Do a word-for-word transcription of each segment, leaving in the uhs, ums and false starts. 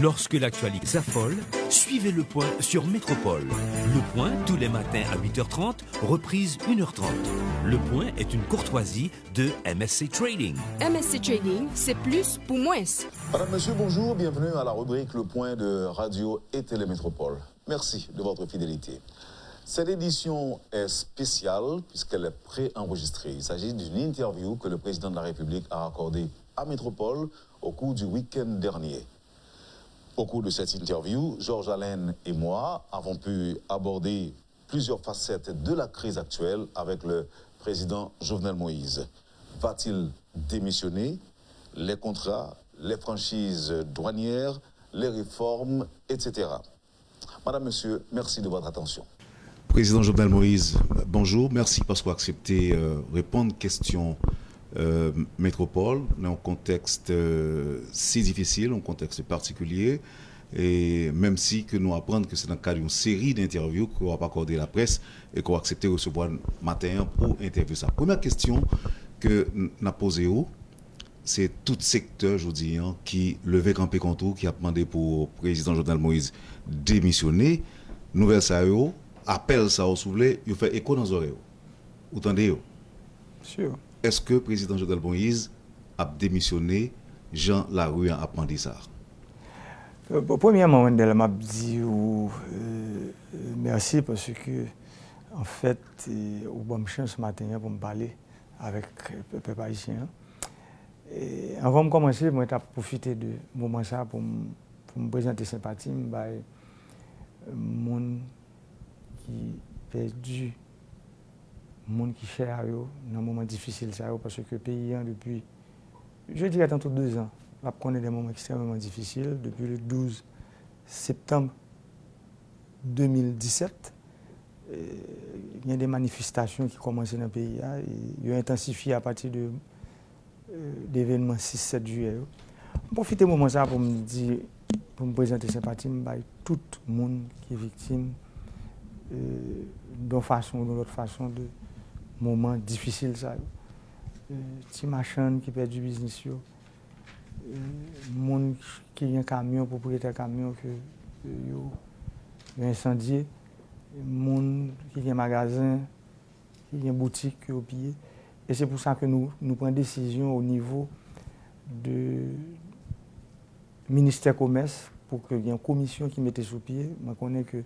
Lorsque l'actualité s'affole, suivez le point sur Métropole. Le point, tous les matins à huit heures trente, reprise une heure trente. Le point est une courtoisie de M S C Trading. M S C Trading, c'est plus pour moins. Madame, Monsieur, bonjour, bienvenue à la rubrique Le Point de Radio et Télé Métropole. Merci de votre fidélité. Cette édition est spéciale puisqu'elle est préenregistrée. Il s'agit d'une interview que le président de la République a accordée à Métropole au cours du week-end dernier. Au cours de cette interview, Georges Alain et moi avons pu aborder plusieurs facettes de la crise actuelle avec le président Jovenel Moïse. Va-t-il démissionner? Les contrats, les franchises douanières, les réformes, et cetera. Madame, Monsieur, merci de votre attention. Président Jovenel Moïse, bonjour. Mèsi paske w aksepte euh, reponn kesyon euh, Metropole nan yon kontèks euh, si difisil, yon kontèks patikilye. E menm si ke nou aprann ke se nan kad yon seri de entèvyou ke w ap akòde laprès e ke w aksepte resevwa n maten an pou entèvyou sa. Premyè kesyon ke n ap poze w, se tout sektè jodi an ki leve kanpe kont ou, ki ap mande pou prezidan Jovenel Moïse demisyone. Nouvèl sa yo, apèl sa yo, si w vle, yo fè eko nan zòrèy ou. Ou tande yo? Sure. Èske prezidan Jovenel Moïse ap demisyone jan lari an ap mande sa? Bon, premyèman, Wendell, m ap di ou mèsi paske, anfèt, ou ban m chans maten an pou m pale avèk pèp ayisyen an. Anvan m kòmanse, mwen t ap pwofite de moman sa pou m pou m prezante senpati m bay moun ki pèdi moun ki chè a yo nan moman difisil sa yo, paske peyi an depi, je dirais tantôt deux ans, l ap konnen de moman ekstrèmeman difisil, depi le douz septanm de mil disèt, gen de manifestasyon ki kòmanse nan peyi a, yo entansifye apati de de evènman sis sèt jiyè yo. M pwofite moman sa pou m di, pou m prezante senpati m bay tout moun ki viktim de yon fason ou de lòt fason de moman difisil sa yo. Ti machann ki pèdi biznis yo, moun ki gen kamyon, pwopriyetè kamyon ke yo yo ensandye, moun ki gen magazen, ki gen boutik ke yo piye. E se pou sa ke nou, nou pran desizyon o nivo de ministè komès pou ke gen yon komisyon ki mete sou pye. Mwen konnen ke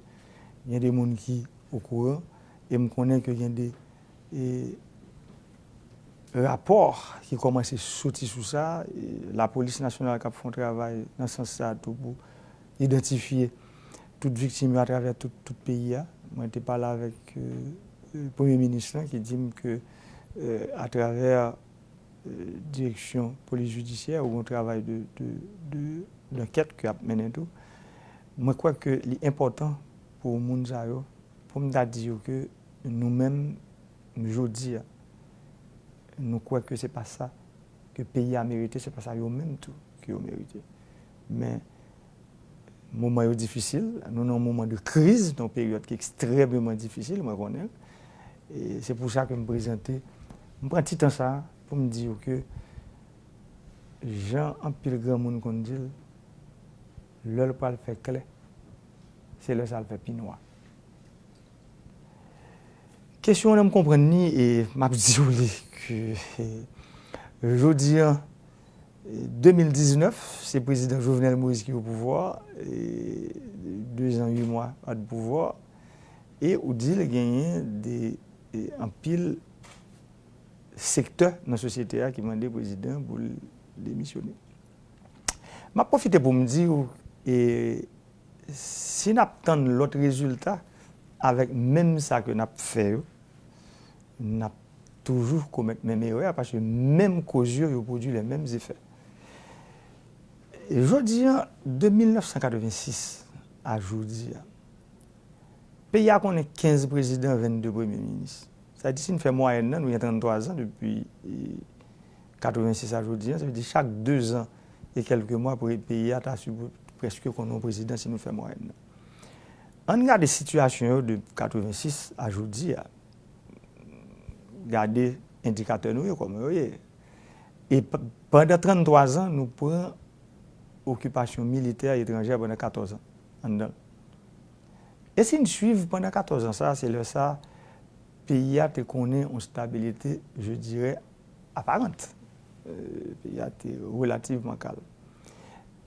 gen de moun ki okouran e m konnen ke gen de e, rapò ki kòmanse soti sou sa. E, Lapolis nasyonal k ap fè yon travay nan sans sa tou pou idantifye tout viktim yo atravè tout, tout peyi a. Mwen te pale avèk euh, premye minis lan ki di m ke euh, atravè euh, direksyon polis jidisyè ou yon travay de, de, de, d'ankèt ke ap mennen tou, mwen kwè ke li enpòtan pou moun sa yo, pou m ta di yo ke nou menm, jodi a, nou kwè ke se pa sa ke peyi a merite, se pa sa yo menm tou ke yo merite. Men moman yo difisil, nou nan yon moman de kriz, nan yon peryòd ki ekstrèmeman difisil, mwen konnen. E se pou sa ke m prezante, m pran ti tan sa pou m di yo ke jan anpil granmoun konn di l, lè l pral fè klè, se lè sa l fè pi nwa. Kesyon an, m konprann li e m ap di w li ke jodi an, de mil diznèf, se prezidan Jovenel Moïse ki o pouvwa, e de zan uit mwa pa de pouvwa, e ou di l genyen de e anpil sektè nan sosyete a ki mande prezidan pou l demisyone. M ap pwofite pou m di w, e si n ap tann lòt rezilta avèk menm sa ke n ap fè yo, n ap toujou komèt menm erè a, paske menm koz yo, yo pwodui lè menm efè. E jodi an, de mil nèf san katrevensis a jodi a, peyi a konnen kenz prezidan, vennde premye minis. Sa di, si n fè mwayèn nan, nou gen tranntwa zan depi katrevensis a jodi an, sa vle di chak de zan e kèlke mwa, peyi a ta sipo prèske konn yon prezidan si nou fè mwayèn nan. Ann gade sitiyasyon yo de katrevensis a jodi a, gade endikatè nou yo kòman yo ye. E pandan tranntwa zan, nou pran okipasyon militè etranjè pandan katòz an anndan l. E si n swiv pandan katòz an sa, se lè sa, peyi a te konnen yon stabilite, je dirais, apparente. Euh, peyi a te relativman kalm.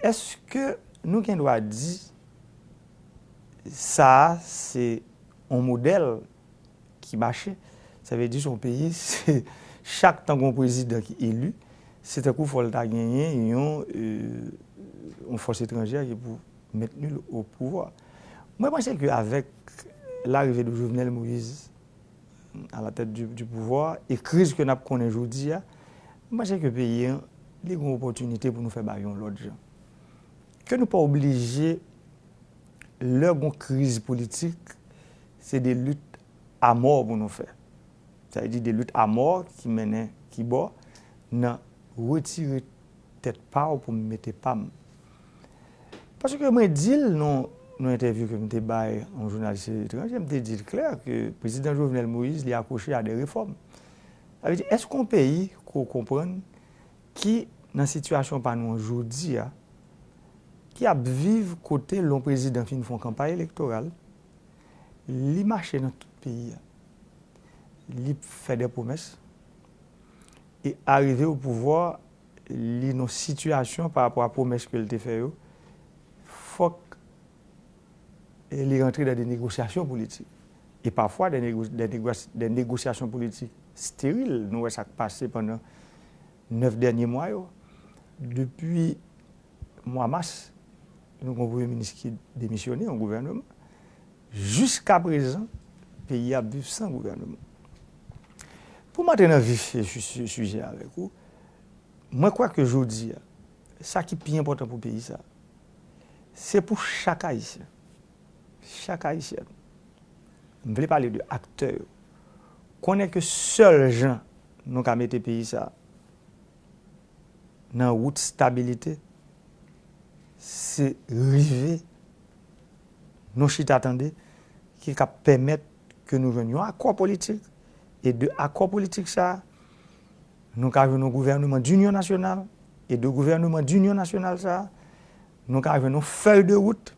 Èske nou gen dwa di sa a se yon modèl ki mache? Sa vle di se yon peyi, se chak tan gen yon prezidan ki eli, se tankou fò l ta genyen yon, euh, yon fòs etranjè ki pou mentni l o pouvwa. Mwen panse ke avèk larive de Jovenel Moïse à la tête du, du pouvoir e kriz ke n ap konnen jodi a, mwen panse ke peyi an, li gen opòtinite pou nou fè bagay yon lòt jan. Ke nou pa oblije, lè gen kriz politik, se de lit a mò pou nou fè. Sa vle di de lit a mò ki mennen ki bò nan retire tèt pa w pou m mete pa m. Paske mwen di l nan yon entèvyou ke m te bay yon jounalis etranje, m te di l klè ke prezidan Jovenel Moïse, li akwoche a de refòm. Sa vle di, èske yon peyi ke w konprann ki nan sitiyasyon pa nou an jodi a, ki ap viv kote lè yon prezidan fin fè yon kanpay elektoral, li mache nan tout peyi a, li fè de pwomès, e arive o pouvwa, li nan sitiyasyon pa rapò a pwomès ke l te fè yo, fòk e li rantre dan de negosyasyon politik. E pafwa, de, nego, de, nego, de negosyasyon politik steril. Nou wè sa k pase pandan nèf dènye mwa yo. Depi mwa mas, nou gen yon premye minis ki demisyone, yon gouvènman. Jiska prezan, peyi a ap viv san gouvènman. Pou m antre nan vif sijè avèk ou, mwen kwè ke jodi a, sa ki pi enpòtan pou peyi sa, se pou chak Ayisyen, chak Ayisyèn, m vle pale de aktè yo, konnen ke sèl jan nou ka mete peyi sa nan wout stabilite, se rive nou chita tande ki ka pèmèt ke nou jwenn yon akò politik. E de akò politik sa, nou ka jwenn yon gouvènman d'inyon nasyonal. E de gouvènman d'inyon nasyonal sa, nou ka jwenn yon fèy de wout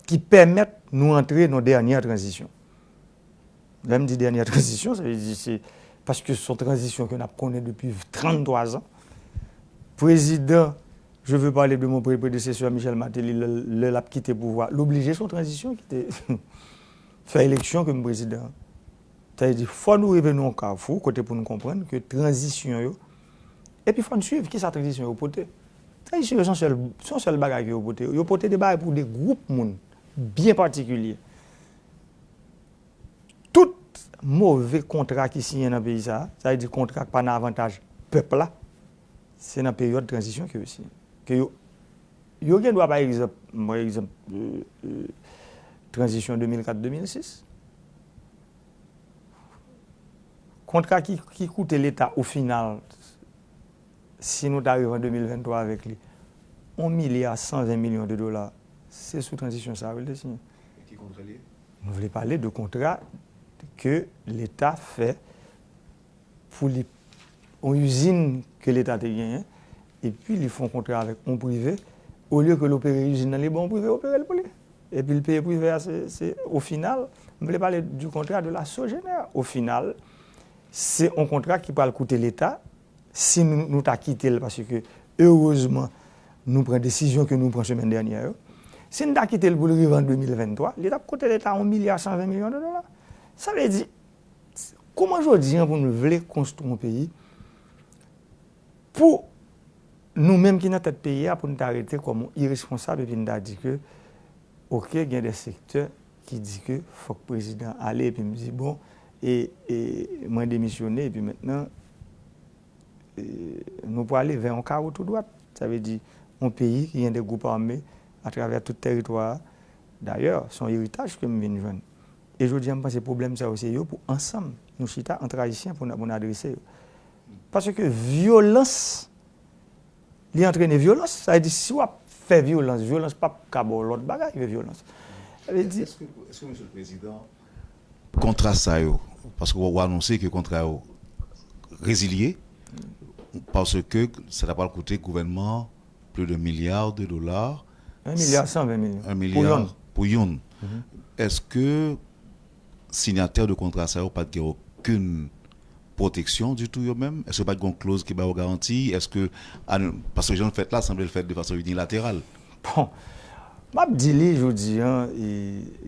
ki pèmèt nou antre nan dènyè tranzisyon. Lè m di dènyè tranzisyon, sa vle di se paske se yon tranzisyon ke n ap konnen depi tranntwa zan. Prezidan, je veux parler de mon pré-, prédécesseur Michel Martelly, lè, lè l ap kite pouvwa, l oblije se yon tranzisyon ki te fè eleksyon ke m prezidan. Sa vle di, fò nou rive nan yon kafou kote pou nou konprann ke tranzisyon yo, epi fò n swiv kisa tranzisyon yo pote. Tranzisyon yo se yon sèl, se yon sèl bagay ke yo pote. Yo pote de bagay pou de gwoup moun byen patikilye. Tout move kontra ki siyen nan peyi sa a, sa vle di kontra k pa nan avantaj pèp la, se nan peryòd tranzisyon ke yo siyen. Ke yo, yo gen dwa, pa egzanp, m pran egzanp, euh, euh, tranzisyon de mil kat de mil sis. Kontra ki, ki koute Leta o final, si nou ta rive an de mil venntwa avèk li, yon milya san ven milyon de dola, se sou tranzisyon sa a yo te siyen. E ki kontra li ye? Nou vle pale de kontra ke Leta fè pou li, yon izin ke Leta te genyen, epi li fè yon kontra avèk yon prive, olye ke l opere izin nan, li ba yon prive opere l pou li. Epi l peye prive a, se, se, o final, m vle pale du kontra de la Sogener. O final, se yon kontra ki pral koute Leta, si nou, nou ta kite l, paske erezman, nou pran desizyon ke nou pran semèn dènyè yo. Si n ta kite l pou l rive an de mil venntwa, li t ap koute Leta yon milya san ven milyon de dola. Sa vle di, kòman jodi an pou nou vle konstwi yon peyi, pou nou menm ki nan tèt peyi a, pou n ta rete kòm yon iresponsab epi n ta di ke, oke, gen de sektè ki di ke fòk prezidan ale, epi m di, bon, e, e mwen demisyone, epi mentnan, e, nou prale vè yon kawo tou dwat. Sa vle di, yon peyi ki gen de gwoup ame atravè tout tèritwa a. Dayè, se yon eritaj ke m vin jwenn. E jodi a, m panse pwoblèm sa yo, se yo pou ansanm, nou chita ant Ayisyen pou n, pou n adrese yo. Paske vyolans, li antrene vyolans. Sa vle di, si w ap fè vyolans, vyolans p ap ka ba w lòt bagay ke vyolans. Sa vle di, Èske, èske, Mesye le Prezidan, kontra sa yo, paske w, w anonse ke kontra yo rezilye, paske sa ta pral koute gouvènman an plus d'un milliard de dollars. Un milliard cent vingt millions. Un milliard pou youn. Èske sinyatè de kontra sa yo pa t gen okenn pwoteksyon ditou yo menm? Èske pa t gen yon kloz ki ba yo garanti? Èske, paske jan l fèt la, sanble l fèt de fason inilateral. Bon, m ap di li jodi an,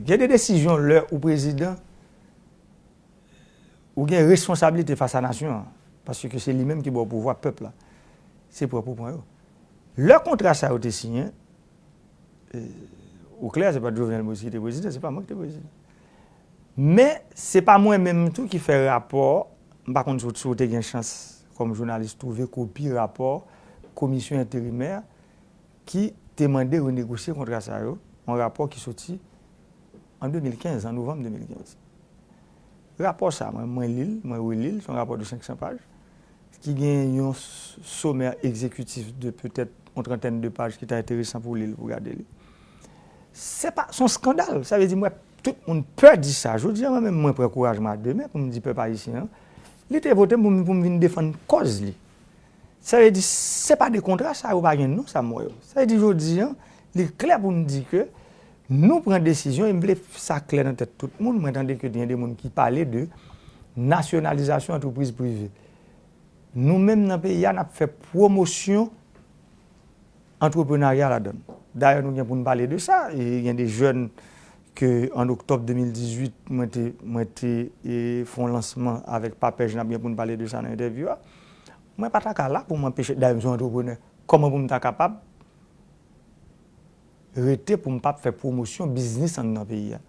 gen de desizyon lè ou prezidan, ou gen responsablite fas a nasyon an, paske se li menm ki ba w pouvwa, pèp la. Se pran pou pran yo. Lè kontra sa yo te siyen, ou klè, se pa t Jovenel Moïse ki te prezidan, se pa mwen ki te prezidan. Men, se pa mwen menm tou ki fè rapò, m pa konn si w te gen chans kòm jounalis twouve kopi rapò komisyon enterimè ki te mande renegosye kontra sa yo, yon rapò ki soti an de mil kenz, an novanm de mil kenz. Rapò sa, mwen, mwen li l, mwen reli l, se yon rapò de senk san paj, ki gen yon somè egzekitif de petèt yon trantèn de paj ki ta enteresan pou li l, pou gade li. Se pa, se yon skandal. Sa vle di, mwen, tout moun pè di sa. Jodi a, mwen menm, mwen pran kouraj mwen a de men pou m di pèp ayisyen an, li te vote m pou m, pou m vin defann kòz li. Sa vle di, se pa de kontra sa yo pa gen non sa m wè yo. Sa vle di, jodi a, li klè pou n di ke nou pran desizyon, e m vle sa klè nan tèt tout moun, mwen tande ke gen de moun ki pale de nasyonalizasyon antrepriz prive. Nou menm nan peyi a, n ap fè pwomosyon antreprenarya ladan l. Dayè, nou gen pou n pale de sa. E gen de jèn ke an oktòb de mil dizuit, mwen te, mwen te e, fè yon lansman avèk Papèj, n ap gen pou n pale de sa nan entèvyou a. Mwen pa ta ka la pou m anpeche, dayè, m se yon antreprenè. Kòman pou m ta kapab rete pou m p ap fè pwomosyon biznis anndan peyi a?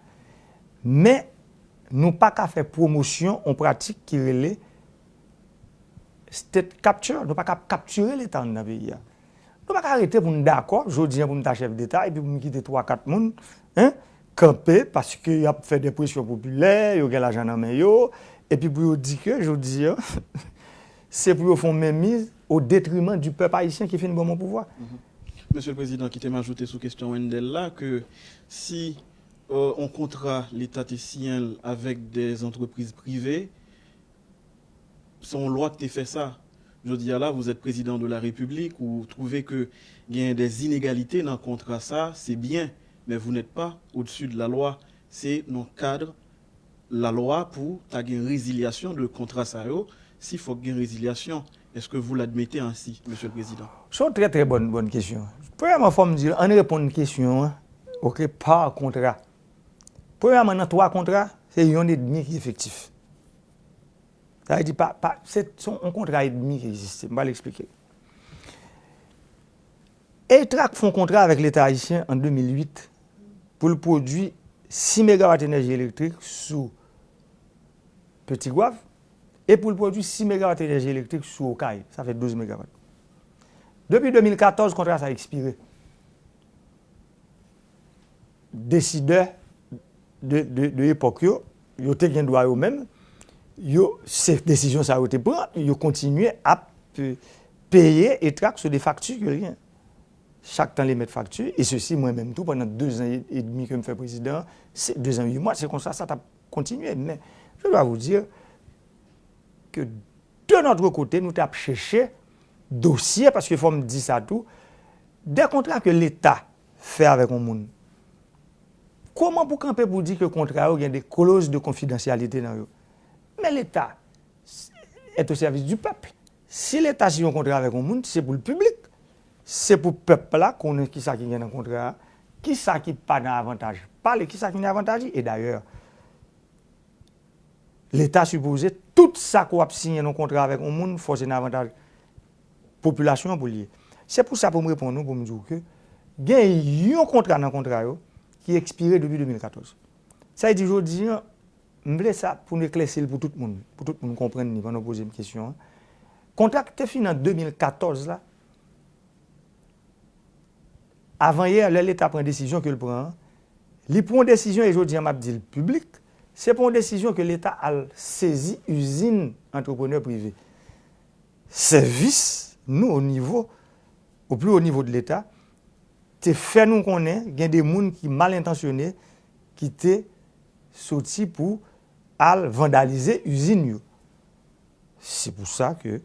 Men, nou pa ka fè pwomosyon yon pratik ki rele state capture. Nou pa ka ap kaptire Leta anndan peyi a. Nou pa ka rete pou n dakò, jodi a pou m ta chèf deta, epi pou m kite twa, kat moun, en, kanpe, paske y ap fè de presyon popilè, yo gen lajan nan men yo, epi pou yo di ke, jodi a, se pou yo fè yon menmiz o detriman di pèp ayisyen ki fin ban m yon pouvwa. Mesye le Prezidan, kite m ajoute sou kesyon Wendell la, ke si euh, yon kontra Leta te siyen l avèk de antrepriz prive, se yon lwa ki te fè sa. Jodi a la, vous êtes président de la République, ou twouve ke gen de inegalite nan kontra sa, se byen, men vous n'êtes pas au-dessus de la loi. Se nan kad lalwa pou ta gen rezilyasyon de kontra sa yo. Si fòk gen rezilyasyon, est-ce que vous l'admettez ainsi, Monsieur le Président? Se yon trè, trè bòn, bòn kesyon. Premyèman, fò m di, ann reponn kesyon an, oke, pa kontra. Premyèman, nan twa kontra, se yonn edmi ki efektif. Sa vle di, pa, pa, se, se yon kontra edmi ki egziste. M pral eksplike. Etrak fè yon kontra avèk Leta ayisyen an de mil uit pou l pwodui sis megawat enèji elektrik sou Petit Goâve e pou l pwodui sis megawat enèji elektrik sou Okay. Sa fè douz megawat. Depi de mil katòz, kontra sa ekspire. Desidè de, de, de epòk yo, yo te gen dwa yo menm, yo, se desizyon sa yo te pran, yo kontinye ap peye Etrak sou de fakti ke l gen. Chak tan l emèt fakti, e sesi mwen menm tou, pandan dezan edmi ke m fè prezidan, se dezan uit mwa, se konsa sa t ap kontinye. Men, je dois vous dire que de notre côté, nou t ap chèche dosye, paske fò m di sa tou, de kontra ke Leta fè avèk yon moun. Kòman pou kanpe pou di ke kontra yo gen de clause de confidentialité nan yo? Men Leta est au service du peuple. Si Leta siyen yon kontra avèk yon moun, se pou l piblik. Se pou pèp la konnen kisa ki gen nan kontra a, kisa ki pa nan avantaj pa l e kisa ki nan avantaj li. E dayè, Leta sipoze, tout sa ke w ap siyen nan yon kontra avèk yon moun, fò se nan avantaj popilasyon an pou l ye. Se pou sa pou m reponn ou, pou m di w ke gen yon kontra nan kontra yo ki ekspire depi de mil katòz. Sa vle di jodi a, m vle sa pou n eklèsi l pou tout moun, pou tout moun konprann li pandan w poze m kesyon an. Kontra ki te fini an de mil katòz la, avanyè, lè Leta pran desizyon ke l pran an, li pran yon desizyon, e jodi a m ap di l piblik, se pa yon desizyon ke Leta al sezi izin antreprenè prive. Sèvis nou o nivo, o pli wo nivo de Leta, te fè nou konnen gen de moun ki mal entansyone ki te soti pou al vandalize izin yo. Se pou sa ke,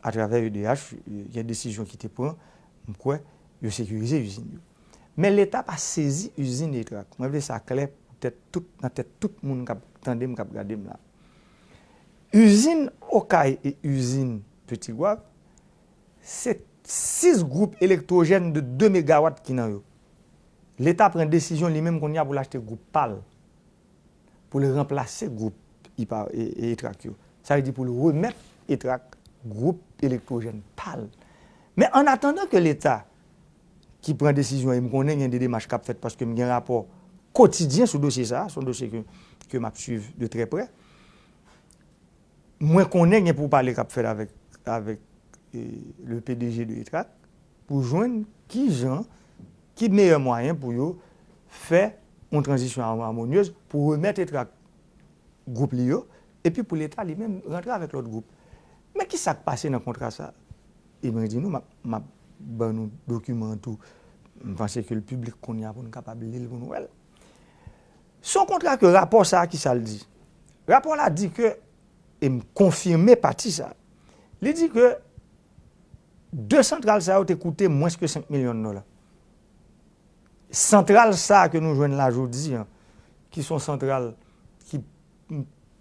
atravè E D H, gen desizyon ki te pran M kwè yo sekirize izin yo. Men Leta pa sezi izin Etrak. Mwen vle sa klè pou tèt tout, nan tèt tout moun k ap tande m, k ap gade m la. Izin Okay e izin Petit Goâve, se sis gwoup elektwojèn de de megawat ki nan yo. Leta pran desizyon li menm kounye a pou l achte gwoup pa l, pou l ranplase gwoup Ipa, e, e Etrak yo. Sa vle di pou l remèt Etrak gwoup elektwojèn pa l. Men an atandan ke Leta ki pran desizyon, e m konnen gen de demach k ap fèt paske m gen rapò kotidyen sou dosye sa a, se yon dosye ke, ke m ap swiv de trè prè. Mwen konnen gen pou pale k ap fèt avèk, avèk, e, le P D G de Etrak pou jwenn ki jan, ki meyè mwayen pou yo fè yon tranzisyon amonyez pou remèt Etrak gwoup li yo, epi pou Leta li menm rantre avèk lòt gwoup. Men ki sa k pase nan kontra sa a? E mwen di nou, m ap, m ap ban nou dokiman an tou. M panse ke l piblik kounye a pou n kapab li l, pou n wè l. Se yon kontra ke rapò sa a, ki sa l di? Rapò la di ke, e m konfime pati sa a, li di ke de santral sa yo te koute mwens ke senk milyon dola. Santral sa a ke nou jwenn la jodi a, ki se yon santral ki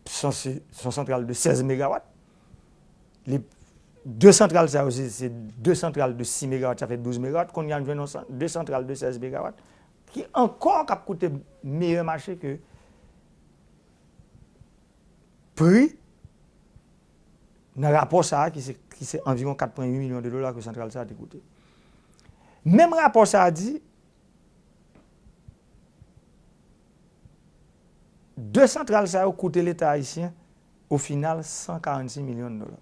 sanse, se yon santral de sèz megawat. Li, de santral sa yo, se, se de santral de sis megawat, sa fè douz megawat. Kounye a, nou jwenn yon san-, de santral de sèz megawat, ki ankò k ap koute meyè mache ke pri nan rapò sa a, ki se, ki se anviwon kat pwen uit milyon de dola ke santral sa a te koute. Menm rapò sa a di, de santral sa yo koute Leta ayisyen, o final, san karannsis milyon dola.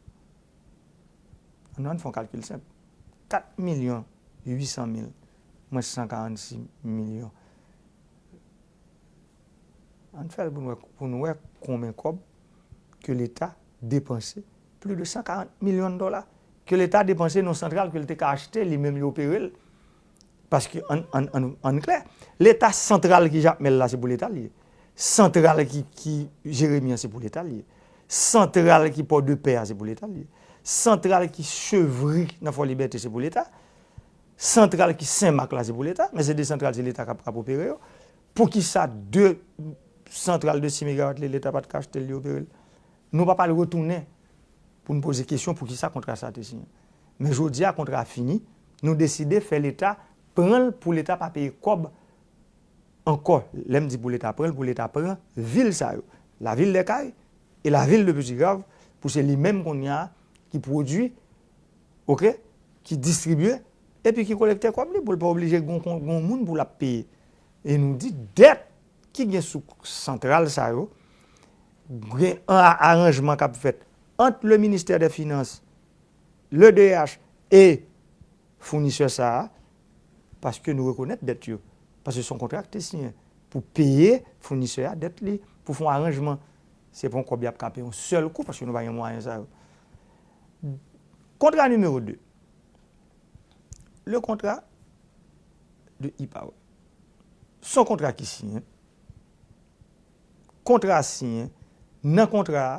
Ann, ann fè yon kalkil senp. Kat milyon uit san mil mwens san karannsis milyon. Ann fè l pou n wè, pou n wè konbyen kòb ke Leta depanse, plis de san karant milyon dola ke Leta depanse nan santral ke l te ka achte, li menm li opere l. Paske, ann, ann, ann, ann klè, Leta santral ki Jakmèl la, se pou Leta l ye. Santral ki, ki Jeremi an, se pou Leta l ye. Santral ki Pòdepè a, se pou Leta l ye. Santral ki Chevri nan Fò Libète, se pou Leta. Santral ki Senmak la, se pou Leta. Men se de santral, se Leta k ap, k ap opere yo. Poukisa de santral de sis megawat li, Leta pa t ka achte l, li opere l? Nou pa pral retounen pou n poze kesyon poukisa kontra sa a te siyen. Men jodi a, kontra a fini, nou deside fè Leta pran l pou Leta pa peye kòb ankò. Lè m di pou Leta pran l, pou Leta pran vil sa yo, lavil dè Kay e lavil de Petit Goâve, pou se li menm kounye a ki pwodui, oke, ki distribye, epi ki kolekte kòb li, pou l pa oblije gon, gon, gon moun pou l ap peye. E nou di dèt ki gen sou santral sa yo, gen an aranjman k ap fèt ant le ministè dè finans, le D H e founisè sa a, paske nou rekonèt dèt yo. Paske se yon kontra ki te siyen pou peye founisè a dèt li, pou fè yon aranjman. Se pa yon kòb y ap ka peye yon sèl kou, paske nou pa gen mwayen sa yo. Kontra nimewo de. Le kontra de Ipaw. Se yon kontra ki siyen. Kontra a siyen. Nan kontra a,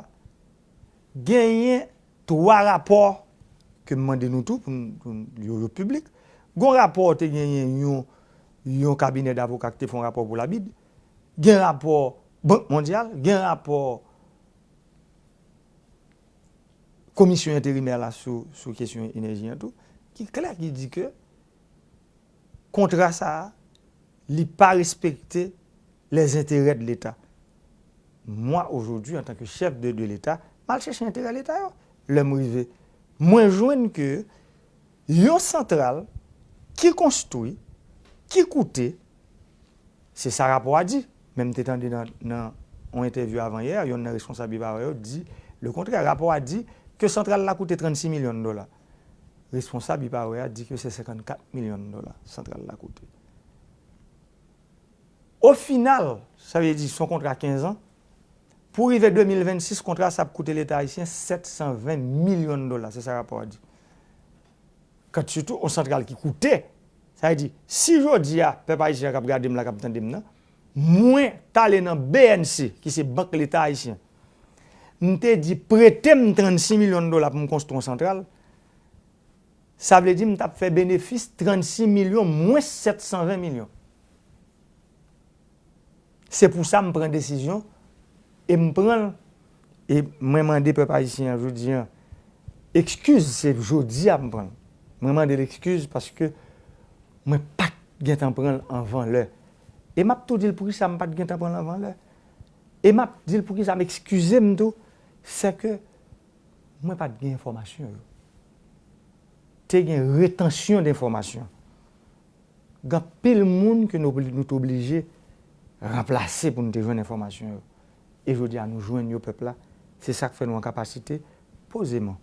genyen twa rapò ke m mande nou tou pou n, pou n, yo, yo piblik. Gon rapò te genyen yon, yon kabinè davoka ki te fè yon rapò pou la BID. Gen rapò Bank Mondyal, gen rapò Komisyon Enterimè la sou, sou kesyon enèji an tou, ki klè, ki di ke kontra sa a, li pa respekte les intérêts de l'État. Mwen, aujourd'hui, en tant que chef de, de l'État, m al chèche enterè Leta yo. Lè m rive, mwen jwenn ke yon santral ki konstwi, ki koute, se sa rapò a di. Men m te tande nan, nan yon entèvyou avan yè, yonn nan responsab Ipaw yo di le kontrè. Rapò a di ke santral la koute trannsis milyon dola. Responsab Ipaw a di ke se senkannkat milyon dola santral la koute. O final, sa vle di se yon kontra kenz an, pou rive de mil vennsis, kontra sa ap koute Leta ayisyen sèt san ven milyon dola, se sa rapò a di. Kant sitou yon santral ki koute, sa vle di, si jodi a, pèp ayisyen an k ap gade m la, k ap tande m nan, mwen t ale nan B N C, ki se Bank Leta Ayisyen, m te di, prete m trannsis milyon dola pou m konstwi yon santral, Sa vle di m t ap fè benefis trannsis milyon mwens sèt san ven milyon. Se pou sa m pran desizyon e m pran l. E mwen mande pèp ayisyen an jodi an ekskiz, se jodi a m pran l. Mwen mande l ekskiz paske mwen pa t gentan pran l anvan lè. E m ap tou di l poukisa m pa t gentan pran l anvan lè. E m ap di l poukisa m ekskize m tou, se ke mwen pa t gen enfòmasyon yo. Te gen retansyon de enfòmasyon. Gen anpil moun ke nou, nou te oblije ranplase pou nou te jwenn enfòmasyon yo. E jodi a nou jwenn yo pèp la, se sa k fè nou an kapasite pozeman.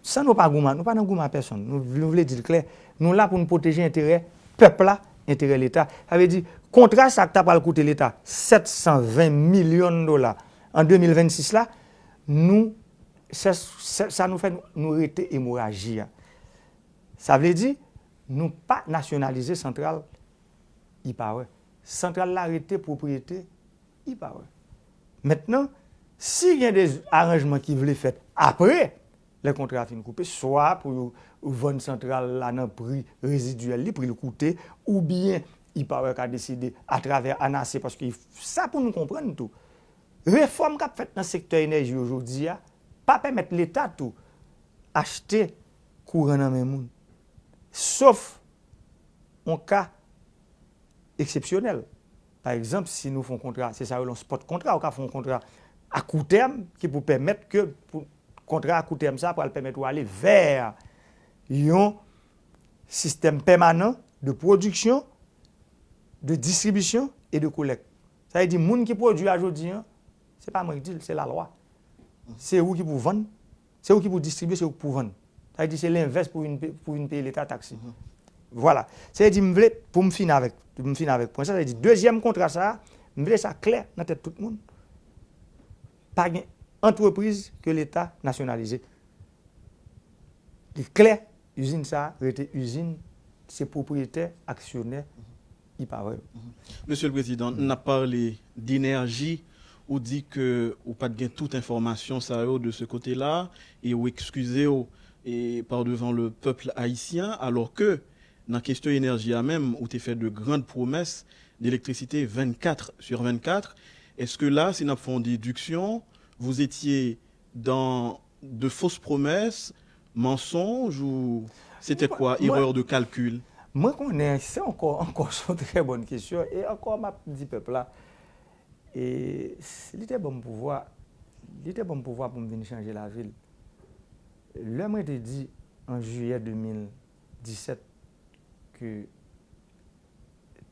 San nou pa goumen, nou pa nan goumen a pèsonn. Nou, nou vle di l klè, nou la pou nou pwoteje enterè pèp la, enterè Leta. Sa vle di, kontra sa k ta pral koute Leta sèt san ven milyon dola an de mil vennsis la, nou, se, se, sa nou fè, nou, nou rete emoraji a. Sa vle di, nou pa nasyonalize santral EPower. Santral la rete pwopriyete EPower. Mentnan, si gen de aranjman ki vle fèt apre, lè kontra a fin koupe, swa pou yo vann santral la nan pri rezidyèl li, pri l koute, oubyen EPower ka deside atravè ANACE, paske sa pou nou konprann tou, refòm k ap fèt nan sektè enèji yo jodi a pa pèmèt Leta tou achte kouran nan men moun. Sof yon ka eksepsyonèl. Pa egzanp, si nou fè yon kontra, se sa yo rele yon spot kontra, ou ka fè yon kontra a kou tèm ki pou pèmèt ke pou, kontra a kou tèm sa pral pèmèt ou ale vè yon sistèm pèmanan de pwodiksyon, de distribisyon e de kolèk. Sa vle di moun ki pwodui a jodi an, se pa mwen ki di l, se lalwa. Se ou ki pou vann, se ou ki pou distribye, se ou ki pou vann. Sa vle di se lenvès pou vin pe-, pou vin peye Leta taks li. Vwala. Sa vle di m vle, pou m fin avèk, pou m fin avèk pwen sa, sa vle di dezyèm kontra sa a, m vle sa klè nan tèt tout moun. Pa gen antrepriz ke Leta nasyonalize. Li klè, izin sa a rete izin, se pwopriyetè, aksyonè, EPower. Mesye le Prezidan, n ap pale d enèji, ou di ke ou pa t gen tout enfòmasyon sa yo de ce côté-là, e ou ekskize w e par devant le peuple haïtien, alors que nan kesyon enèji a menm, ou te fè de grandes promesses d'électricité vingt-quatre sur vingt-quatre. Est-ce que là, si n ap fè yon déduction, vous étiez dans de fausses promesses, mensonges ou c'était quoi, erreur de calcul? Mwen konnen se ankò, ankò se yon trè bòn kesyon e ankò m ap di pèp la, e s- li te ban m pouvwa, li te ban m pouvwa pou m vin chanje lavi l. Lè mwen te di an jiyè de mil disèt ke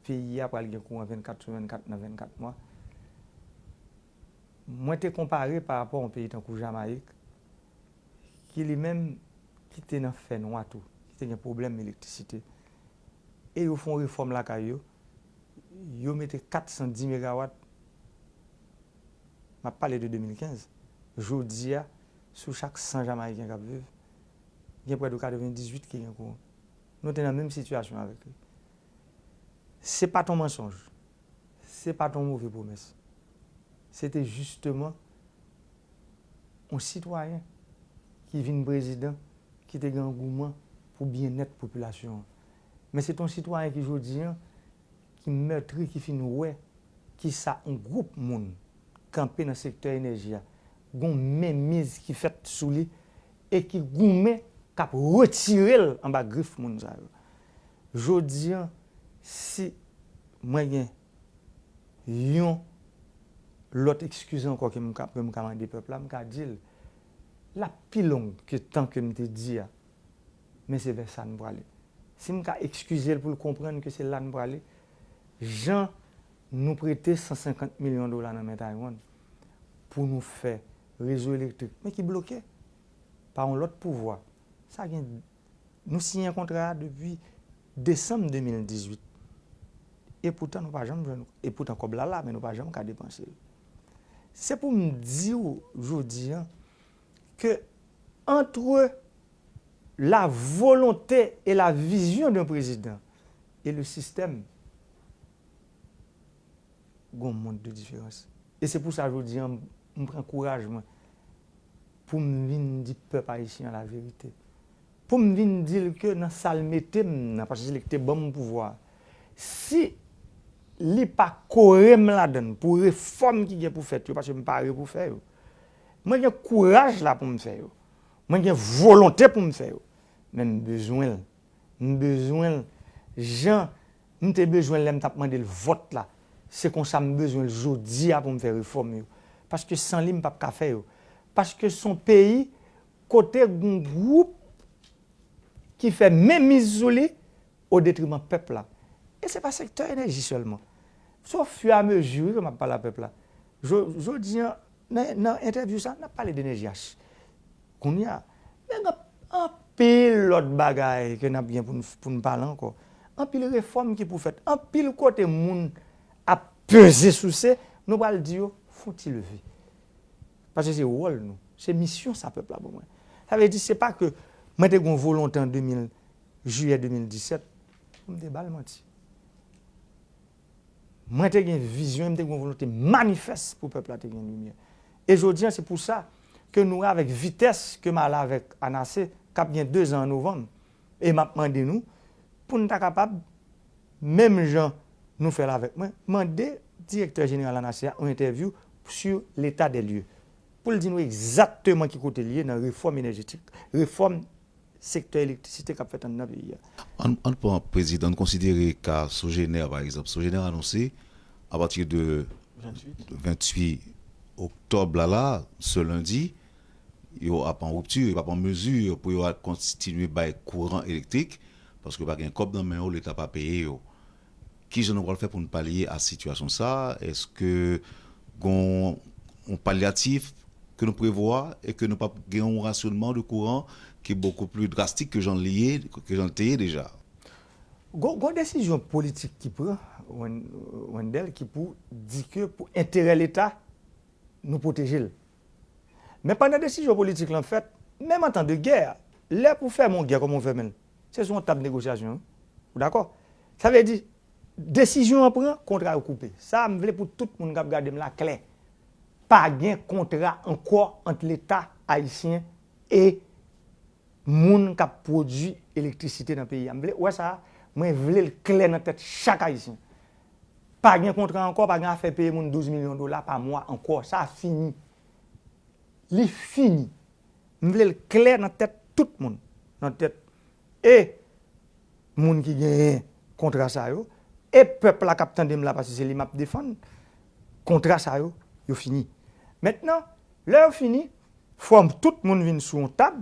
peyi a pral gen kouran vennkat sou vennkat nan vennkat mwa, mwen te konpare pa rapò a yon peyi tankou Jamayik, ki li menm ki te nan fènwa tou, ki te gen pwoblèm elektrisite. E yo fè yon refòm lakay yo, yo mete kat san dis megawat, m ap pale de de mil kenz, jodi a, sou chak san Jamayiken k ap viv, gen prè de katrevendizuit ki gen kouran. Nou te nan menm sitiyasyon avèk li. Se pa t yon mansonj. Se pa t yon move pwomès. Se te jisteman yon sitwayen ki vin prezidan, ki te gen angouman pou byennèt popilasyon an. Men se te yon sitwayen ki jodi an, ki mètri, ki fin wè kisa yon gwoup moun kanpe nan sektè enèji a, gon menmiz ki fèt sou li e ki goumen k ap retire l anba grif moun sa yo. Jodi an, si mwen gen yon lòt ekskiz ankò ke m ka, ke m ka mande pèp la, m ka di l, l ap pi long ke tan ke m te di a, men se vè sa n prale. Si m ka ekskize l pou l konprann ke se la n prale, jan nou prete san senkant milyon dola nan men Taiwan pou nou fè rezo elektrik, men ki bloke pa yon lòt pouvwa. Sa gen, nou siyen kontra a depi desanm de mil dizuit. E poutan nou pa janm jwenn, e poutan kòb la la, men nou pa janm ka depanse l. Se pou m di w jodi an ke entre la volonté et la vision d'un président et le système, gon mond de diferans. E se pou sa jodi an m pran kouraj mwen pou m vin di pèp ayisyen an laverite. Pou m vin di l ke nan sa l mete m nan, paske se li ki te ban m pouvwa a, si li pa kore m ladan l pou refòm ki gen pou fèt yo, paske m pare pou fè yo. Mwen gen kouraj la pou m fè yo. Mwen gen volonte pou m fè yo. Men m bezwen l. M bezwen l jan m te bezwen l lè m t ap mande l vòt la. Se konsa m bezwen l jodi a pou m fè refòm yo. Paske san li, m p ap ka fè yo. Paske se yon peyi kote gen gwoup ki fè menmiz sou li o detriman pèp la. E se pa sektè enèji sèlman. Se ofiramezi ke m ap pale a pèp la. Jo- Jodi an, nan, nan entèvyou sa, n ap pale de N H. Kounye a, men gen anpil lòt bagay ke n ap gen pou n, pou n pale ankò. Anpil refòm ki pou fèt, anpil kote moun ap peze souse, nou pral di yo, fè yon ti leve. Paske se wòl nou, se misyon sa pèp la ban mwen. Sa vle di, se pa ke mwen te gen yon volonte an de mil, jiyè de mil disèt, pou m te ba l manti. Mwen te gen vizyon, m te gen yon volonte manifès pou pèp la te gen limyè. E jodi an, se pou sa ke nou avèk vitès ke m ale avèk Anase, k ap gen de zan an novanm, e m ap mande nou pou n ta kapab, menm jan nou fè l avèk mwen, mande direktè jeneral Anase a yon entèvyou sou l'état des lieux, pou l di nou egzakteman ki kote l ye nan refòm enèjetik, refòm sektè elektrisite k ap fèt anndan peyi a. Ann, ann pran prezidan, ann konsidere ka Sogener, pa egzanp. Sogener anonse, apati de venntuit oktòb la, la, se lendi, yo ap an ripti, yo p ap an mezi pou yo al kontinye bay kouran elektrik, paske pa gen kòb nan men yo, Leta pa peye yo. Kijan nou pral fè pou n palye a sitiyasyon sa? Èske gon yon palyatif ke nou prevwa e ke nou p ap gen yon rasyonman de kouran ki bokou pli drastik ke jan l ye, ke jan l te ye deja? Gon, gon desizyon politik ki pran, Wen- Wendell, ki pou di ke pou enterè Leta, nou pwoteje l. Men pandan desizyon politik lan fèt, menm an tan de gè, lè pou fèmen yon gè, kòman w fèmen l? Se sou yon tab negosyasyon, wi. Ou dakò? Sa vle di, desizyon an pran, kontra yo koupe. Sa a, m vle pou tout moun k ap gade m la klè. Pa gen kontra ankò ant Leta ayisyen e moun k ap pwodui elektrisite nan peyi a. M vle, ou wè sa a, mwen vle l klè nan tèt chak ayisyen. Pa gen kontra ankò, pa gen afè peye moun douz milyon dola pa mwa ankò. Sa a fini. Li fini. M vle l klè nan tèt tout moun. Nan tèt e moun ki genyen kontra sa yo, e pèp la k ap tande m la, paske se li m ap defann, kontra sa yo, yo fini. Mentnan, lè yo fini, fò tout moun vin sou yon tab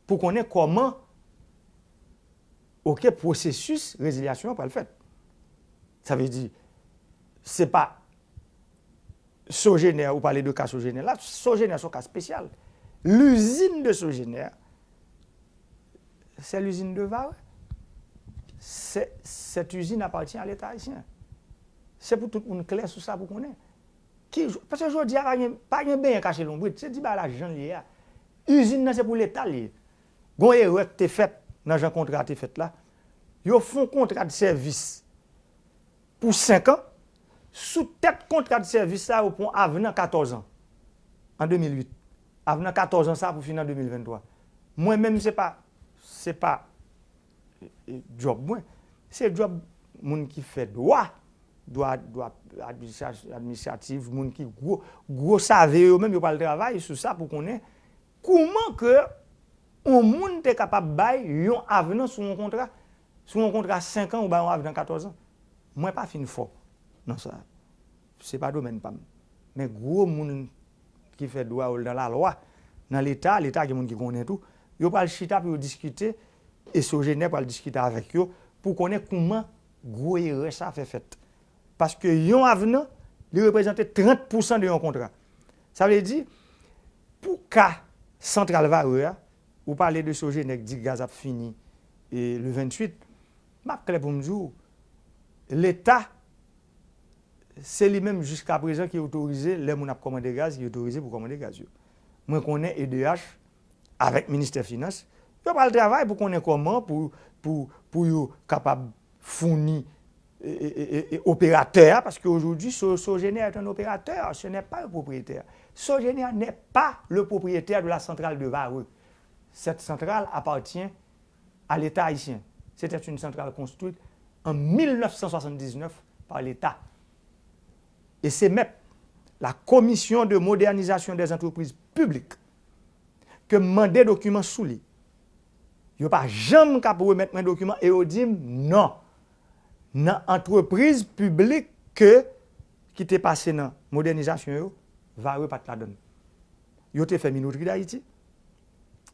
pou konnen kòman, oke, pwosesis rezilyasyon an pral fèt. Sa vle di, se pa Sogener, ou pale de ka Sogener la, Sogener se yon ka espesyal. L'usine de Sogener, c'est l'usine de Varreux. C'est- Cette usine appartient à l'État haïtien. Se pou tout moun klè sou sa pou konnen. Ki, paske jodi a, pa gen, pa gen benyen kache lonbrit. Se di bagay la jan l ye a. Izin nan se pou Leta l ye. Gon erè k te fèt nan jan kontra a te fèt la. Yo fè yon kontra de sèvis pou senk an. Sou tèt kontra de sèvis sa, yo pran avnan katòz an. An de mil uit. Avnan katòz an sa pou fini an de mil venntwa. Mwen menm, se pa, se pa e, e, djòb mwen. Se djòb moun ki fè dwa, dwa, dwa administra- administratif, moun ki gwo, gwo save yo menm, yo pral travay sou sa pou konnen kouman ke yon moun te kapab bay yon avnan sou yon kontra, sou yon kontra senk an ou bay yon avnan katòz an. Mwen pa fin fò nan sa. Se pa domèn pa m. Men gwo moun ki fè dwa yo nan lalwa, nan Leta, Leta gen moun ki konnen tou, yo pral chita pou yo diskite, e Sogener pral diskite avèk yo pou konnen kouman gwo erè sa fè fèt. Paske yon avnan, li reprezante trant pousan de yon kontra. Sa vle di, pou ka santral Varreux a, ou pale de Sogener k di gaz ap fini e, le venntwit, m ap klè pou m di w, Leta, se li menm jiska prezan ki otorize, lè moun ap kòmande gaz, ki otorize pou kòmande gaz yo. Mwen konnen E D H, avèk Ministè Finans, yo pral travay pou konnen kòman pou, pou, pou yo kapab founi e, e, e, e, e operatè a, paske aujourd'hui, So- Sogener est un opérateur, ce n'est pas un propriétaire. Sogener n'est pas le propriétaire de la centrale de Varreux. Cette centrale appartient à l'État haïtien. C'était une centrale construite en mille neuf cent soixante-dix-neuf par l'État. E se mèt la Commission de modernisation des entreprises publiques ke m mande dokiman sou li. Yo pa janm k ap remèt mwen dokiman e yo di m non. Nan antrepriz piblik ke ki te pase nan modènizasyon yo, Varreux pa t ladann. Yo te fè Minoterie d'Haïti,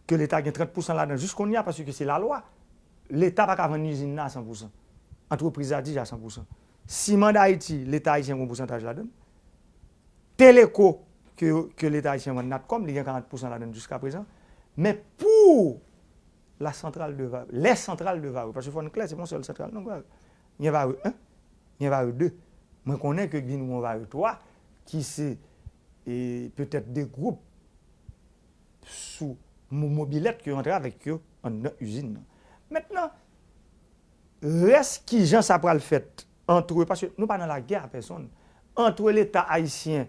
ke Leta gen trant pousan ladan jis kounye a, paske se lalwa. Leta pa ka vann izin nan a san pousan. Antrepriz la deja san pousan. Siman Dayiti, Leta ayisyen gen yon pousantaj ladan l. Teleco, ke, ke Leta ayisyen vann Natcom, li gen karant pousan ladan l jiskaprezan. Men pou la centrale de Varreux, les centrales de Varreux, paske fò n klè, se pa yon sèl santral non, Varreux. Gen Varreux un, gen Varreux deux. Mwen konnen ke gen yon Varreux twa, ki se, e, petèt de gwoup sou mo-, mobilèt ke yo antre avèk yo anndan izin nan. Mentnan, rès kijan sa pral fèt antre, paske nou pa nan lagè a pèsonn, antre Leta ayisyen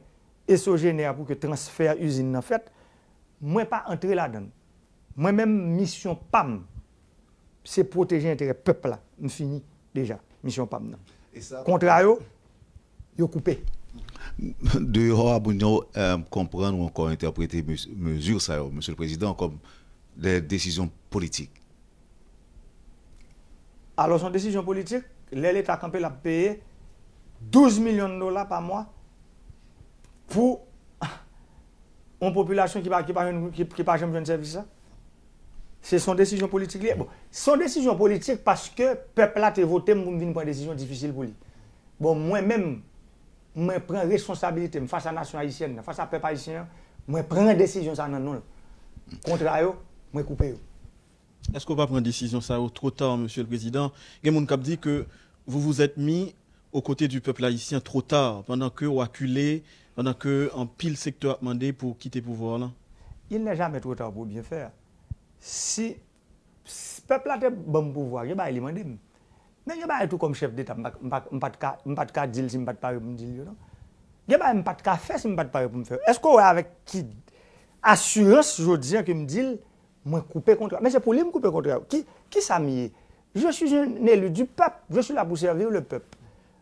e Sogener pou ke transfè izin nan fèt, mwen pa antre ladan l. Mwen menm, misyon pa m, se pwoteje enterè pèp la. M fini deja misyon pa m nan. E sa Kontra yo, yo koupe. Deyò a, moun yo, eh, konprann ou ankò entèprete mez-, mezi sa yo, Mesye le Prezidan, kòm de desizyon politik. Alò, se yon desizyon politik, lè Leta kanpe, l ap peye douz milyon dola pa mwa pou yon popilasyon ki pa, ki pa jwenn, ki, ki pa janm jwenn sèvis la. Se, se yon desizyon politik li ye. Bon, se yon desizyon politik paske pèp la te vote m pou m vin pran desizyon difisil pou li. Bon, mwen menm, mwen pran responsabilite m fas a nasyon ayisyèn nan, fas a pèp ayisyen an, mwen pran desizyon sa nan non l. Kontra yo, mwen koupe yo. Èske w pa pran desizyon sa yo two ta, Mesye le Prezidan? Gen moun k ap di ke vous vous êtes mis aux côtés du peuple haïtien trop tard, pandan ke w akile, pandan ke anpil sektè ap mande pou w kite pouvwa w lan? Il n'est jamais trop tard pour bien faire. Si, si pèp la te ban m pouvwa, gen bagay li mande m. Men gen bagay tou kòm chèf deta, m pa, m pa, m pa t ka, m pa t ka di l si m pa t pare pou m di l yo non. Gen bagay m pa t ka fè si m pa t pare pou m fè yo. Èske w wè avèk ki asirans jodi a ke m di l, mwen koupe kontra? Men se pou li m koupe kontra. Ki, ki sa m ye? Je suis un élu du peuple. Je suis là pour servir le peuple.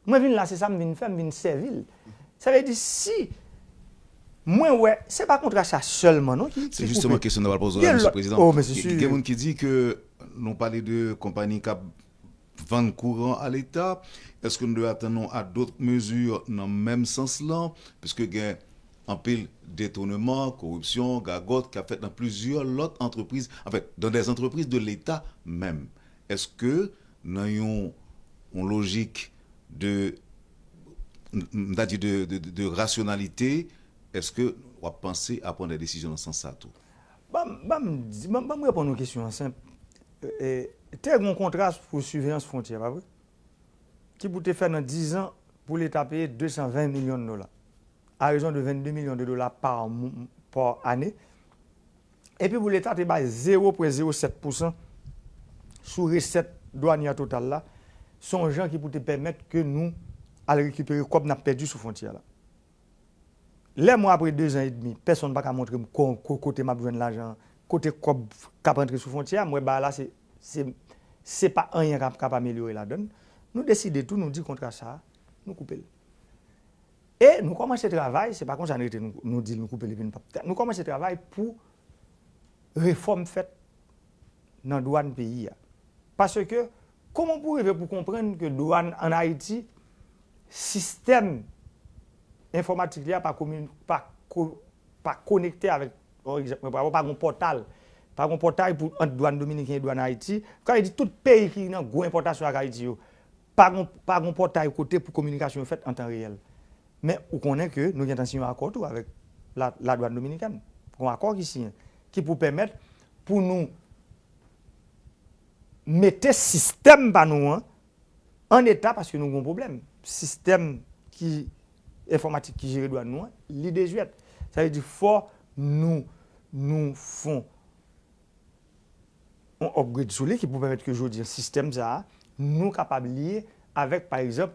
Mwen vin la, se sa m vin fè, m vin sèvi l. Sa vle di, si mwen wè, se pa kontra sa sèlman non ki, ki koupe. Se jisteman kesyon nan pral poze w la, Mesye le Prezidan. Oh, men se sir. Gen moun ki di ke nou pale de konpayi k ap vann kouran a Leta. Èske nou dwe atann nou a dòt mezi nan menm sans lan? Piske gen anpil detouneman, koripsyon, gagòt k ap fèt nan plizyè lòt antrepriz, anfèt, dans des entreprises de l'État menm. Èske nan yon, yon lojik de, m, m ta di de, de, de, de rasyonalite, èske w ap panse a pran de desizyon nan sans sa tou? Ban m, ban m di, ban m, ban m reponn yon kesyon an senp. E, e, te gen yon kontra pou siveyans fwontyè, pa vre? Ki pou te fè nan diz an pou Leta peye de san ven milyon dola, à raison de vingt-deux millions de dollars par mou-, par année. Epi pou Leta te bay zewo pwen zewo sèt pousan sou resèt dwanyè total la, se yon jan ki pou te pèmèt ke nou al rekipere kòb n ap pèdi sou fwontyè la. Lè mwen, apre dezan edmi, pèsonn pa ka montre m ko-, ko-, kote m ap jwenn lajan an, kote kòb k ap antre sou fwontyè a, m wè bagay la se, se, se pa anyen k ap, k ap amelyore ladan l. Nou deside tou, nou di kontra sa a, nou koupe l. E nou kòmanse travay, se pa konsa n rete, nou, nou di l nou koupe l epi n p ap, nou kòmanse travay pou refòm fèt nan dwàn peyi a. Paske, kòman pou rive pou konprann ke dwàn ann Ayiti, sistèm enfòmatik li a pa komin-, pa ko-, pa konekte avèk, pa egzanp, mwen pral ba w, pa gen pòtal, pa gen pòtay pou, ant dwàn dominiken e dwàn Ayiti. Sa vle di tout peyi ki nan gwo enpòtasyon ak Ayiti yo, pa gen, pa gen pòtay kote pou kominikasyon yo fèt an tan reyèl. Men ou konnen ke nou gentan siyen yon akò tou avèk la, ladwàn dominikèn. Yon akò ki siyen, ki pou pèmèt pou nou mete sistèm pa nou an an eta paske nou gen yon pwoblèm. Sistèm ki enfòmatik ki jere dwàn nou an, li dezwèt. Sa vle di fò nou, nou fè yon upgrade sou li ki pou pèmèt ke jodi a sistèm sa a, nou kapab li avèk, pa egzanp,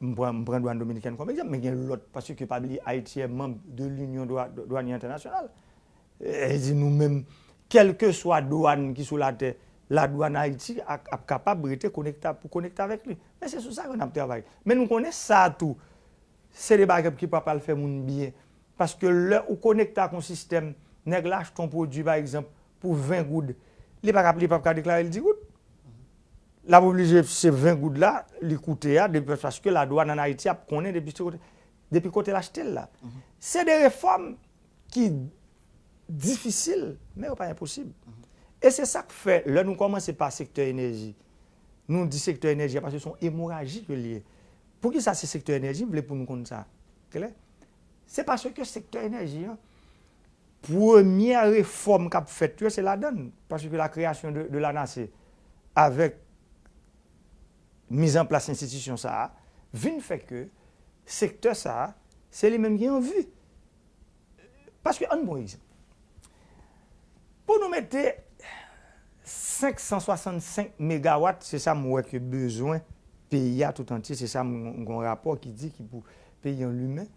m pran, m pran dwàn dominikèn kòm egzanp, men gen lòt, paske pa bliye Ayiti est membre de l'Union Dwa-, Douanière Internationale. E di nou menm, kèlkeswa dwàn ki sou latè, ladwàn Ayiti ap, ap kapab rete konekte pou konekte avèk li. Men se sou sa ke n ap travay. Men nou konnen sa tou, se de bagay ki pa pral fè moun byen. Paske lè ou konekte ak yon sistèm, nèg la achte yon pwodui, pa egzanp, pou ven goud, li pa ka, li p ap ka deklare l di goud. L ap oblije se ven goud la, li koute a, depi, paske ladwàn ann Ayiti ap konnen depi kote, depi kote l achte l la. Se de refòm ki difisil, men yo pa enposib. E se sa k fè, lè nou kòmanse pa sektè enèji, nou di sektè enèji a paske se yon emoraji ke l ye. Poukisa se sektè enèji? M vle pou nou konn sa klè. Se paske sektè enèji an, premyè refòm k ap fèt yo, se ladan l. Paske la kreyasyon de, de l'ANASE, avèk mizanplas enstitisyon sa a, vin fè ke sektè sa a, se li menm ki an vi. Paske, ann pran yon egzanp. Pou nou mete senk san swasannsenk megawat, se sa m wè ke bezwen peyi a tout antye, se sa m gen yon rapò ki di ki pou peyi an limen.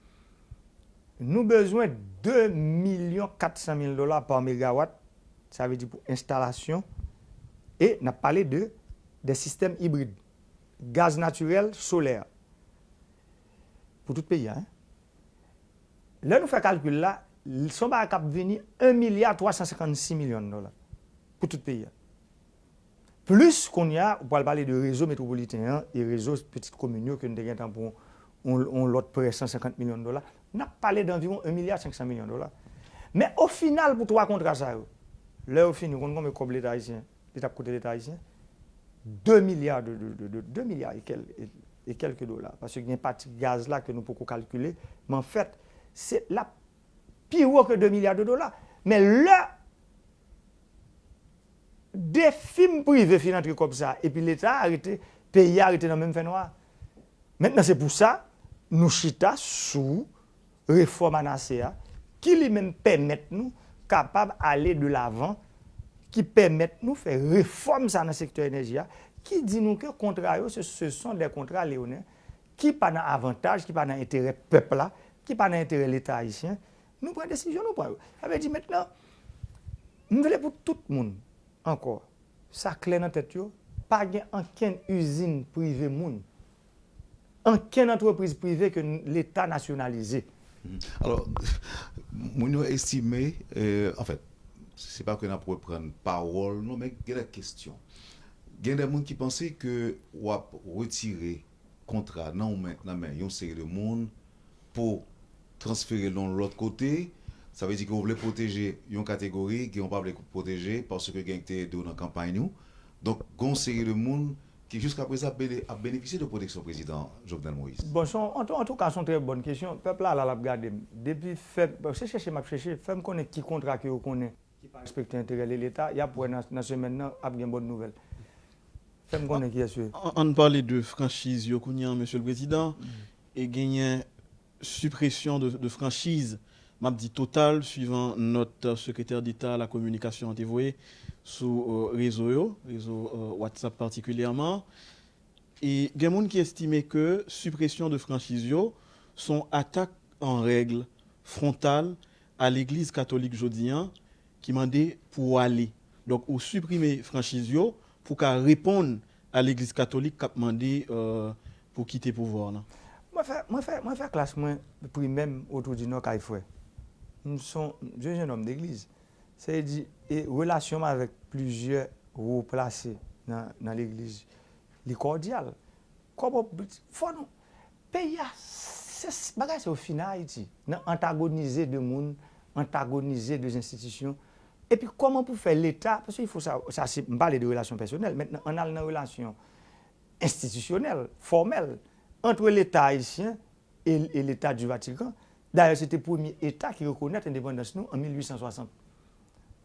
Nou bezwen de milyon kat san mil dola pa megawat, sa vle di pou enstalasyon, e n ap pale de, de sistèm ibrid, gaz natirèl, solè, pou tout peyi a, en. Lè nou fè kalkil la, se yon bagay k ap vini en milya twa san senkannsis milyon dola pou tout peyi a. Plis kounye a, ou pral pale de rezo metwopoliten an e rezo pitit komin yo ke nou te gentan pou yon, yon lòt prè san senkant milyon dola. N ap pale danviwon en milya senk san milyon dola. Men o final, pou twa kontra sa yo, lè yo fini, ou konn konbyen kòb Leta ayisyen, li t ap koute Leta ayisyen? De milya de, de, de, de, de milya e kèl, e, e kèlke dola. Paske gen pati gaz la ke nou poko kalkile, men anfèt, se, l ap pi wo ke de milya de dola. Men lè de fim prive fin antre kòb sa, epi Leta a rete, peyi a rete nan menm fènwa. Mentnan, se pou sa, nou chita sou refòm ANASE a, ki li menm pèmèt nou kapab ale de lavan, ki pèmèt nou fè refòm sa nan sektè enèji a, ki di nou ke kontra yo, se, ce sont des contrats léonins, ki pa nan avantaj, ki pa nan enterè pèp la, ki pa nan enterè Leta ayisyen. Nou pran desizyon, nou pran yo. Sa vle di mentnan, m vle pou tout moun, ankò, sa klè nan tèt yo, pa gen ankenn izin prive moun, ankenn antrepriz prive ke n-, Leta nasyonalize. Alò, moun yo estime, euh, anfèt, se pa ke n ap reprann pawòl, non, men gen de kesyon. Gen de moun ki panse ke w ap retire kontra nan men, nan men yon seri de moun pou transfere l yon lòt kote. Sa vle di ke w vle pwoteje yon kategori, gen w pa vle pwoteje paske gen ki te ede w nan kanpay ou. Donk, gen yon seri de moun ki jiskaprezan ap bene-, ap benefisye de pwoteksyon prezidan Jovenel Moïse. Bon, se yon, antouka, se yon trè bòn kesyon. Pèp la la, l ap gade m. Depi fè, se chèche m ap chèche, fè m konnen ki kontra ke yo konnen ki pa respekte enterè Leta, y ap wè nan, nan semèn nan, ap gen bòn nouvèl. Fè m konnen kiyès yo ye. Ann pale de franchiz yo kounye a, Mesye le Prezidan. E genyen sipresyon de, de franchiz, m ap di total, swivan nòt Sekretè Deta a la Kominikasyon an te voye sou rezo yo, rezo WhatsApp patikilyèman. E gen moun ki estime ke sipresyon de franchiz yo se yon atak an règ fwontal a Legliz Katolik jodi a ki mande pou w ale. Donk, ou siprime franchiz yo pou w ka reponn a Legliz Katolik k ap mande pou kite pouvwa w lan. Mwen fè, mwen fè, mwen fè klas mwen primè m Wotou di Nò kay frè. M se yon, m se yon jennonm legliz. Sa vle di, e relasyon m avèk plizyè wo plase nan, nan legliz, li kòdyal. Kòman, fò nou, peyi a, se, bagay sa yo fini Ayiti, nan antagonize de moun, antagonize de enstitisyon. Epi kòman pou fè Leta, paske il faut sa, sa se, m pale de relasyon pèsonèl, mentnan ann al nan relasyon enstitisyonèl, fòmèl, ant Leta ayisyen e, e Leta di Vatikan. Dayè, se te premye Eta ki rekonèt endepandans nou an mil uit san swasant.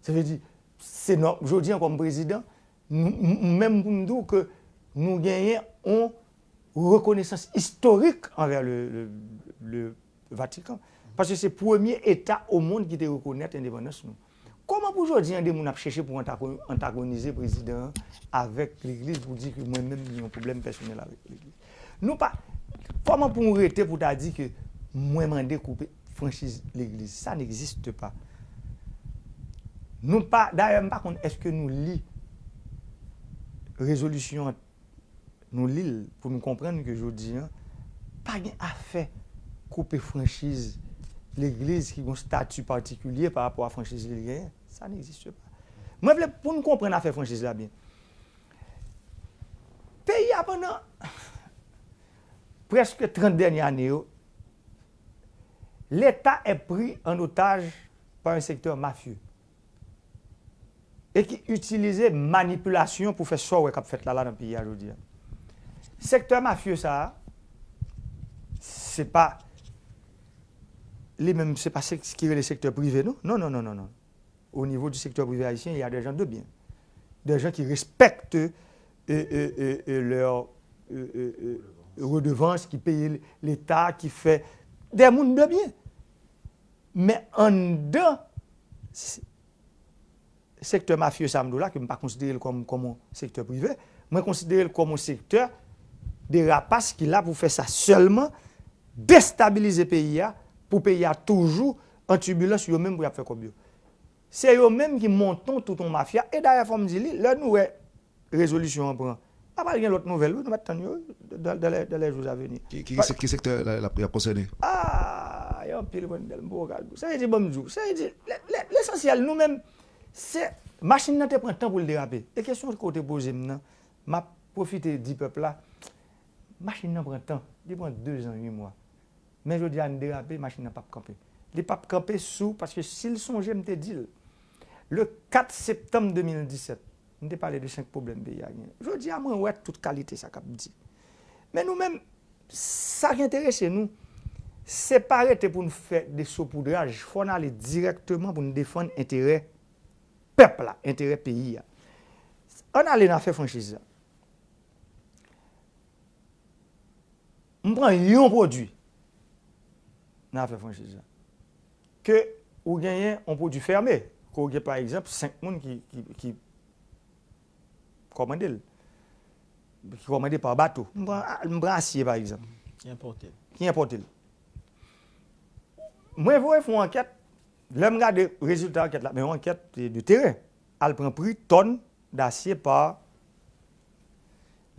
Sa vle di, se nò, jodi a kòm prezidan, nou, m, m, menm pou m di w ke nou genyen yon rekonesans istorik anvè le, le, le Vatican. Paske se premye Eta o mond ki te rekonèt endepandans nou. Kòman pou jodi a de moun ap chèche pou antagonize prezidan an avèk legliz pou di ke mwen menm gen yon pwoblèm pèsonèl avèk legliz? Nou pa, kòman pou w rete pou ta di ke mwen mande koupe franchiz legliz? Ça n'existe pas. Nou pa, dayè, m pa konn èske nou li rezolisyon an, nou li l pou nou konprann ke jodi a, pa gen afè koupe franchiz legliz ki gen yon stati patikilye pa rapò a franchiz li genyen. Ça n'existe pas. Mwen vle pou n konprann afè franchiz la byen. Peyi a pandan prèske trant dènye ane yo, Leta est pris en otage par un secteur mafieux e ki itilize manipilasyon pou fè sa w wè k ap fèt la, la nan peyi a jodi a. Sektè mafye sa a, se pa li menm, se pa se ki rele sektè prive, non. Non, non, non, non, non. Au niveau du secteur privé haïtien, il y a des gens de bien. Des gens qui respectent euh, euh, euh, euh, leurs euh, euh, euh, redevances, qui payent l'État, qui fait des moun de bien. Men anndan s- sektè mafye sa m di w la, ke m pa konsidere l kòm kòm yon sektè prive, mwen konsidere l kòm yon sektè de rapas ki la pou fè sa sèlman, destabilize peyi a, pou peyi a toujou an tibilans, yo menm pou y ap fè kòb yo. Se yo menm ki monte tout yon mafya. E dayè, fò m di li, lè nou wè rezolisyon an pran, a pral gen lòt nouvèl, wi, nou mèt tann yo dans les jours à venir. Ki, ki, ki sektè la, la, la konsène? Ah, y a anpil mwen dèl m poko ka di w. Sa vle di, ban m di w, sa vle di, lesansyèl, nou menm, se machin nan te pran tan pou l derape. E kesyon ke w te poze m nan, m ap pwofite di pèp la, machin nan pran tan. Li pran de zan, uit mwa. Men jodi a, n derape, machin nan p ap kanpe. Li p ap kanpe sou, paske si l sonje, m te di l, le kat septanm de mil disèt, m te pale de senk pwoblèm peyi a genyen. Jodi a, mwen wè tout kalite sa k ap di. Men nou menm, sa k enterese nou, se pa rete pou n fè de sopoudraj, fò n ale dirèkteman pou n defann enterè pèp la, enterè peyi a. Ann ale nan afè franchiz la. M pran yon pwodui nan afè franchiz la. Ke ou genyen yon pwodui fèmen, ke ou gen pa egzanp senk moun ki, ki, ki kòmande l, ki kòmande pa bato. M pran, m pran asye pa egzanp. Ki enpòte l. Ki enpòte l. Mwen voye fè yon ankèt, lè m gade rezilta ankèt la, men yon ankèt de teren, al pran pri tòn dasye pa.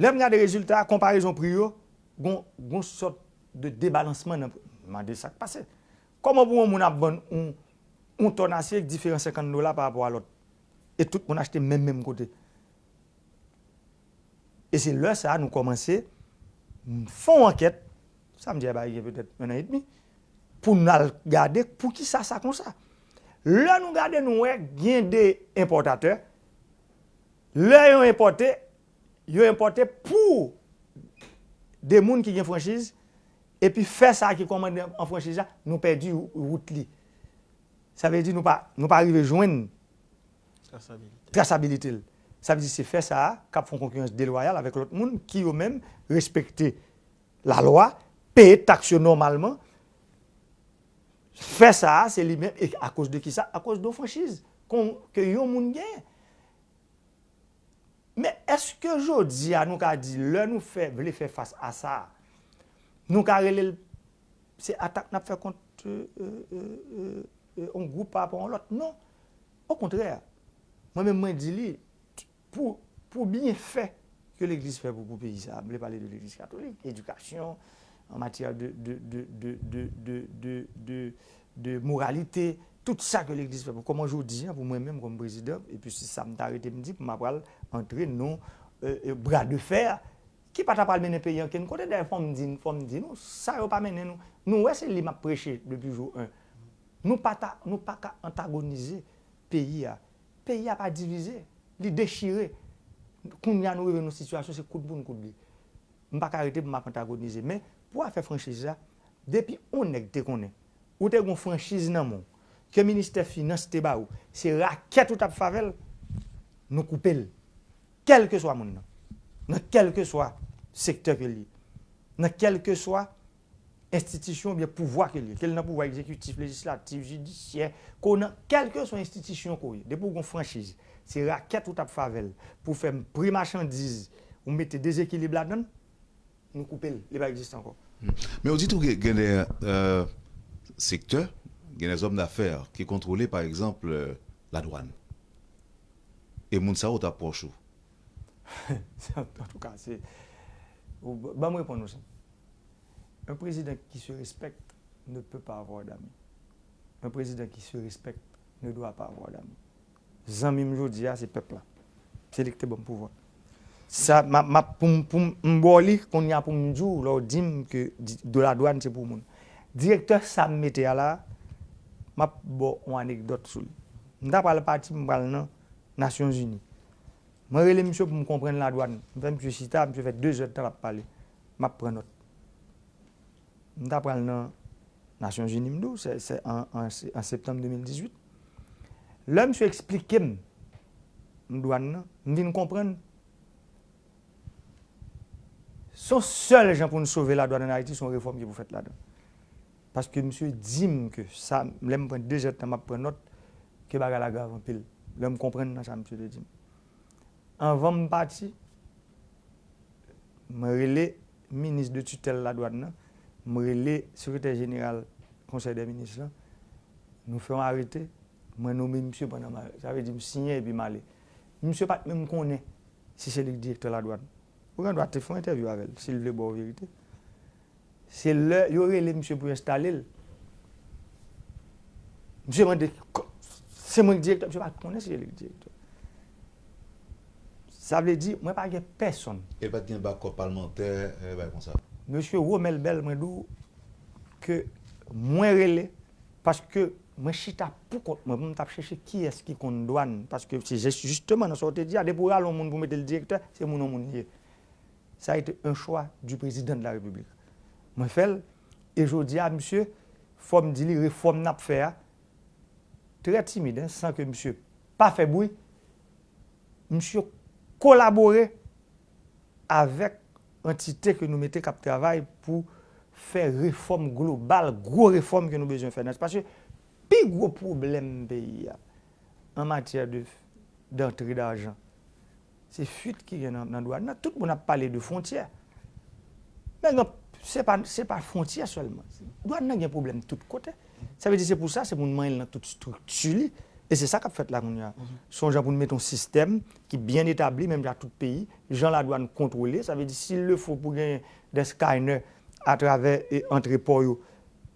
Lè m gade rezilta, konparezon pri yo, gon, gon sòt de debalansman nan pri. M mande sa k pase. Kòman pou yon moun ap vann yon, yon tòn asye k diferan senkant dola pa rapò a lòt? E tout moun achte menm, menm kote. E se lè sa a nou kòmanse fè yon ankèt, sa m di a bay gen petèt yon an edmi, pou n al gade poukisa sa konsa. Lè nou gade, nou wè gen de enpòtatè, lè yo enpòte, yo enpòte pou de moun ki gen franchiz, epi fè sa a ki kòmande an franchiz la, nou pèdi wout li. Sa vle di nou pa, nou pa rive jwenn trasabilite l. Sa vle di se fè sa a k ap fè yon konkirans delwayal avèk lòt moun ki yo menm respekte lalwa, peye taks yo nòmalman. Fè sa a, se li menm, e akoz de kisa? Akoz de yon franchiz kon, ke yon moun genyen. Men èske jodi a nou ka di, lè nou fè, vle fè fas a sa, nou ka rele l, se atak n ap fè kont, euh, euh, euh, euh, euh, yon gwoup pa rapò a yon lòt? Non. Okontrè, mwen menm mwen di li, pou, pou byenfè ke legliz fè pou, pou peyi sa a, m vle pale de legliz katolik, edikasyon, an matyè de, de, de, de, de, de, de, de, de moralite, tout sa ke legliz fè pou, kòman jodi a, pou mwen menm kòm prezidan, epi se sa m ta rete m di, pou m ap pral antre nan euh, euh, bra de fè, ki pa ta pral mennen peyi a ankenn kote. Dayè, fò m di, fò m di nou, sa yo pa mennen nou. Nou wè se li m ap preche depi jou en. Nou pa ta, nou pa ka antagonize peyi a. Peyi a pa divize, li dechire. Kounye a nou rive nan sitiyasyon se koud pou n koud li. M pa ka rete pou m ap antagonize. Men, pou afè franchiz la, depi yon nèg te konnen, ou te gen yon franchiz nan men w, ke ministè finans te ba ou, se rakèt ou t ap fè avè l, nou koupe l. Kèlkeswa moun nan. Nan kèlkeswa sektè ke l ye. Nan kèlkeswa enstitisyon oubyen pouvwa ke l ye. Ke l nan pouvwa egzekitif, lejislatif, jidisyè, ke w nan kèlkeswa enstitisyon ke w ye. Depi w gen yon franchiz, se rakèt ou t ap fè avè l pou fè pri machandiz, ou mete dezekilib ladan l, nou koupe l, li pa egziste ankò. Men ou di tou gen, gen de euh, sektè, gen de zòm dafè ki kontwole, pa egzanp, euh, ladwàn. E moun sa yo ta pwòch ou. Antouka, se, ban m reponn ou sa. Un président qui se respecte ne peut pas avoir d'amis. Un président qui se respecte ne doit pas avoir d'amis. Zanmi m jodi a, se pèp la. Se li ki te ban m pouvwa. Sa, m ap, m ap, pou m, pou m, m ba w li, kounye a pou m di w, lè w di m ke di- de la dwàn se pou moun. Direktè sa m mete a la, m ap ba w yon anekdòt sou li. M ta pral pati, m pral nan Nasyonzini. Mwen rele misye pou m konprann ladwàn. M fè misye chita, misye fè de zè tan l ap pale. M ap pran nòt. M ta pral nan Nasyonzini, m di w, se, se an, an, an septanm de mil dizuit. Lè misye eksplike m dwàn nan, m vin konprann se yon sèl jan pou n sove ladwàn ann Ayiti, se yon refòm ki pou fèt ladan. Paske misye di m ke sa, lè m pran de zè tan m ap pran nòt, ke bagay la grav anpil. Lè m konprann nan sa misye te di m. Anvan m pati, mwen rele minis de titèl ladwàn nan, mwen rele sekretè jeneral konsèy dè minis lan, nou fè yon arete, mwen nome misye pandan m, sa vle di m siyen epi m ale. Misye pa t menm konnen si se li k direktè ladwàn. Ou gen dwa te fè yon entèvyou avè l, si l vle ba w verite. Se lè yo rele misye pou yo enstale l. Misye mande, "Ko- se mwen k direktè?" Misye pa konnen si se li k direktè. Sa vle di, mwen pa gen pèsonn. E pa t gen bakòp palmantè, e bagay konsa. Mesye Romel Bell, mwen di w ke mwen rele, paske mwen chita pou kont mwen, pou m t ap chèche kiyès ki konn dwàn, paske se jis- jisteman nan sa w te di a, depi w rale yon moun pou mete l direktè, se moun yon moun li ye. Ça a été un choix du président de la République. Mwen fè l, e jodi a, misye, fò m di li, refòm n ap fè a, trè timid, en, san ke misye pa fè bri, misye kolabore avèk antite ke nou mete k ap travay pou fè refòm global, gwo refòm ke nou bezwen fè nan, paske pi gwo pwoblèm peyi a, an matyè de, d'antre d'ajan, se fuit ki gen nan, nan dwàn nan. Tout moun ap pale de fwontyè. Men non, se pa, se pa fwontyè sèlman. Dwàn nan gen pwoblèm tout kote. Sa vle di se pou sa, se pou n manyen l nan tout estrikti li. E se sa k ap fèt la kounye a. Se yon jan pou n mete yon sistèm ki byen etabli, menm jan tout peyi, jan ladwàn kontwole. Sa vle di, s'il le faut pou gen de scanner atravè e antre pò yo.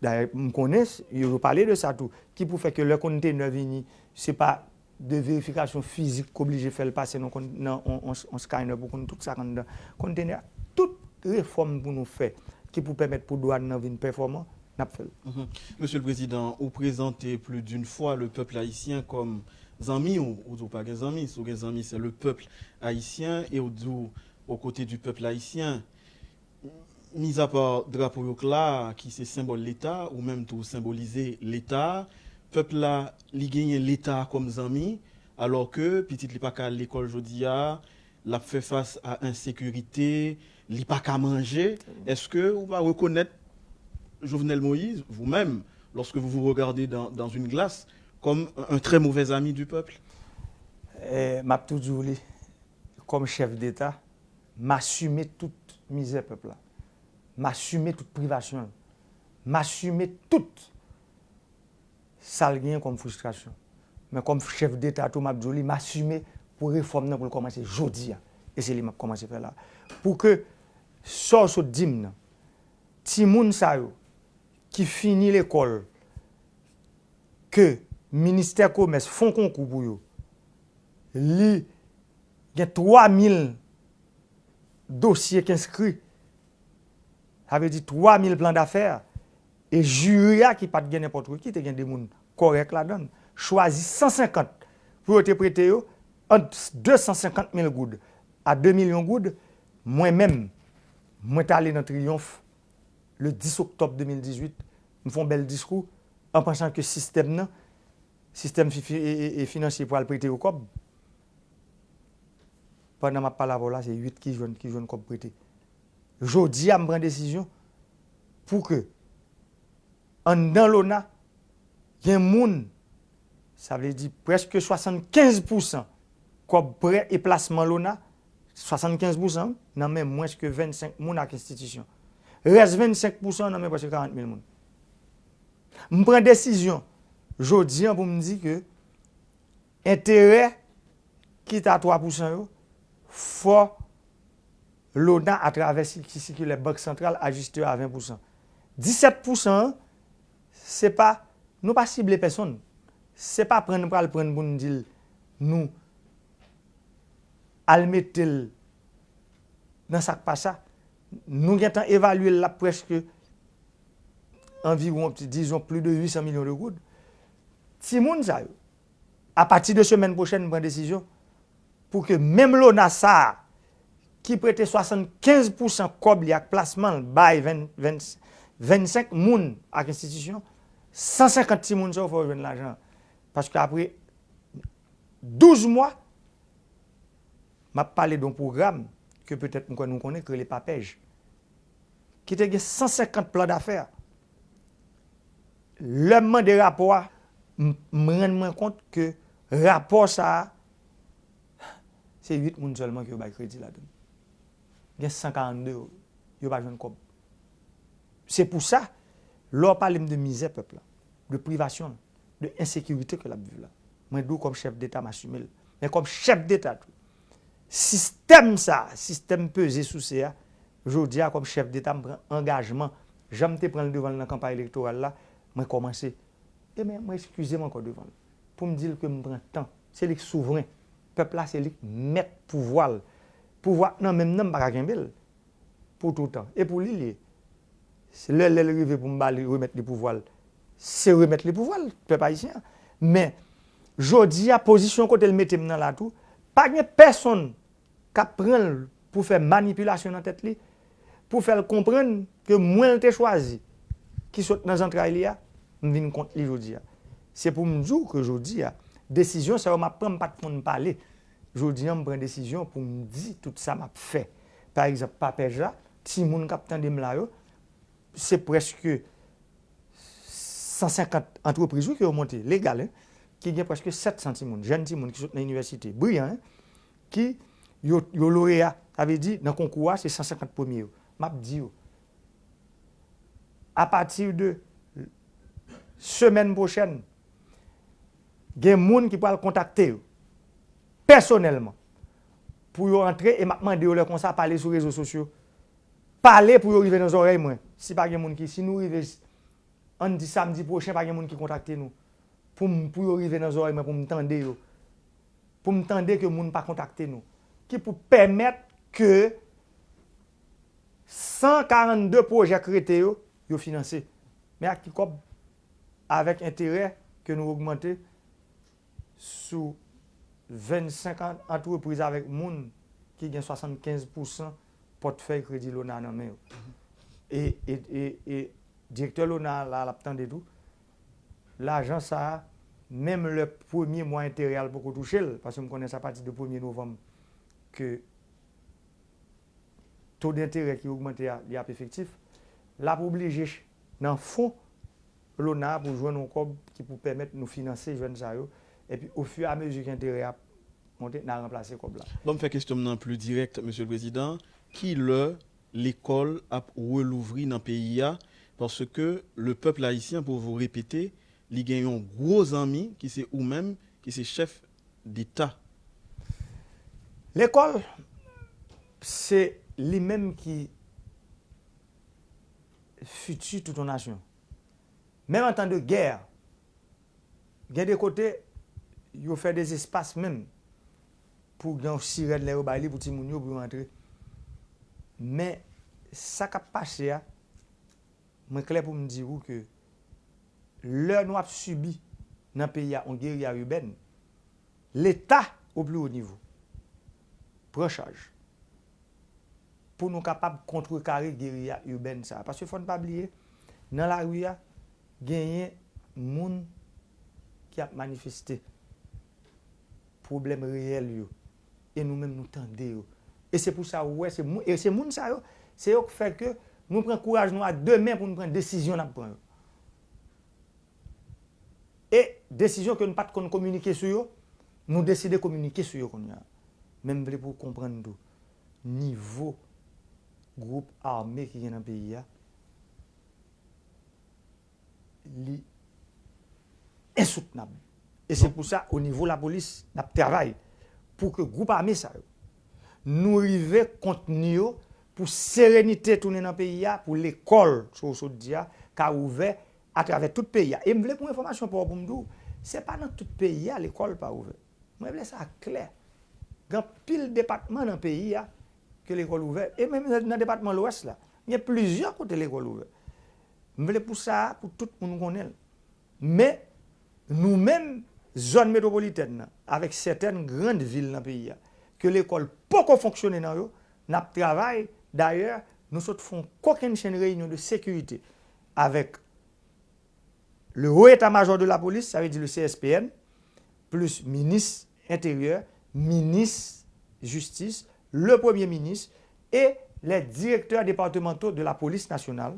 Dayè, m konnen, yo, yo pale de sa tou. Ki pou fè ke lè kontenè vini, se pa de verifikasyon fizik k oblije fè l pase nan, nan on, on, on scanner pou konn tout sa k anndan kontenè a. Tout refòm pou nou fè ki pou pèmèt pou dwàn nan vin pèfòman, n ap fè l. Mhm. Monsieur le Président, ou prezante plus d'une fois le peuple haïtien comme zanmi w, ou di w pa gen zanmi, si w gen zanmi, c'est le peuple haïtien, e w di w aux côtés du peuple haïtien. Mizapa drapo yo k la, ki se senbòl Leta, ou menm tou senbolize Leta, pèp la, li genyen Leta kòm zanmi, alò ke pitit li pa ka al lekòl jodi a, l ap fè fas a ensekirite, li pa ka manje. Èske ou pa rekonèt Jovenel Moïse, vous-même, lorsque vous vous regardez dans, dans une glace, comme un, un très mauvais ami du peuple? Eh, m ap tou di w li, kòm chèf deta, m asime tout mizè pèp la. M asime tout privasyon l. M asime tout sa l genyen kòm fristrasyon. Men kòm chèf deta tou, m ap di w li, m asime pou refòm nan pou l kòmanse jodi a. E se li m ap kòmanse fè la. Pou ke sa w sot di m nan, timoun sa yo ki fini lekòl, ke ministè komès fè yon konkou pou yo, li gen twa mil dosye k enskri, sa vle di twa mil plan dafè, e jiri a ki pa t gen nenpòt ki, te gen de moun kòrèk ladan l, chwazi san senkant pou yo te prete yo, ant de san senkant mil goud a de milyon goud, mwen menm, mwen t ale nan Triyonf le dis oktòb de mil dizuit, m fè yon bèl diskou, an pansan ke sistèm nan, sistèm fi- fi- e- e- e finansye pral prete yo kòb. Pandan m ap pale avè w la, se uit ki jwenn, ki jwenn kòb prete. Jodi a, m pran desizyon pou ke anndan lona, gen moun, sa vle di prèske swasannkenz pousan kòb prè e plasman lona, swasannkenz pousan nan men mwens ke vennsenk moun ak enstitisyon. Rès vennsenk pousan nan men prèske karant mil moun. M pran desizyon jodi a pou m di ke enterè ki ta twa pousan yo, Fò Lona atravè si- ki sikilè Bank Santral ajiste yo a ven pousan. Disèt pousan an, se pa, nou pa sible pèsonn. Se pa pran n pral pran n pou n di l nou al mete l nan sa k pa sa. Nou gentan evalye l la prèske anviwon, dizon, plis de uit san milyon de goud. Timoun sa yo, apati de semèn pwochèn, m pran desizyon pou ke menm Lona sa a, ki prete swasannkenz pousan kòb li ak plasman l bay ven- ven- vennsenk moun ak enstitisyon, san senkant timoun sa yo fò yo jwenn lajan an. Paske apre douz mwa, m ap pale de yon pwogram ke petèt m kwè nou konnen, ki rele PAPEJ, ki te gen san senkant plan dafè. Lè m mande rapò a, m m rann mwen kont ke rapò sa a, se uit moun sèlman ke yo bay kredi ladan l. Gen san karannde yo, yo pa jwenn kòb. Se pou sa, lè w pale m de mizè pèp la, de privasyon l, de ensekirite ke l ap viv la, mwen di w kòm chèf deta m asime l. Men kòm chèf deta tou, sistèm sa a, sistèm peze souse a, jodi a kòm chèf deta m pran angajman, jan m te pran l devan l nan kanpay elektoral la, mwen kòmanse. E men mwen eskize m ankò devan l pou m di l ke m pran tan. Se li k souvren. Pèp la se li k mèt pouvwa l. Pouvwa nan men m nan, m pa ka kenbe l pou toutan. E pou li l ye. Se lè lè l rive pou m ba li, remèt li pouvwa l, se remèt li pouvwa l, pèp ayisyen an. Men jodi a, pozisyon kote l mete m nan la tou, pa gen pèsonn k ap pran l pou fè manipilasyon nan tèt li, pou fè l konprann ke mwen l te chwazi, ki sot nan zantray li a, m vin kont li jodi a. Se pou m di w ke jodi a, desizyon sa yo m ap pran, m pa t konn pale. Jodi a, m pran desizyon pou m di tout sa m ap fè. Pa egzanp, PAPEJ la, timoun k ap tande m la yo, se prèske san senkant antrepriz, wi, ke yo monte, legal, en, ki gen prèske sèt san timoun, jèn timoun ki sot nan inivèsite, briyan, en, ki yo, yo loreya, sa vle di, nan konkou a, se san senkant premye yo. M ap di yo, apati de semèn pwochèn, gen moun ki pral kontakte yo pèsonèlman pou yo antre e m ap mande yo lè konsa pale sou rezo sosyo. Pale pou yo rive nan zòrèy mwen. Si pa gen moun ki, si nou rive, ann di samdi pwochen, pa gen moun ki kontakte nou pou m, pou yo rive nan zòrèy mwen, pou m tande yo. Pou m tande ke moun pa kontakte nou. Ki pou pèmèt ke san karannde pwojè k rete yo, yo finanse. Men ak ki kòb? Avèk enterè ke nou ogmante sou vennsenk an- antrepriz avèk moun ki gen swasannkenz pousan pòtfèy kredi Lona nan men yo. E, e, e, e direktè Lona a la, l ap tande tou. Lajan sa a, menm lè premye mwa enterè a l poko touche l, paske m konnen se apati de premye novanm ke to denterè ki ogmante a, li ap efektif, l ap oblije ch- nan fon Lona a pou jwenn yon kòb ki pou pèmèt nou finanse jèn sa yo. Epi, ofiramezi ke enterè a ap monte, n a ranplase kòb la. Ban m fè kesyon m nan pli dirèk, Mesye le Prezidan. Ki lè lekòl ap relouvri nan peyi a? Paske le pèp ayisyen, pou vou repete, li gen yon gwo zanmi ki se ou menm, ki se chèf deta. Lekòl, se li menm ki fiti tout yon nasyon. Menm an tan de gè, gen de kote, yo fè de espas menm pou gen yon sirèn lè yo bay li pou timoun yo, pou yo antre. Men, sa k ap pase a, mwen klè pou m di ou ke lè nou ap sibi nan peyi a yon geriya ibèn, Leta, o pli wo nivo, pran chaj pou nou kapab kontrekare geriya ibèn sa a. Paske fò n pa bliye, nan lari a, genyen moun ki ap manifeste pwoblèm reyèl yo. E nou menm, nou tande yo. E se pou sa ou wè, se moun, e se moun sa yo, se yo k fè ke nou pran kouraj nou a de men pou nou pran desizyon n ap pran yo. E desizyon ke nou pa t konn kominike sou yo, nou deside kominike sou yo kounye a. Men m vle pou w konprann tou, nivo gwoup ame ki gen nan peyi a, li ensoutenab. E se pou sa, o nivo lapolis, n ap travay pou ke gwoup ame sa yo, nou rive kontni yo pou serenite tounen nan peyi a, pou lekòl, sa w sot di a, ka ouvè atravè tout peyi a. E m vle pou enfòmasyon pa w pou m di w, se pa nan tout peyi a lekòl pa ouvè. Mwen vle sa klè. Gen anpil depatman nan peyi a ke lekòl ouvè. E menm nan depatman Lwès la, gen plizyè kote lekòl ouvè. M vle pou sa a, pou tout moun konnen l. Men, nou menm, zòn metwopolitèn nan, avèk sètèn grann vil nan peyi a, ke lekòl poko fonksyone nan yo, n ap travay. Dayè, nou sot fè yon kokennchenn reyinyon de sekirite avèk le Haut État-Major de la Police, sa vle di le C S P N, plis minis enteryè, minis jistis, le premye minis et les directeurs départementaux de la police nationale,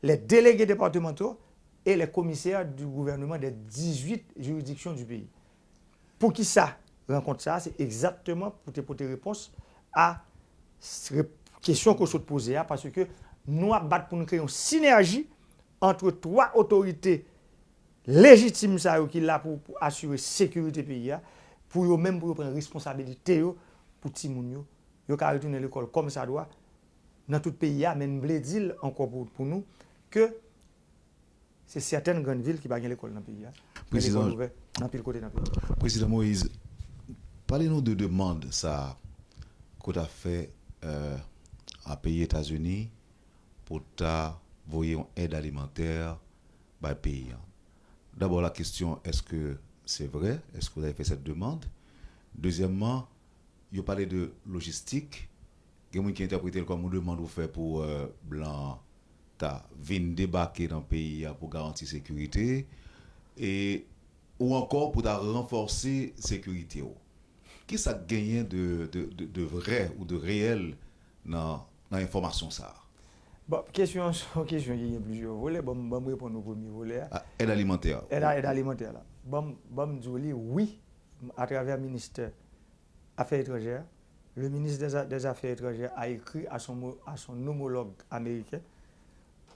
les délégués départementaux et les commissaires du gouvernement des dix-huit juridictions du pays. Poukisa rankont sa a? Se egzakteman pou te pote repons a s-, rep-, kesyon ke w sot poze a, paske nou ap bat pou nou kreye yon sinèji ant twa otorite lejitim sa yo ki la pou, pou asire sekirite peyi a, pou yo menm pou yo pran responsabilite yo pou timoun yo. Yo ka retounen lekòl kòmsadwa nan tout peyi a, men m vle di l ankò pou, pou nou ke se sètèn grann vil ki pa gen lekòl nan peyi a. Men lekòl ouvè nan anpil kote nan peyi a. Prezidan Moïse, pale nou de demann sa a ke w ta fè, euh, a peyi Etazini pou ta voye yon èd alimantè bay peyi a. Dabò, la kesyon, èske se vre? Èske w ta fè cette demande? Dezyèmman, yo pale de lojistik. Gen moun ki entèprete l kòm yon demann ou fè pou, euh, blan ta vin debake nan peyi a pou garanti sekirite, e, ou ankò pou ta ranfòse sekirite w. Kisa k genyen de, de, de, de vrè ou de reyèl nan, nan enfòmasyon sa a? Bon, kesyon an se yon kesyon ki gen plizyè volè. Ban m, ban m reponn o premye volè a. A, èd alimantè. Èd a-, èd alimantè la. Ban m, ban m di w li, wi, atravè ministè Afè Etranjè, le ministre des A-, des Affaires Étrangères a écrit à son mo-, à son homologue américain,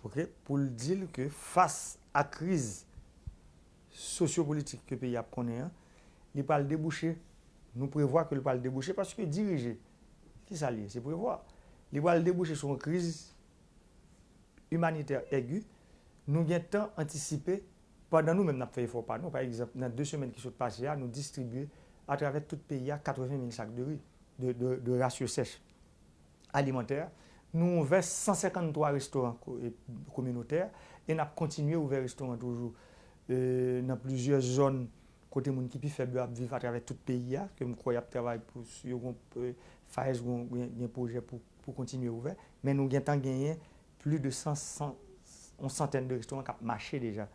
ok, pou l di l ke fas a kriz sosyopolitik ke peyi a ap konnen an, li pral debouche, nou prevwa ke li pral debouche, paske dirije, kisa l ye? Se prevwa. Li pral debouche sou yon kriz imanitè egi, nou gentan antisipe, pandan nou menm n ap fè efò pa nou. Pa egzanp, nan de semèn ki sot pase a, nou distribye atravè tout peyi a katreven mil sak de ri, de, de, de rasyon sèch alimantè. Nou ouvè san senkanntwa restoran ko-, e, kominotè, e n ap kontinye ouvè restoran toujou, e, nan plizyè zòn kote moun ki pi fèb yo ap viv atravè tout peyi a, ke m kwè y ap travay pou s-, yo gon, e, FAES gon, gen, gen pwojè pou, pou kontinye ouvè. Men nou gentan genyen plis de san, san, yon santèn de restoran k ap mache deja.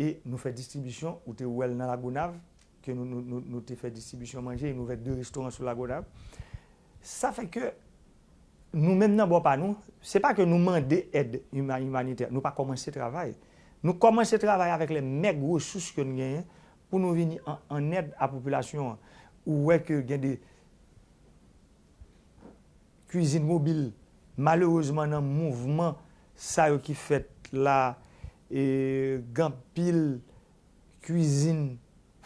E nou fè distribisyon, ou te wè l nan Lagonav, ke nou, nou, nou, nou te fè distribisyon manje, e nou ouvè de restoran sou Lagonav. Sa fè ke nou menm nan bò pa nou, se pa ke nou mande èd ima-, imanitè, nou pa kòmanse travay. Nou kòmanse travay avèk lè mèg resous ke nou genyen pou nou vini an, an èd a popilasyon an. Ou wè ke gen de kwizin mobil, malerezman, nan mouvman sa yo ki fèt la, e, gen anpil kwizin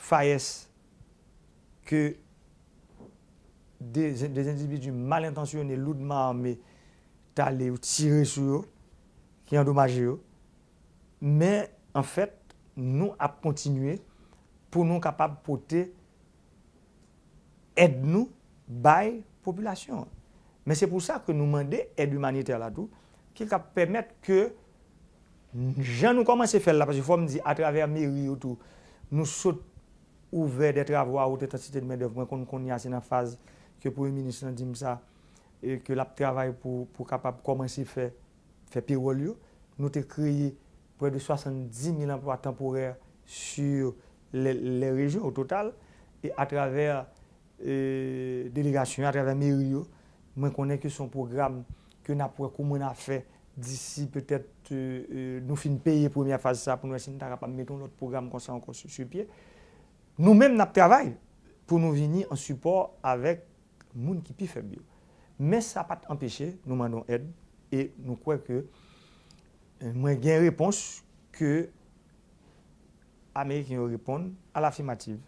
FAES ke de, de endividi mal entansyone, loudman ame, t ale tire sou yo, ki andomaje yo. Men, anfèt, nou ap kontinye pou nou kapab pote èd nou bay popilasyon an. Men se pou sa ke nou mande èd imanitè la tou, ki ka pèmèt ke, jan nou kòmanse fè l la, paske fò m di, atravè meri yo tou, nou sot ouvè des travaux à haute intensité de main d'œuvre. Mwen konn kounye a se nan faz ke premye minis lan di m sa, e ke l ap travay pou, pou kapab kòmanse fè, fè pewòl yo. Nou te kreye près de soixante-dix mille emplois temporaires sur les, les régions au total. E atravè, e, delegasyon, atravè meri yo, mwen konnen ke se yon pwogram ke n ap wè kòman n a fè disi petèt, e, e, nou fin peye premyè faz sa pou nou wè si n ta kapab mete yon lòt pwogram konsa ankò sou, sou pye. Nou menm n ap travay pou nou vini an sipò avèk moun ki pi fèb yo. Men sa pa t anpeche nou mande yon èd e nou kwè ke, e, mwen gen repons ke Ameriken yo reponn alafimativ.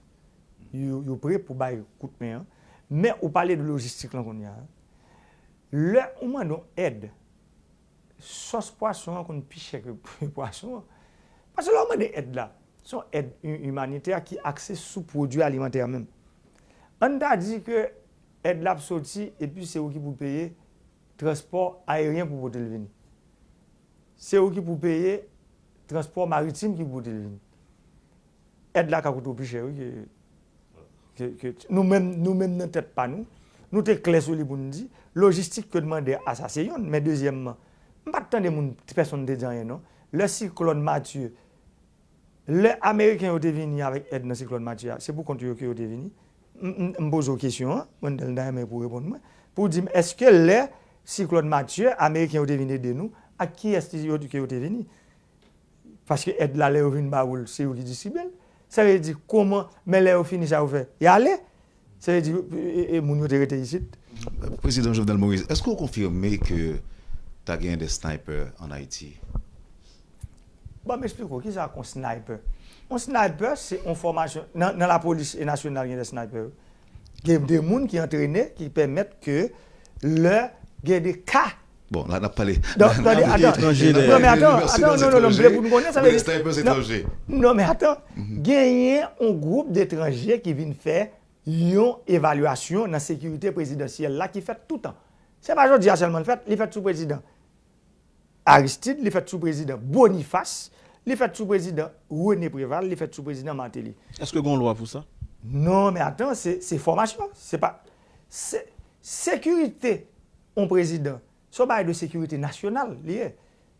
Yo, yo pre pou bay kout men an. Men ou pale de lojistik lan kounye a. Lè ou mande yon èd, sòs pwason an konn pi chè ke pwason an. Paske lè w mande èd la, se yon èd imanitè ki akse sou pwodui alimantè menm. Ann ta di ke èd la ap soti epi se ou ki pou peye transpò ayeryen pou pote l vini. Se ou ki pou peye transpò maritim ki pou pote l vini. Èd la ka koute w pi chè wi ke, ke, ke nou menm, nou menm nan tèt pa nou, nou te klè sou li pou n di, lojistik ke n mande a sa se yonn, men dezyèmman, m pa t tande moun, pèsonn te di anyen non. Lè siklòn Matye, lè ameriken yo te vini avèk èd nan siklòn Matye a, se pou kont yo ke yo te vini. M, m, m poze w kesyon an, mwen ta renmen pou w reponn mwen, pou w di m èske lè siklòn Matye, ameriken yo te vin ede nou, ak kiyès yo, ke yo te vini? Paske èd la lè yo vin ba ou l, se yo ki distribye l. Sa vle di kòman, men lè yo fini sa yo fè, y ale. Sa vle di e, e, e moun yo te rete isit. Prezidan Jovenel Moïse, èske w konfime ke ta genyen de sniper an Ayiti? Ban m eksplike w kisa k yon sniper. Yon sniper se yon fòmasyon, nan, nan lapolis e nasyonal gen de sniper wi. Gen de moun ki antrene ki pèmèt ke lè gen de ka Bon, la n ap pale. Non, tande, atan. Non, men atan, atan, non, non, non, m vle pou nou konnen, sa vle di. Sniper se etranje. Non, men atan, genyen yon gwoup detranje ki vin fè yon evalyasyon nan sekirite prezidansyèl la ki fèt toutan. Se pa jodi a sèlman l fèt, li fèt sou prezidan Aristide, li fèt sou prezidan Boniface, li fèt sou prezidan René Préval, li fèt sou prezidan Martelly. Èske gen yon lwa pou sa? Non, men atan, se, se fòmasyon. Se pa, se, sekirite yon prezidan, se yon bagay de sekirite nasyonal li ye.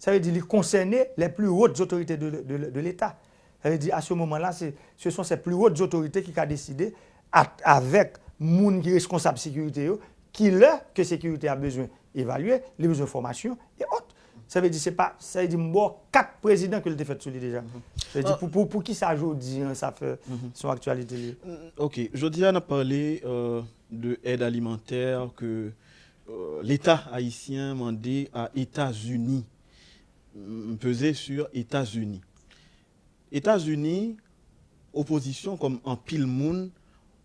Sa vle di li konsène les plus hautes autorités de, de, de l'État. Sa vle di, à ce moment-là, se, ce sont ces plus hautes autorités ki ka deside avèk moun ki reskonsab sekirite yo, kilè ke sekirite a bezwen evalye, li bezwen fòmasyon, e òt. Sa vle di, se pa, sa vle di, m ba w kat prezidan ke l te fèt sou li deja. Sa vle di, pou, pou, pou kisa jodi an sa fè se yon aktyalite li ye? Ok, jodi a n ap pale euh, de èd alimantè ke euh, Leta ayisyen mande a Etazini. M peze sur Etazini. Etazini, opozisyon kòm anpil moun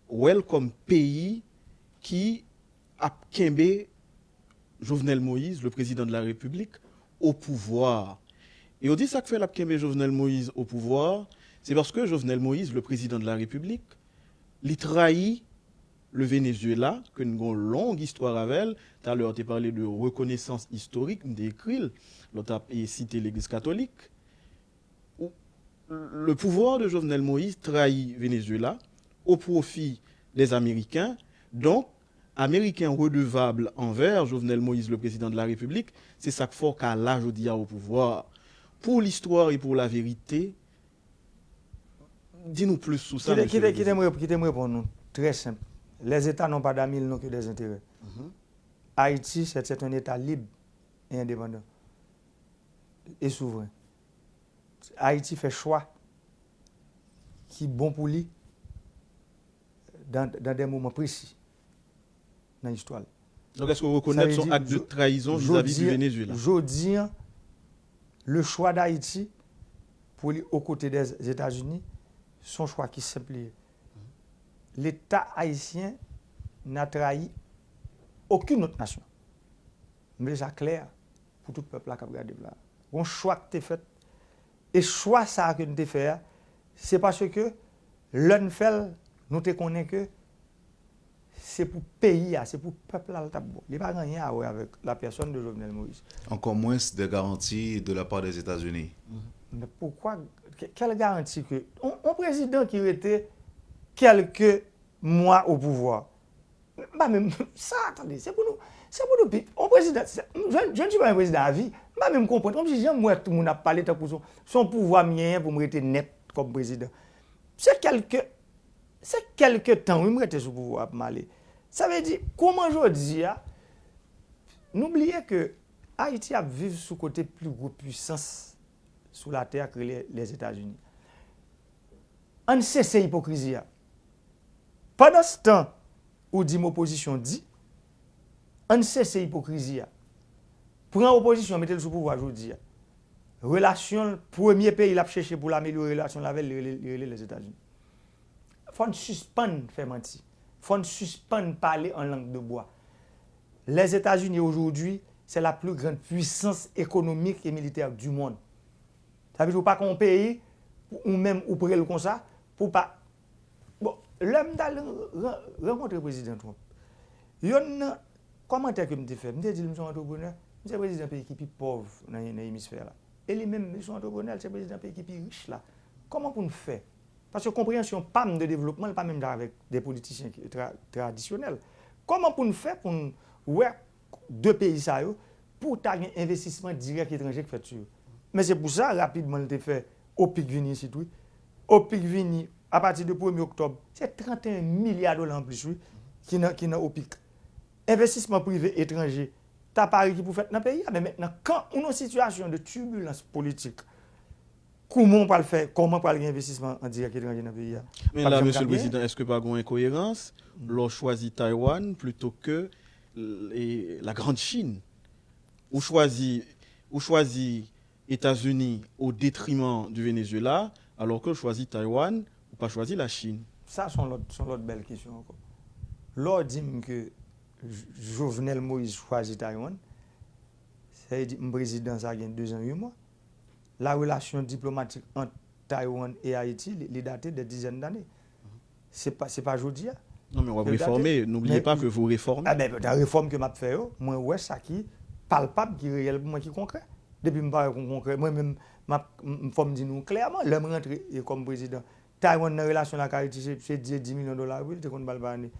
wè l kòm peyi ki ap kenbe Jovenel Moïse, le président de la République, au pouvoir. E yo di sa k fè l ap kenbe Jovenel Moïse au pouvoir, se paske Jovenel Moïse, le président de la République, li trayi le Venezuela, ke n gen yon long istwa avè l. Talè w te pale de rekonesans istorik, m te ekri l, lè w t ap site Legliz Katolik. Le pouvoir de Jovenel Moïse trahi Venezuela au profit des Américains. Donc, Américains redevables envers Jovenel Moïse, le président de la République, se sa k fè w ka la jodi a au pouvoir. Pour l'histoire et pour la vérité, di nou plis sou sa, Kite, kite, kite m rep- kite m reponn nou. Trè senp. Les États n'ont pas d'amis, ils n'ont que des intérêts. Haïti, c'est c'est un État libre et indépendant et souverain. Ayiti fè chwa ki bon pou li dans, dans des moments précis nan istwa l. Donk, èske w rekonèt se yon ak de trayizon vizavi di Venezuela? Jodi an, le choix d'Haïti pou li aux côtés des États-Unis, se yon chwa ki senp li ye. L'État haïtien n'a trahi aucune autre nation. M vle sa klè pou tout pèp la k ap gade m la. Gon chwa k te fèt. E chwa sa a ke n te fè a, se paske lè n fè l, nou te konnen ke se pou peyi a, se pou pèp la l t ap bon. Li pa gen anyen a wè avèk la personne de Jovenel Moïse. Encore moins de garanties de la part des États-Unis. Men poukwa, ke- kèl garanti ke yon, yon prezidan ki rete kèlke mwa au pouvoir, m pa menm sa, tande, se pou nou, se pou nou pi, yon prezidan, se- jwenn jwenn ti pa yon prezidan avi, m pa menm konprann, kòmsi jan m wè tout moun ap pale tankou se se yon pouvwa m genyen pou m rete nèt kòm prezidan. Se kèlke, se kèlke tan wi m rete sou pouvwa a pou m ale. Sa vle di, kòman jodi a, nou bliye ke Ayiti ap viv sou kote pli gwo pwisans sou latè a k rele Lèzetazini. Ann sese ipokrizi a. Pandanstan ou di m opozisyon di, ann sese ipokrizi a. Pran opozisyon mete l sou pouvwa jodi a. Relasyon l, premye peyi l ap chèche pou l amelyore relasyon l avè l, li rele, li rele Lèzetazini. Fò n sispann fè manti. Fò n sispann pale an lang de bwa. Lèzetazini aujourd'hui, c'est la plus grande puissance économique et militaire du monde. Sa vle di ou pa ka yon peyi, ou menm ou pre l konsa, pou pa. Bon, lè m t al ran- rankontre prezidan Trump, yonn nan kòmantè ke m te fè, m te di l m se yon antreprenè, m se prezidan peyi ki pi pòv nan, nan emisfè la. E li menm, li se yon antreprenè, li se prezidan peyi ki pi rich la. Kòman pou n fè? Paske konpreyansyon pa m de devlopman, li pa menm jan avèk de politisyen ki tra- tradisyonèl. Kòman pou n fè pou n wè de peyi sa yo pou ta gen envestisman dirèk etranje k fèt sou yo? Men se pou sa, rapidman, li te fè OPIC vini isit, wi. OPIC vini apati de premye oktòb, se trannteyen milya dola anplis, wi, ki nan, ki nan OPIC. Envestisman prive etranje, ta pari ki pou fèt nan peyi a, men mentnan, kan ou nan sitiyasyon de tibilans politik, kouman w pral fè, kòman pral gen envestisman an dirèk etranje nan peyi a? Men la, Mesye Prezidan, èske pa gen yon enkoyerans lè w chwazi Taiwan plito ke la Grande Chine? Ou chwazi, ou chwazi Etazini o detriman di Venezuela, alò ke w chwazi Taiwan, ou pa chwazi la Chine? Sa se yon lòt, se yon lòt bèl kesyon ankò. Lè w di m ke Jovenel Moïse chwazi Taiwan, sa vle di m prezidan sa gen dezan uit mwa. La relation diplomatique entre Taïwan et Haïti, li, li date de dizèn dane. Se pa, se pa jodi a. Non, men w ap refòme. N'oubliez pas que vous réformez. Ah ben, nan refòm ke m ap fè yo, mwen wè sa ki palpab, ki reyèl pou mwen, ki konkrè. Depi m pa wè kon konkrè, mwen menm, m ap, m- fò m di nou klèman, lè m rantre e kòm prezidan, Taiwan nan relasyon l ak Ayiti, se, se di, di milyon dola, wi, li te konn ba l pa ane.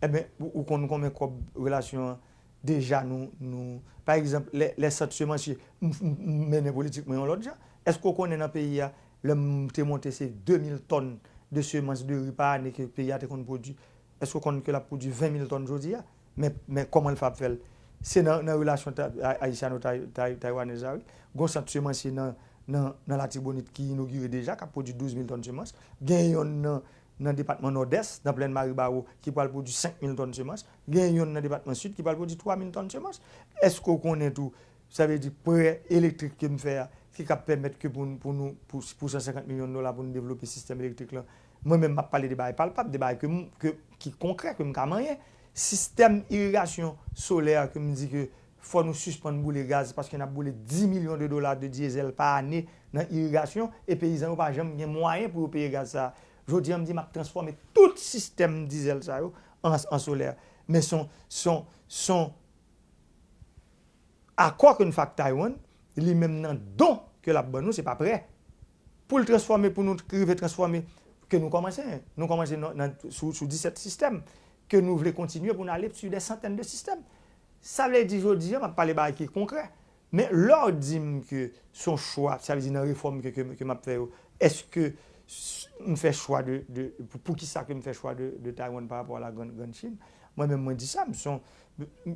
Enben, ou, ou konn konbyen kòb relasyon an deja nou, nou, pa egzanp, lè, lè sant semansyè, m, m, m mennen politik mwen yon lòt jan. Èske w konnen nan peyi a, lè m te monte, se de mil tòn de semans de ri pa ane ke peyi a te konn pwodui? Èske w konn ke l ap pwodui ven mil tòn jodi a? Men, men kòman l fè ap fè l? Se nan, nan relasyon ta- a- ayisyano-tay- tay- taywanèz la, wi. Gon sant semansyè nan, nan, nan Latibonit ki inogire deja, k ap pwodui douz mil tòn semans. Gen yonn nan, nan depatman Nòdès, nan plèn Maribawo, ki pral pwodui senk mil tòn semans. Gen yonn nan depatman Sid ki pral pwodui twa mil tòn semans. Èske w konnen tou, sa vle di prè elektrik ke m fè a, ki k ap pèmèt ke pou, n- pou nou, pou, pou san senkant milyon dola pou nou devlope sistèm elektrik lan? Mwen menm, m ap pale de bagay palpab, de bagay ke m- ke, ki konkrè, ke m ka manyen. Sistèm irigasyon solè ke m di ke fò nou sispann boule gaz, paske n ap boule dis milyon de dola de dyezèl pa ane nan irigasyon, e peyizan yo pa janm gen mwayen pou yo peye gaz sa a. Jodi a, m di m ap transfòme tout sistèm dyezèl sa yo an, an solè. Men se yon, se yon, se yon akò ke n fè ak Taiwan, li menm nan don ke l ap ban nou, se pa prè. Pou l transfòme, pou nou rive transfòme, ke nou kòmanse, nou kòmanse nan, nan- sou, sou disèt sistèm, ke nou vle kontinye pou n ale sou de santèn de sistèm. Sa vle di, jodi a, m ap pale bagay ki konkrè. Men lè w di m ke se yon chwa, sa vle di nan refòm ke, ke, ke m ap fè yo, èske s- m fè chwa de, de pou, pou ki sa ke m fè chwa de, de Taiwan pa rapò a la Grande, Grande Chine? Mwen menm, mwen di sa, m se yon,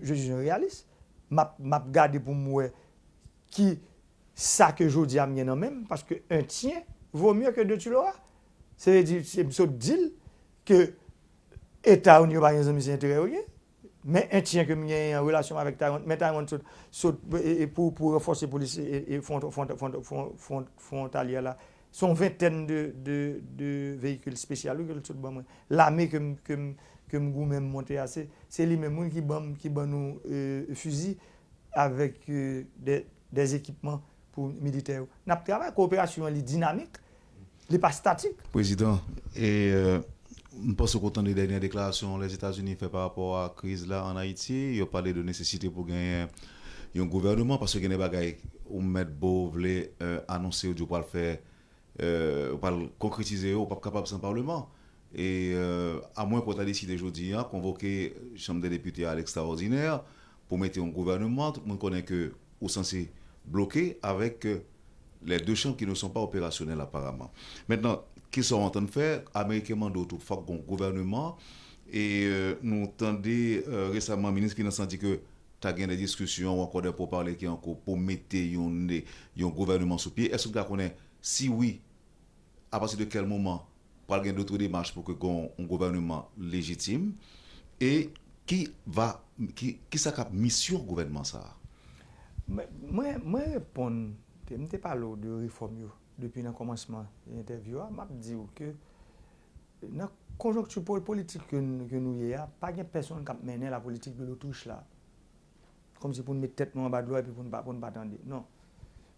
je suis un réaliste. M ap, m ap gade pou m wè ki sa ke jodi a m gen nan men m, paske un tien vaut mieux que deux tu l'auras. Se vle di, se m sot di l ke Etazini yo pa gen zanmi, se enterè yo gen. Men un tien ke m genyen an relasyon avèk Taiwan, men Taiwan sot, sot e, e pou, pou ranfòse polis e, e fwon- fwon- fwon- fwon- fwon- fwontalyè la. Se yon ventèn de, de, de veyikil espesyal, wi, ke l sot ban mwen. Lame ke m, ke m, ke m goumen m monte a, se, se li menm, wi, ki ban m, ki ban nou e, fizi avèk e, de, de ekipman pou militè yo. N ap travay, kowoperasyon an, li dinamik, li pa statik. Prezidan, e, e, m panse ke w tande dènye deklarasyon Lèzetazini fè pa rapò a kriz la ann Ayiti. Yo pale de nesesite pou genyen yon gouvèneman, paske gen de bagay ou mèt bo vle e, anonse, yo di w pral fè, e, ou pral konkretize yo, ou p ap kapab san palman. E, e, amwen ke w ta deside jodi a konvoke Chanm dè Depite a lekstraòdinè pou mete yon gouvèneman, tout moun konnen ke ou sanse bloke avèk e, les deux chambres qui ne sont pas opérationnelles apparemment. Maintenant, kisa w antann fè? Ameriken mande w tou, fòk gon gouvèneman. E e, nou tande e, resaman minis Finans lan di ke ta gen de diskisyon ou ankò de poupale ki an kou pou mete yon, yon gouvèneman sou pye. Èske nou ka konnen, si wi, apati de kèl moman pral gen dotre demach pou ke gon yon gouvèneman lejitim? E ki va, ki, kisa k ap misyon gouvènman sa a? Mwen, mwen, mwen reponn, te- m te pale w de refòm yo depi nan kòmansman entèvyou a, m ap di w ke nan Konjonkti po- politik ke n- ke nou ye a, pa gen pèsonn k ap mennen la politik de l'Autriche la. Kòmsi pou n met tèt nou anba dlo epi pou n pa pou n pa tande. Non.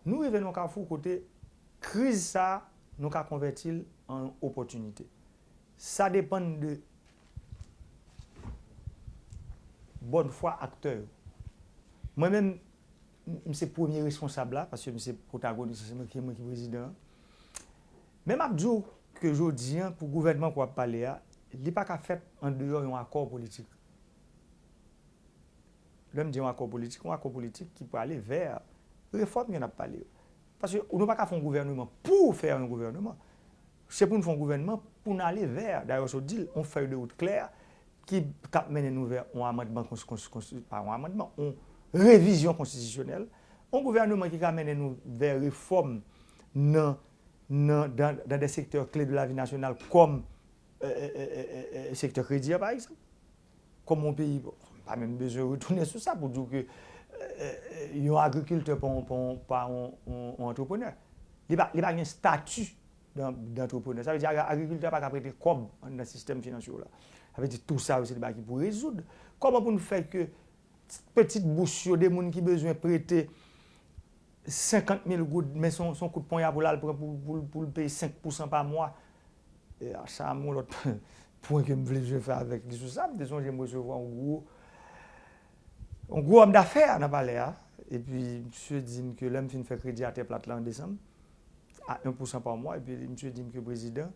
Nou rive nan yon kafou kote kriz sa a, nou ka konvèti l an opòtinite. Sa depann de bòn fwa aktè yo. Mwen menm, m se premye responsab la, paske m se pwotagonis, se mwen ki mwen ki prezidan an. Men m ap di w ke jodi an, pou gouvènman ke w ap pale a, li pa ka fèt andeyò yon akò politik. Lè m di yon akò politik, yon akò politik ki prale vè refòm ke n ap pale yo. Paske nou pa ka fè yon gouvèneman pou fè yon gouvèneman. Se pou n fè yon gouvèneman pou n ale vè, dayè w sot di l, yon fèy de wout klè ki k ap mennen nou vè yon amandman, pa yon amandman, yon revizyon konstitisyonèl, yon gouvèneman ki ka mennen nou vè refòm nan, nan, dans, dans des secteurs clés de la vie nationale kòm sektè kredi a, pa egzanp. Kòm yon peyi, bon, m pa menm bezwen retounen sou sa pou di w ke yon agrikiltè pa yon antreprenè. Li pa, li pa gen stati dantreprenè. Sa vle di agrikiltè a pa ka prete kòb anndan sistèm finansyè la. Sa vle di tou sa yo se deba ki pou rezoud. Kòman pou n fè ke pitit bous yo, de moun ki bezwen prete senkant mil goud, men se yon kout ponya pou l al pran pou l peye senk pousan pa mwa. E a sa, m gon lòt pwen ke m vle jwe fè avèk li sou sa. M te sonje m resevwa yon gwo yon gwo òm dafè nan palè a. Epi misye di m ke lè m fin fè kredi atè plat la an desanm, a en pousan pa mwa, epi misye di m ke prezidan,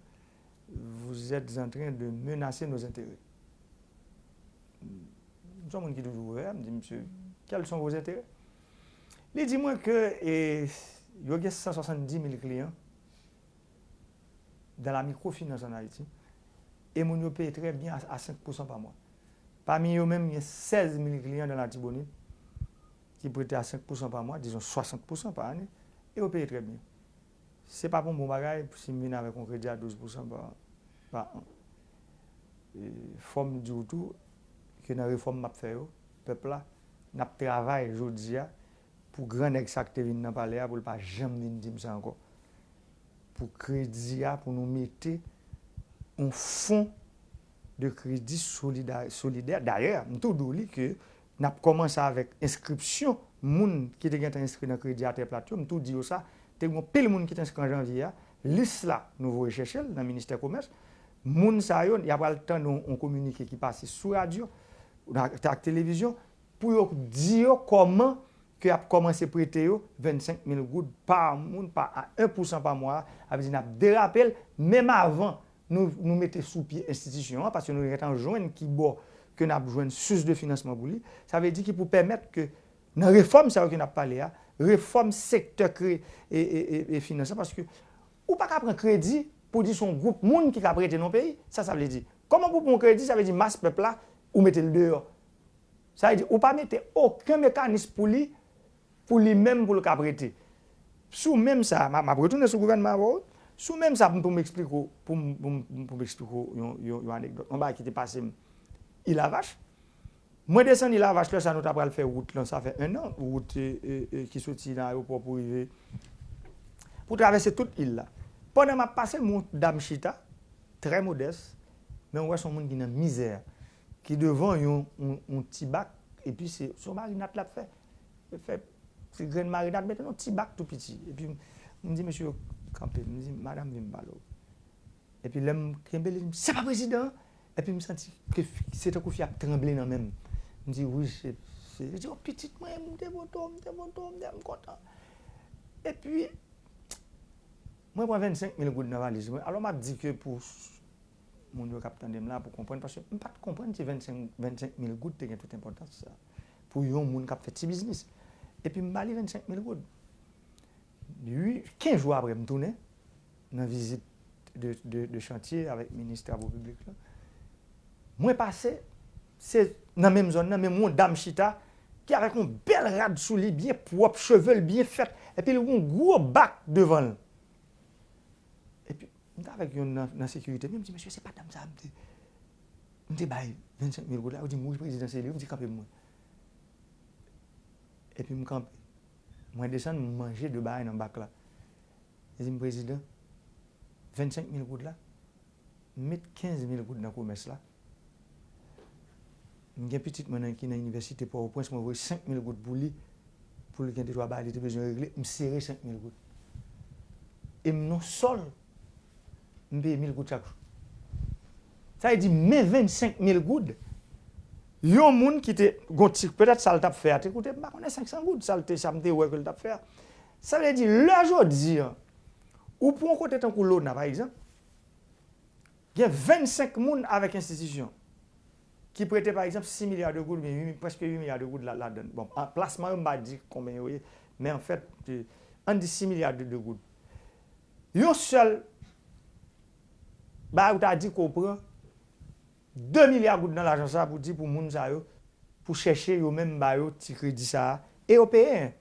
vous êtes en train de menacer nos intérêts. M se yon moun ki toujou ouvè, m di misye, quels sont vos intérêts? Li di mwen ke e, yo gen san swasanndis mil kliyan dans la microfinance en Haïti, e moun yo peye trè byen a, a senk pousan pa mwa. Pami yo menm, gen sèz mil kliyan dans la Tibonit ki prete a senk pousan pa mwa, dizon swasant pousan pa ane, e yo peye trè byen. Se pa pou yon bon bagay si m vin avèk yon kredi a douz pousan pa, pa an. E, fò m di w tou ke nan refòm m ap fè yo, pèp la, n ap travay jodi a pou gran nèg sa k te vin nan palè a, pou l pa janm vin di m sa ankò. Pou kredi a, pou nou mete yon fon de kredi solida- solidè. Dayè, m tou di w li ke n ap kòmanse avèk enskripsyon moun ki te gentan enskri nan kredi atè plat yo. M tou di yo sa, te gen yon pil moun ki te enskri an janvye a. Lis la, nou voye chèche l nan ministè komès. Moun sa yo, y a pral tande yon, yon kominike ki pase sou radyo, ak, ak televizyon, pou yo di yo kòman ke y ap kòmanse prete yo vennsenk mil goud pa moun, pa a en pousan pa mwa. Sa vle di n ap derape l, menm avan nou, nou mete sou pye enstitisyon an, paske nou gentan jwenn ki bò ke n ap jwenn sous de finansman pou li. Sa vle di ki pou pèmèt ke nan refòm sa yo ke n ap pale a, refòm sektè kre- e, e, e, e finans lan, paske ou pa ka pran kredi pou di se yon gwoup moun ki ka prete nan peyi. Sa, sa vle di, kòman pou pran kredi, sa vle di mas pèp la, ou mete l deyò. Sa vle di, ou pa mete okenn mekanis pou li, pou li menm, pou l ka prete. Sou menm sa, m a- m ap retounen sou gouvènman avè w, sou menm sa, pou m, pou m eksplike w, pou m, pou m, pou m eksplike w yon, yon, yon anekdòt. Yon bagay ki te pase m Ilavach. Mwen desann Ilavach lè sa nou ta pral fè wout lan, sa fè en an, wout e, e, e, ki soti nan ayewopò pou rive, pou travèse tout il la. Pandan m ap pase, m wè yon dam chita, trè modès, men w wè se yon moun ki nan mizè, ki devan yon, yon, yon ti bak, epi se, se yon marinad l ap fè. Li fè ti grenn marinad, mete nan yon ti bak tou piti. Epi m, m di mesye yo kanpe, m di, "Madanm, vin m pale w." Epi lè m kenbe li, li di m, "Se pa prezidan an?" Epi m santi ke fi- se tankou fi ap tranble nan men m. M di, "Wi, se, se." Li di, "O, pitit mwen, m te poto, m te poto, m te, m kontan." Epi, mwen pran vennsenk mil goud nan valiz mwen. Alò, m ap di ke pou s- moun yo k ap tande m la, pou konprann, paske m pa t konprann si vennsenk, vennsenk mil goud te gen tout enpòtans sa. Pou yon moun k ap fè ti biznis. Epi m ba li vennsenk mil goud. Ui, kenz jou apre, m tounen nan vizit de, de, de chantye avèk minis travo piblik lan. Mwen pase, se nan menm zòn nan, men m wè yon dam chita, ki avèk yon bèl rad sou li, byen pwòp, cheve l byen fèt, epi l gen yon gwo bak devan l. Epi, m t avèk yonn nan, nan sekirite, men m di, "Mesye, se pa dam sa a m te, m te bay vennsenk mil goud la?" Yo di m, "Wi, prezidan, se li." Yo di, "Kanpe pou mwen." Epi m kanpe. Mwen desann, m manje de bagay nan bak la. Li di m, "Prezidan, vennsenk mil goud la, M met kenz mil goud nan komès la. M gen pitit mwen nan, ki nan inivèsite Pòtoprens, mwen voye senk mil goud pou li, pou l gen de twa bagay li te bezwen regle, m sere senk mil goud. E m nan sòl, m peye mil goud chak jou. Sa vle di, men vennsenk mil goud, yon moun ki te, gon ti, petèt sa l t ap fè a te koute, m pa konnen, senk san goud, sa l te, sa m te wè ke l t ap fè a. Sa vle di, lè jodi a, ou pran yon kote tankou Lona, pa egzanp, gen vennsenk moun avèk enstitisyon ki prete, pa egzanp, sis milya de goud, oubyen uit, prèske uit milya de goud la, ladan. Bon, an plasman yo, m pa di konbyen yo ye, men anfèt, ann di sis milya de, de goud. Yon sèl bagay ou ta di ke w pran de milya goud nan lajan sa pou di pou moun sa yo, pou chèche yo menm ba yo ti kredi sa a, e yo peye.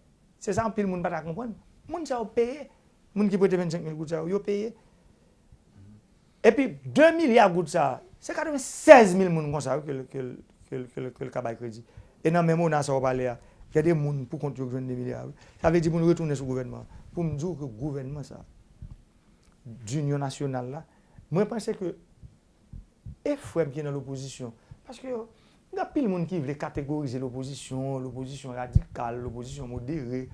Se sa anpil moun pa ta konprann. Moun sa yo peye. Moun ki prete vennsenk mil goud sa yo, yo peye. Epi de milya goud sa a, se katrevennsèz mil moun konsa wi ke l, ke l, ke l, ke l, ke l ka bay kredi. E nan menm Lona sa w pale a, gen de moun pou kont yo k jwenn de milya wi. Sa vle di pou n retounen sou gouvènman an, pou m di w ke gouvènman sa a, dinyon nasyonal la, mwen panse ke e frè m ki nan lopozisyon. Paske yo, gen anpil moun ki vle kategorize lopozisyon, lopozisyon radikal, lopozisyon modere.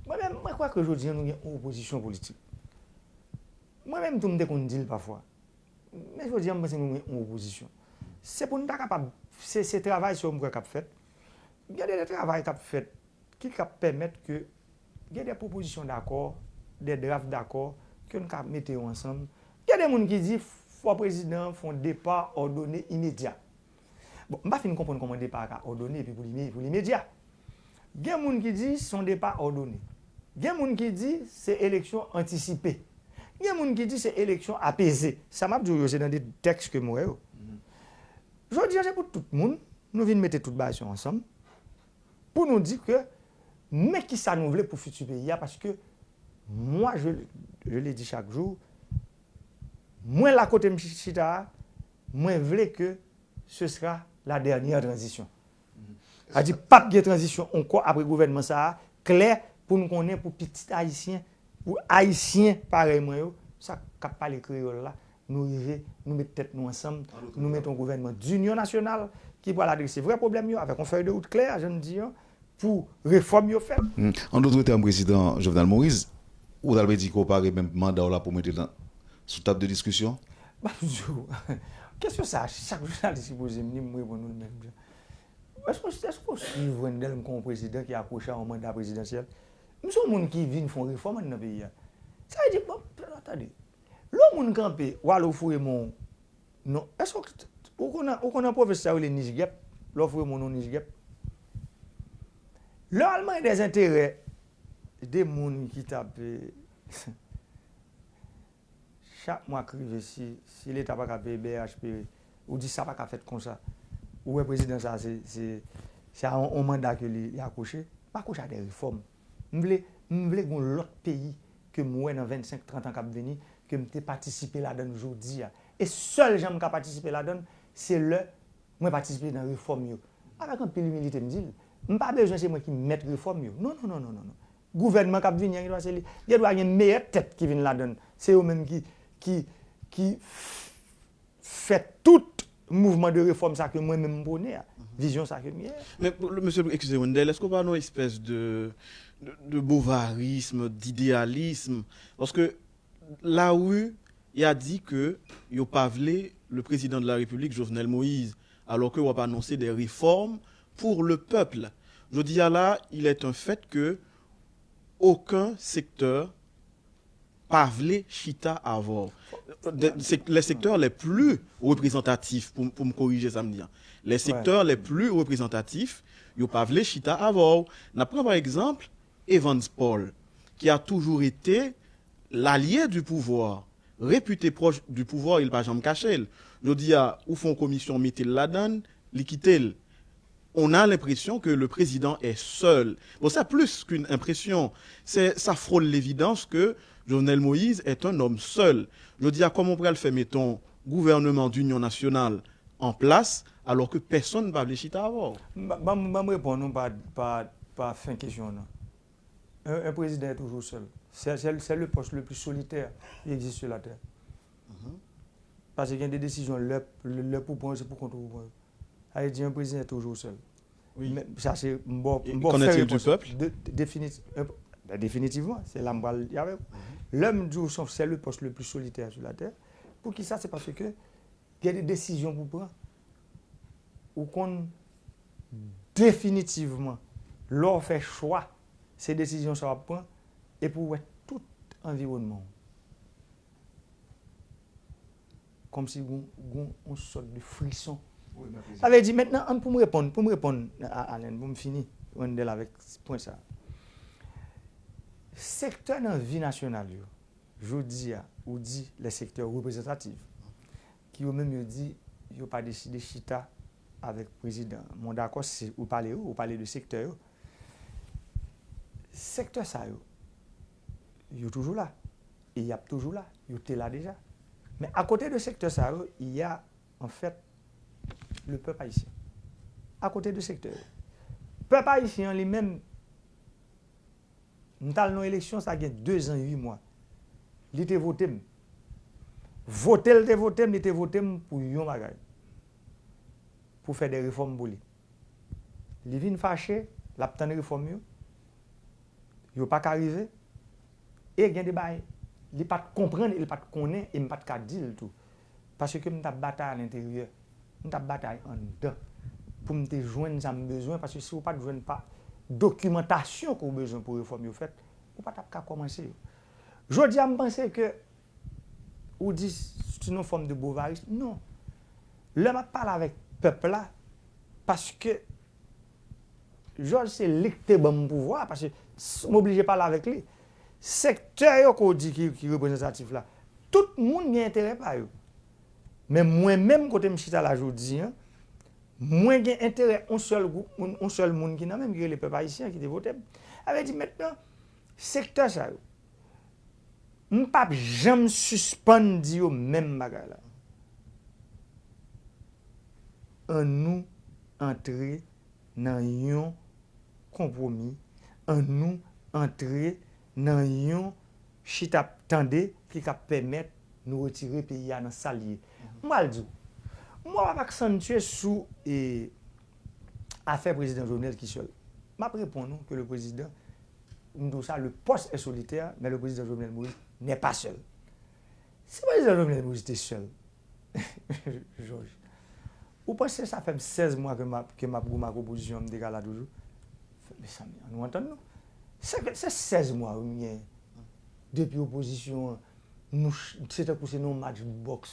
Mwen menm, mwen kwè ke jodi a nou gen yon opozisyon politik. Mwen menm tou, m te konn di l pafwa. Men jodi a, m panse nou gen yon opozisyon. Se pou n ta kapab, se, se travay sa yo m kwè k ap fèt. Gen de travay k ap fèt ki k ap pèmèt ke gen de pwopozisyon dakò, de draft dakò, ke n ka mete yo ansanm. Gen de moun ki di fò prezidan an fè yon depa òdone imedya. Bon, m pa fin konprann kòman depa a ka òdone epi pou li, pou li imedya. Gen moun ki di se yon depa òdone. Gen moun ki di se eleksyon antisipe. Gen moun ki di se eleksyon apeze. Sa m ap di w yo, se nan de tèks ke m wè yo. Jodi a, se pou tout moun, nou vin mete tout bagay sa yo ansanm, pou nou di ke men kisa nou vle pou fiti peyi a, paske mwa, je, je le di chak jou, mwen la kote m chita a, mwen vle ke ce sera la dernière transition. Sa di p ap gen tranzisyon ankò apre gouvènman sa a, klè pou n konnen pou pitit ayisyen, pou ayisyen parèy mwen yo, sa k ap pale kreyòl la, nou rive, nou met tèt nou ansanm, nou met yon gouvènman dinyon nasyonal ki pral adrese vrè pwoblèm yo avèk yon fèy de wout klè, jan m di an, pou refòm yo fèt. Hmm. An dòt tèm, prezidan Jovenel Moïse, ou ta vle di ke w pare menm manda w la pou mete l nan, sou tab de diskisyon? M ap di w, kesyon sa a, chak jounalis ki poze m li, m reponn ou l menm jan. Èske, èske w swiv Wendell kòm yon prezidan ki akwoche a yon manda prezidansyèl? M se yon moun ki vin fè yon refòm anndan peyi a. Sa vle di, bon, tande, lè yon moun kanpe, w ale w foure men w nan, èske w, ou konn, ou konn pwovens sa yo rele nich gèp? Lè w foure men w nan nich gèp. Lè w al manyen dèzenterè de moun ki t ap, eh, chak mwa k rive, si, si Leta pa ka peye B H P, ou di sa pa ka fèt konsa. Ou wè prezidan sa, se, se, se a yon, yon manda ke li, li akwoche. M akwoche a de refòm. M vle, m vle gen yon lòt peyi ke m wè nan vennsenk, trant an k ap vini, ke m te patisipe ladan l jodi a. E sèl jan m ka patisipe ladan l, se lè mwen patisipe nan refòm yo. Avèk anpil imilite, m di l, m pa bezwen se mwen ki mèt refòm yo. Non, non, non, non, non, non. Gouvènman k ap vini an, gen dwa se li, gen dwa gen meyè tèt ki vin ladan l. Se yo menm ki, ki, ki fè tout mouvman de refòm sa ke mwen menm m pwone a, vizyon sa ke m gen. Men, mesye, eskize Wendell, èske w pa nan yon espès de, de, de bovarism, d'idéalisme? Paske lari a di ke yo pa vle le président de la République, Jovenel Moïse, alors que w ap anonse des réformes pour le peuple. Jodi a la, il est un fait que aucun secteur pa vle chita avè w. De, se, les secteurs les plus représentatifs, pou, pou m korije sa m di an. Les secteurs les plus représentatifs, yo pa vle chita avè w. N ap pran, pa egzanp, Evans Paul, qui a toujours été l'allié du pouvoir, réputé proche du pouvoir, il pa janm kache l. Jodi a, ou fè yon komisyon, mete l ladan l, li kite l. On a l'impression que le président est seul. Bon, c'est plus qu'une impression. C'est, ça frôle l'évidence que Jovenel Moïse est un homme seul. Jodi a, kòman w pral fè mete yon gouvènman dinyon nasyonal an plas, alò ke pèsonn pa vle chita avè w? Ban, ban, ban m reponn ou pa, pa, pa fen kesyon an. Un, un président est toujours seul. C'est, c'est, c'est le poste le plus solitaire qui existe sur la terre. Mhm. Paske gen de desizyon, lè, lè pou pran yo, se pou kont ou pou pran yo. Sa vle di, yon prezidan toujou sèl. Wi. Men sa se m ba w Et m ba w qu'en fè est-il du repons. Peuple? De- de- défini- euh, ben, définitivement, c'est là m pral di avèk. Lè m di w se le poste le plus solitaire sur la terre, poukisa? Se paske gen de desizyon pou pran. Ou konn definitivman, lè w fè chwa, se desizyon sa w ap pran, epi w wè tout anviwònman w. Kòmsi gon, gon yon sòt de frison. Sa vle di, mentnan, an, pou m reponn, pou m reponn a Allen, pou m fini, Wendell, avèk pwen sa. Sektè nan vi nasyonal yo, jodi a, ou di les secteurs représentatifs, ki yo menm yo di, yo pa deside chita avèk prezidan. Mwen dakò, se ou pale yo, ou pale de sektè yo. Sektè sa yo, yo toujou la. E y ap toujou la. Yo te la deja. Men akote de sektè sa yo, y a, an fèt, le pèp ayisyen. Akote de sektè yo. Pèp ayisyen an li menm, m t al nan eleksyon, sa gen de zan, uit mwa. Li te vote m. Vote l te vote m, li te vote m pou yon bagay. Pou fè de refòm pou li. Li vin fache, l ap tann refòm yo. Yo pa ka rive. E gen de bagay, li pa t konprann e li pa t konnen e m pa t ka di l tou. Paske m t ap batay alenteryè. M t ap batay anndan. Pou m te jwenn sa m bezwen, paske si w pa t jwenn pa dokimantasyon ke w bezwen pou refòm yo fèt, ou pa t ap ka kòmanse yo. Jodi a, m panse ke ou di se yon fòm de bovaris. Non. Lè m ap pale avèk pèp la, paske Jòj se li ki te ban m pouvwa, paske s- m oblije pale avèk li. Sektè yo ke w di ki, ki reprezantatif la, tout moun gen enterè pa yo. Men mwen menm, kote m chita la jodi a, mwen gen enterè yon sèl gwoup moun, yon sèl moun ki nan men m, ki rele pèp ayisyen, ki te vote m. Sa vle di, mentnan, sektè sa yo, m p ap janm sispann di yo menm bagay la. Annou antre nan yon konpwomi, annou antre nan yon chita tande ki ka pèmèt nou retire peyi a nan sa l ye. M pral di w, m ap aksantye sou e, afè prezidan Jovenel ki sèl. M ap reponn ou ke le président, m di w sa, le poste est solitaire, mais le président Jovenel Moïse n'est pas seul. Si prezidan Jovenel Moïse te sèl, Jòj, ou panse sa fè m sèz mwa ke m ap, ke m ap goumen ak opozisyon an, m te ka la toujou? Mezanmi, ann nou antann nou. Se, se sèz mwa wi m gen depi opozisyon an, nou, se tankou se nan yon match bòks.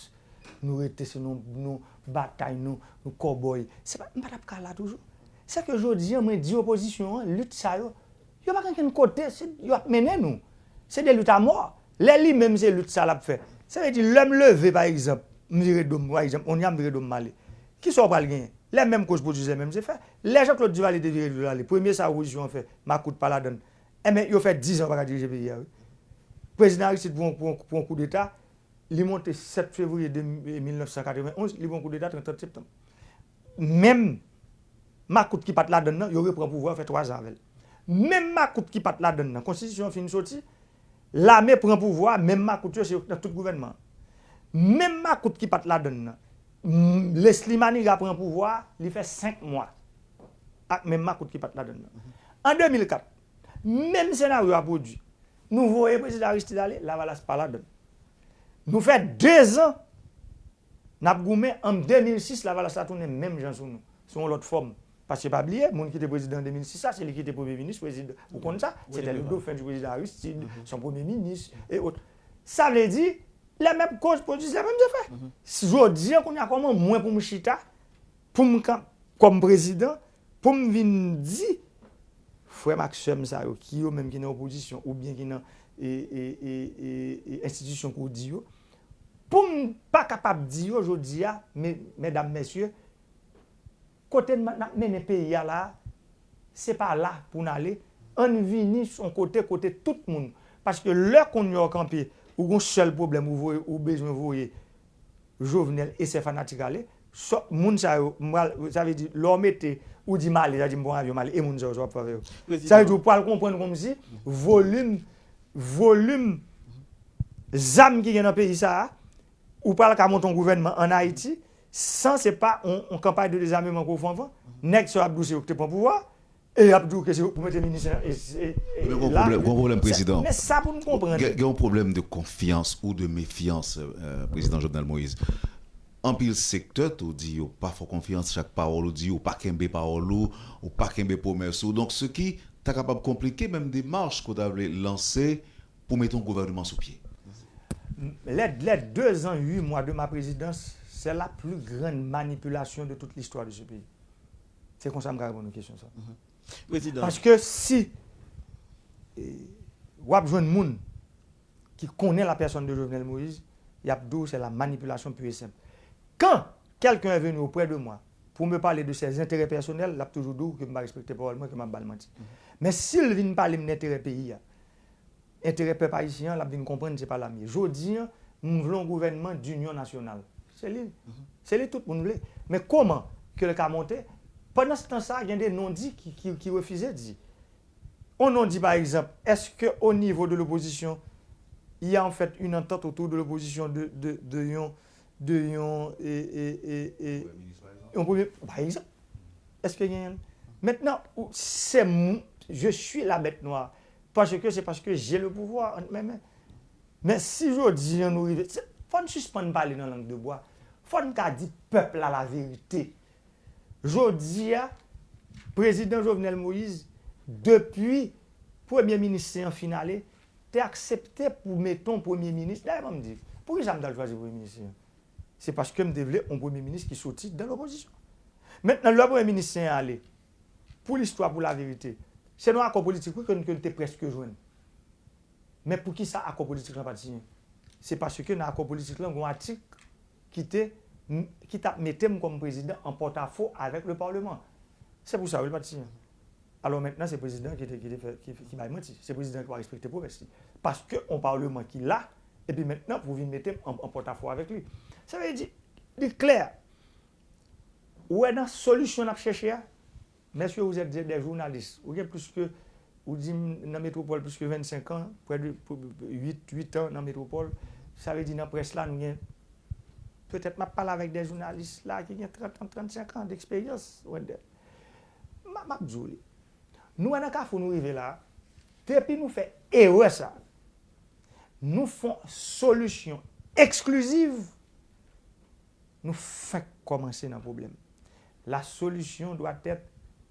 Nou rete se nan yon batay, nou, nou kòbòy. Se pa, m pa t ap ka la toujou. Se ke jodi a, mwen di opozisyon an, lit sa yo, yo pa gen kenn kote, se, yo ap mennen nou. Se de lit a mò. Lè li menm se lit sa l ap fè. Sa vle di, lè m leve, pa egzanp, m vire do m, pa egzanp, kounye a m vire do m m ale. Kisa w pral genyen? Lè menm koz pwodui, lè menm se fè. Lè Jean Claude Duvalier te vire do l ale, premye sa opozisyon an fè, makout pa ladann. Enben, yo fè diz an yo pa ka dirije peyi a, wi. Prezidan Aristide pran, pran, pran koudeta, li monte sèt fevriye de, mil nèf san katrevenn onz, li pran koudeta trant septanm. Menm makout ki pa t ladann nan, yo repran pouvwa, yo fè twa zan avè l. Menm makout ki pa t ladann nan, konstitisyon an fin soti, lame pran pouvwa, menm makout yo, se yo ki nan tout gouvènman an. Menm makout ki pa t ladann nan, m, Leslie Manigat pran pouvwa, li fè senk mwa ak menm makout ki pa t ladann nan. An de mil kat, menm senaryo a pwodui. Nou voye prezidan Aristide ale, Lavalas pa ladann. Nou fè de zan n ap goumen, an de mil sis, Lavalas la tounen menm jan sou nou, sou yon lòt fòm. Paske pa bliye, moun ki te prezidan an de mil sis la, se li ki te premye minis, prezidan, ou konn sa, se te le dauphin du président Aristide, se yon premye minis, e ot. Sa vle di, lè menm koz pwodui, lè menm se fè. Jodi a, kounye a, kòman mwen pou m chita, pou m, kòm prezidan, pou m vin di frè m ak sè m sa yo, ki yo menm ki nan opozisyon oubyen ki nan e, e, e, e, e, enstitisyon ke w di yo, pou m pa kapab di yo jodi a, me, medam, mesye, kote n, n ap mennen peyi a la, se pa la pou n ale. Ann vini s on kote, kote tout moun. Paske lè kounye a w kanpe, ou gon sèl pwoblèm, ou voye, ou bezwen voye Jovenel e sè fanatik ale, sò, moun sa yo, m pral, sa vle di, lè w mete, ou di m ale, sa vle di m pran avyon, m ale, e moun sa yo, sa w ap fè avè yo? Sa vle di, ou pral konprann kòmsi volim, volim zam ki gen nan peyi sa a, ou pral ka monte yon gouvènman ann Ayiti, san se pa yon, yon kanpay de dezameman ke w fè anvan. Nèg sa yo ap di w se yo ki te pran pouvwa, e y ap di w ke se pou mete minis e, e, e, Men gon la. Pwoblèm, gon pwoblèm, prezidan. Men sa pou n konprann. Gen gen yon pwoblèm de konfyans ou de mefyans, euh, prezidan Jovenel Moïse. Anpil sektè tou di yo pa fè w konfyans, chak pawòl ou di, ou pa kenbe pawòl ou, ou pa kenbe pwomès ou. Donk, se ki ta kapab konplike menm demach ke w ta vle lanse pou mete yon gouvènman sou pye. Les, les deux ans, huit mois de ma présidence, c'est la plus grande manipulation de toute l'histoire de ce pays. Se konsa m ka reponn ou kesyon sa. Prezidan, Paske si eh, w ap jwenn moun ki konnen la personne de Jovenel Moïse, y ap di w c'est la manipulation pure et simple. Quand quelqu'un est venu auprès de moi pour me parler de ses intérêts personnels, l ap toujou di w ke m pa respekte pawòl mwen, ke m ap ba l manti. Men si l vin pale m de enterè peyi a, enterè pèp ayisyen an, l ap vin konprann se pa la m ye. Jodi a, m vle yon gouvènman d'inyon nasyonal. Se li. Se li tout moun vle. Men kòman ke l ka monte? Pandan se tan sa, gen de non di ki, ki, ki refize di. On non di, par exemple, est-ce que au niveau de l'opposition, il y a en fait une entente autour de l'opposition de, de, de yon, de yon, e, e, e, e, yon premye, par exemple, est-ce que genyen? Maintenant, ou- c'est mou- je suis la bête noire. Parce que c'est parce que j'ai le pouvoir entre mes mains. Men si jodi an nou rive, se- fò n sispann pale nan lang de bwa. Fò n ka di pèp la laverite. Jodi a, prezidan Jovenel Moïse, depi premye minis Sen an fin ale, te aksepte pou mete yon premye minis. Dayè, ban m di, poukisa m t al chwazi premye minis Sen an? Se paske m te vle yon premye minis ki soti dan lopozisyon. Mentnan, lè premye minis Sen an ale, pou listwa, pou laverite, se nan akò politik, wi, ke n ke n te prèske jwenn. Men poukisa akò politik lan pa t siyen? Se paske nan akò politik lan, gen yon atik ki te, ki t ap mete m kòm prezidan an pòtafo avèk le Parlement. Se pou sa, wi, l pa t siyen. Alò, mentnan, se prezidan ki te, ki te fè, ki, ki bay manti. Se prezidan ki pa respekte pwomès li. Paske yon Parlement ki la, epi mentnan, pou vin mete m an, an pòtafo avèk li. Sa vle di, li klè. Ou wè nan solisyon n ap chèche a, mèsye, vous êtes des journalistes. Ou gen plis ke, ou di m nan metwopòl plis ke vennsenk an, près de huit, huit an nan metwopòl. Sa vle di nan près la, nou gen, petèt m ap pale avèk de jounalis la ki gen trant an, trannsenk an deksperyans, Wendell. M, m ap di w li. Nou wè nan kafou nou rive la, depi nou fè erè sa, nou fè yon solisyon ekskliziv, nou fenk kòmanse nan pwoblèm. La solution doit être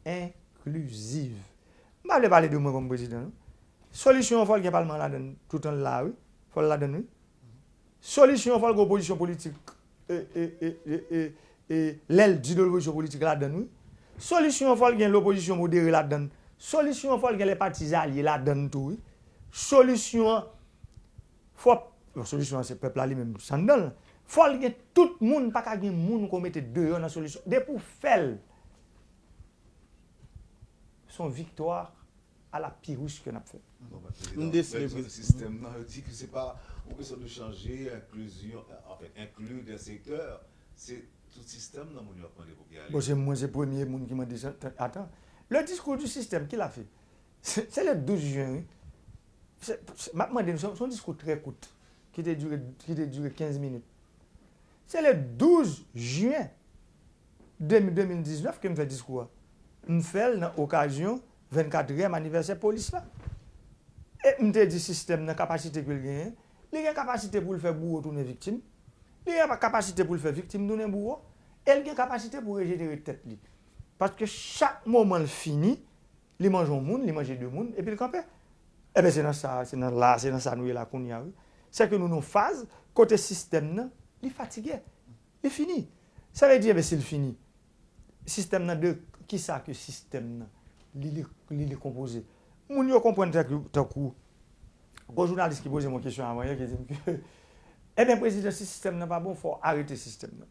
inclusive. M pa vle pale de mwen kòm prezidan, non. Solisyon an, fò l gen palman ladann, toutan l la, wi. Fò l ladann, wi. Solisyon an, fò l gen opozisyon politik, e, e, e, e, e, e, lè l di de lopozisyon politik ladann, wi. Solisyon an, fò l gen lopozisyon modere ladann. Solisyon an, fò l gen lè pati alye ladann tou, wi. Solisyon an, fò, bon, solisyon an, se pèp la li menm, s anndan l. Fò l gen tout moun, pa ka gen moun ke w mete deyò nan solisyon. Depi w fè l, se yon viktwa a la Pirus ke n ap fè. M deside, prezidan. Sistèm nan, yo di ke se pa yon kesyon de chanje, enklizyon, anfen, enkli de sektè, se tout sistèm nan moun yo ap mande pou ki ale. Bon, se mwen, se premye moun ki mande sa. Atan, le discours du système, qui l'a fait? Se, se le douz jen, wi. Se, se, m ap mande nou, se, se yon diskou trè kout, ki te dire, ki te dire kenz minit. Se le douz jen de, de mil diznèf ke m fè diskou a. M fè l nan okazyon vennkatriyèm anivèsè polis la. E m te di sistèm nan kapasite ke l genyen, li gen kapasite pou l fè bouwo tounen viktim, li gen kapasite pou l fè viktim tounen bouwo, e l gen kapasite pou rejenere tèt li. Paske chak moman l fini, li manje yon moun, li manje de moun, epi l kanpe. Ebyen, se nan sa, se nan la, se nan sa nou ye la kounye a, wi. Se ke nou nan yon faz kote sistèm nan, li fatige. Li fini. Sa vle di, ebyen, si l fini, sistèm nan de, kisa ke sistèm nan, li, li, li, li konpoze? Moun yo konprann tankou, tankou, gon jounalis ki poze m yon kesyon avan yè, ki di m ke, ebyen, prezidan, si sistèm nan pa bon, fò w arete sistèm nan.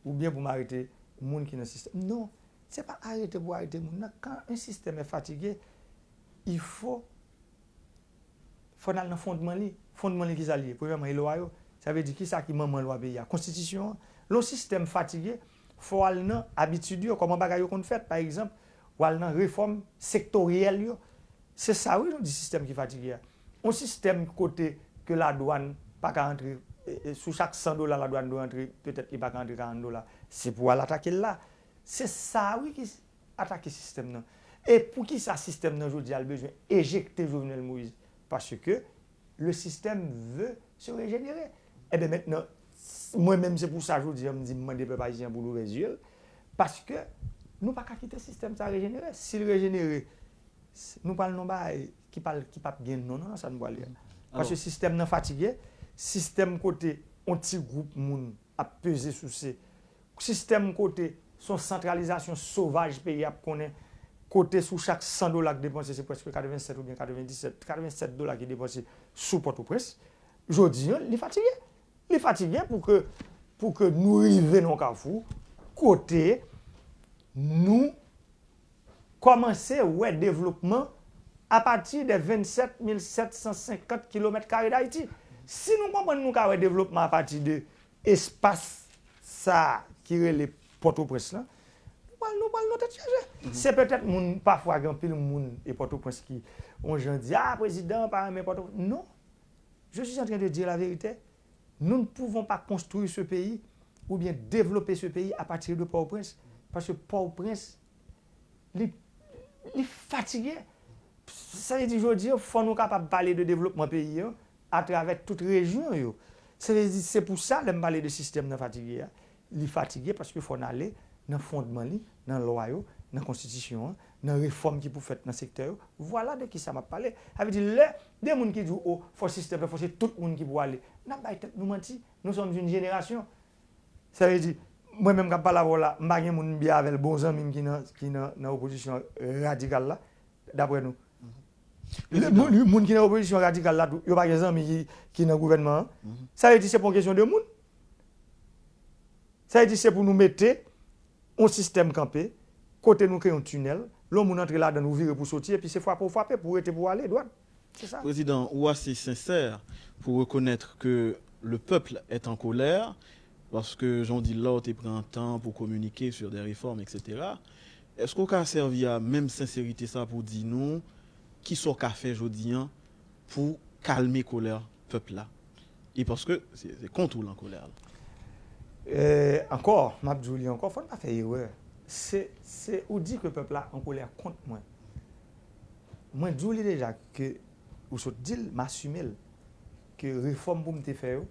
Oubyen pou m arete moun ki nan sistèm. Non, se pa arete pou arete moun nan. Quand un système est fatigué, il faut fò n al nan fondman li. Fondman li, kisa l ye? Premyèman, e lwa yo. Sa vle di, kisa ki manman lwa peyi a? Konstitisyon an. Lè yon sistèm fatige, fò w al nan abitid yo, kòman bagay yo konn fèt. Pa egzanp, w al nan refòm sektoryèl yo. Se sa, wi, nou di sistèm ki fatige a. Yon sistèm kote ke ladwàn pa ka antre e, e, sou chak san dola ladwàn dwe antre, petèt li pa ka antre karant dola. Se pou al atake l la. Se sa wi ki atake sistèm nan. E poukisa sistèm nan jodi a l bezwen ejekte Jovenel Moïse? Paske le système veut se régénérer. Ebyen mentnan, mwen menm se pou sa jodi a m di m mande pèp ayisyen an pou l ouvè zye l. Paske nou pa ka kite sistèm sa rejenere. Si l rejenere, s- nou pral nan bagay ki pa ki p ap gen non non nan sa nou prale a. Paske sistèm nan fatige, sistèm kote yon ti gwoup moun ap peze sou se sistèm kote se yon santralizasyon sovaj peyi ap konnen, kote sou chak san dola k depanse se prèske katrevennsèt oubyen katrevendisèt, katrevennsèt dola ki depanse sou Pòtoprens. Jodi a li fatige. Li fatige pou ke pou ke nou rive nan yon kafou kote nou kòmanse wè devlopman apati de vennsèt mil sèt san senkant kilomèt kare Dayiti. Si nou konprann nou ka wè devlopman apati de espas sa ki rele Pòtoprens lan, nou pral nou pral nan tèt chaje. Se petèt moun pafwa gen anpil moun e Pòtoprens ki yon jan di a prezidan pa renmen Pòtoprens. Non. Je suis en train de dire la vérité. Nous ne pouvons pas construire ce pays ou bien développer ce pays à partir de Port-au-Prince. Paske Port-au-Prince, li, li fatige. Sa vle di jodi a fò nou kapab pale de devlopman peyi an atravè tout rejyon yo. Sa vle di se pou sa lè m pale de sistèm nan fatige a, li fatige paske fò n ale nan fondman li, nan lwa yo, nan konstitisyon an, nan refòm ki pou fèt nan sektè yo. Vwala de kisa m ap pale. Sa vle di lè de moun ki di w o fò sistèm nan fò se tout moun ki pou ale, n ap bay tèt nou manti. Nous sommes une génération. Sa vle di mwen menm k ap pale avè w la m pa gen moun m byen avè l bon zanmi m ki nan ki nan nan opozisyon radikal la. Daprè nou. Moun ki nan opozisyon radikal la tou yo pa gen zanmi ki ki nan gouvènman an. Sa vle di se pa yon kesyon de moun. Sa vle di se pou nou mete yon sistèm kanpe kote nou kreye yon tinèl, lè yon moun antre ladan l ou vire pou soti epi se frape w frape pou rete pou w ale dwat. Se sa. Président, ou assez sincère pour reconnaître que le peuple est en colère, parce que Jean Dillot te pran tan pou kominike sur des réformes, et cetera. Èske w ka sèvi a menm senserite sa pou di nou kisa w ka fè jodi an pou kalme kolè pèp la? E paske se se kont ou l an kolè la. Euh, ankò, m ap di w li ankò, fò n pa fè erè. Se, se ou di ke pèp la an kolè kont mwen. Mwen di w li deja ke ou sot di l, m asime l. Ke refòm pou m te fè yo,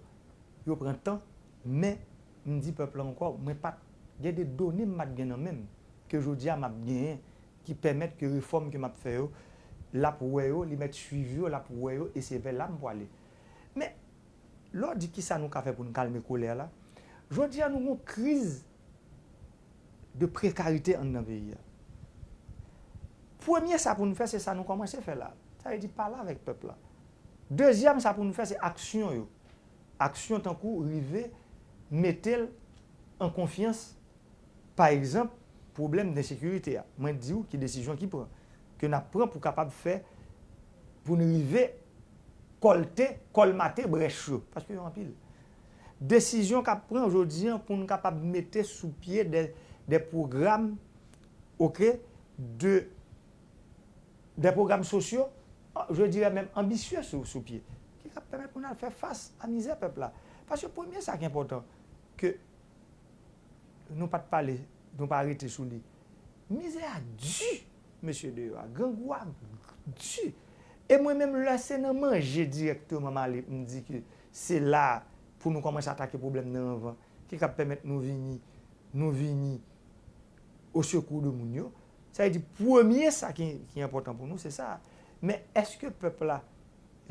yo pran tan, men m di pèp la ankò, mwen pa t gen de done m pa t gen nan men m ke jodi a m ap genyen ki pèmèt ke refòm ke m ap fè yo, l ap wè yo, li mèt swiv yo, l ap wè yo e se vè la m pwale. Men, lè w di kisa nou ka fè pou n kalme kolè la, jodi a nou gen yon kriz de prekarite anndan peyi a. Premye sa pou n fè, se sa nou kòmanse fè la. Sa vle di pale avèk pèp la. Dezyèm sa pou n fè, se aksyon yo. Aksyon tankou rive mete l an konfyans, pa egzanp, pwoblèm de ensekirite a. Mwen di w ki desizyon ki pran, ke n ap pran pou kapab fè, pou n rive kòlte, kòlmate brèch yo, paske yo anpil. Desizyon k ap pran jodi an pou n kapab mete sou pye de, de pwogram, oke, de, de pwogram sosyo, je dirais menm anbisye sou, sou pye, ki ka pèmèt pou n al fè fas a mizè pèp la. Paske premye sa ki enpòtan, ke nou pa t pale, nou pa rete sou li. Mizè a di, mesye deyò a, grangou a di. E mwen menm lè se nan manje dirèkteman m ale m di ke se la pou nou kòmanse atake pwoblèm nan anvan, ki ka pèmèt nou vini, nou vini o sekou de moun yo. Sa vle di premye sa ki, ki enpòtan pou nou se sa. Men èske pèp la,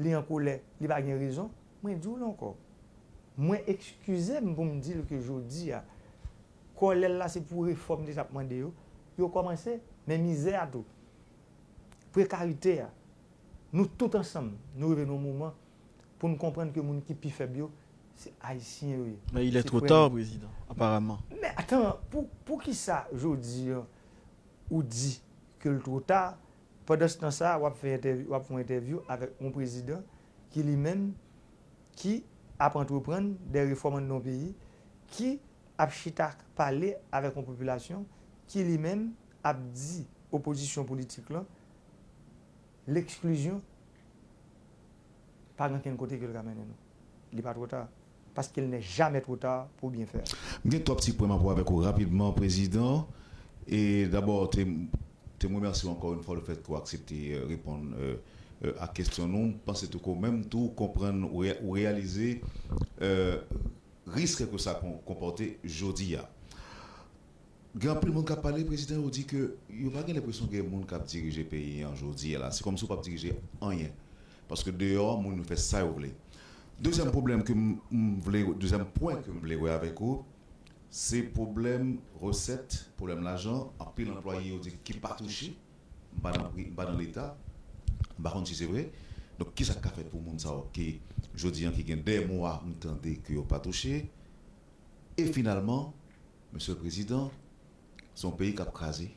li an kolè, li pa gen rezon? Mwen di w l ankò. Mwen eskize m pou m di l ke jodi a, kòlè l la se pou refòm li t ap mande yo, yo kòmanse, men mizè a tou, prekarite a, nou tout ansanm, nou rive nan yon moman pou n konprann ke moun ki pi fèb yo, se Ayisyen yo ye. Men il est trop tard, Président, apparemment. Men atan, pou, poukisa jodi an ou di ke l two ta, pandanstan sa w ap fè entèvyou, w ap fè yon entèvyou avèk yon prezidan ki li menm ki ap antreprann de refòm anndan yon peyi, ki ap chita pale avèk yon popilasyon ki li menm ap di opozisyon politik lan leksklizyon pa gen okenn kote ke l ka mennen nou. Li pa two ta. Parce qu'il n'est jamais trop tard pour bien faire. M gen twa ti pwen m ap wè avèk ou rapidman, Prezidan. E dabò, te, te m remèsye w ankò yon fwa le fèt ke w aksepte euh, reponn euh, euh, a kesyon nou. M panse tou ke w menm tou konprann ou re- ou reyalize euh, risk ke sa kon- konpòte jodi a. Gen anpil moun k ap pale, Prezidan, yo di ke yo pa gen lenpresyon gen moun k ap dirije peyi an jodi a la. Se kòmsi w p ap dirije anyen. Paske deyò a, moun yo fè sa yo vle. Dezyèm pwoblèm ke m m vle, dezyèm pwen ke m vle wè avèk ou, se pwoblèm resèt, pwoblèm lajan, anpil anplwaye yo di ki pa touche, m pa nan pri- m pa nan Leta, m pa konn si se vre. Donk, kisa k ka fèt pou moun sa yo ki, jodi an, ki gen dè mwa, m tande ke yo pa touche? E finalman, Mesye le Prezidan, se yon peyi k ap kraze.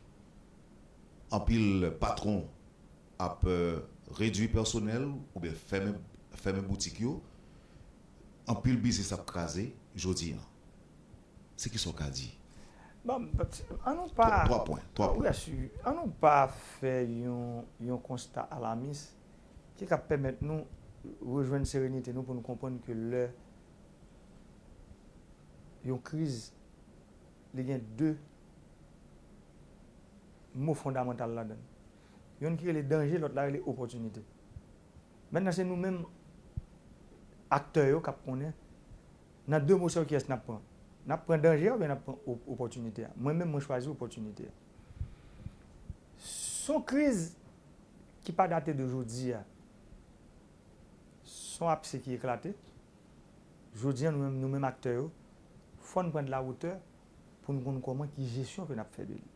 Anpil patwon ap euh, redui pèsonèl oubyen fèmen, fèmen boutik yo. Anpil biznis ap kraze jodi an. Se kisa w ka di? Bon, but, an nou pa. Twa pwen. Twa pwen. Byen si, an nou pa fè yon, yon konsta alamis ki ka pèmèt nou rejwenn serenite nou pou nou konprann ke lè yon kriz, li gen de mo fondamantal ladan l. Yonn ki rele danje, lòt la rele opòtinite. Mentnan, se nou menm aktè yo k ap konnen nan de mo sa yo kiyès n ap pran. N ap pran danje a oubyen n ap pran op- opòtinite a? Mwen menm, mwen chwazi opòtinite a. Se yon kriz ki pa date de jodi a. Se yon apse ki eklate. Jodi a, nou menm, nou menm aktè yo, fò n pran de la wotè pou n konn kòman ki jesyon ke n ap fè de li.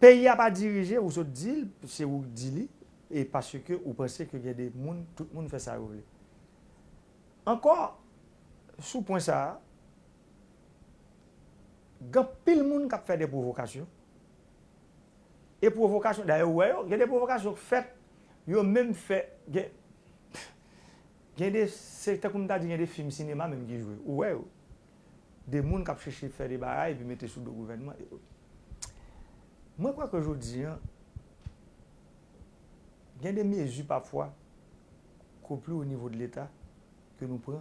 Peyi a pa dirije, ou sot di l, se ou k di li, e paske ou panse ke gen de moun, tout moun fè sa yo vle. Ankò, sou pwen sa a, gen anpil moun k ap fè de pwovokasyon. E pwovokasyon, dayè ou wè yo, gen de pwovokasyon k fèt, yo menm fè, gen, gen de, se tankou m ta di gen de fim sinema menm ki jwe, ou wè yo. De moun k ap chèche fè de bagay epi mete sou do gouvènman. Mwen kwè ke jodi an, gen de mezi pafwa ke w pli o nivo de Leta ke nou pran,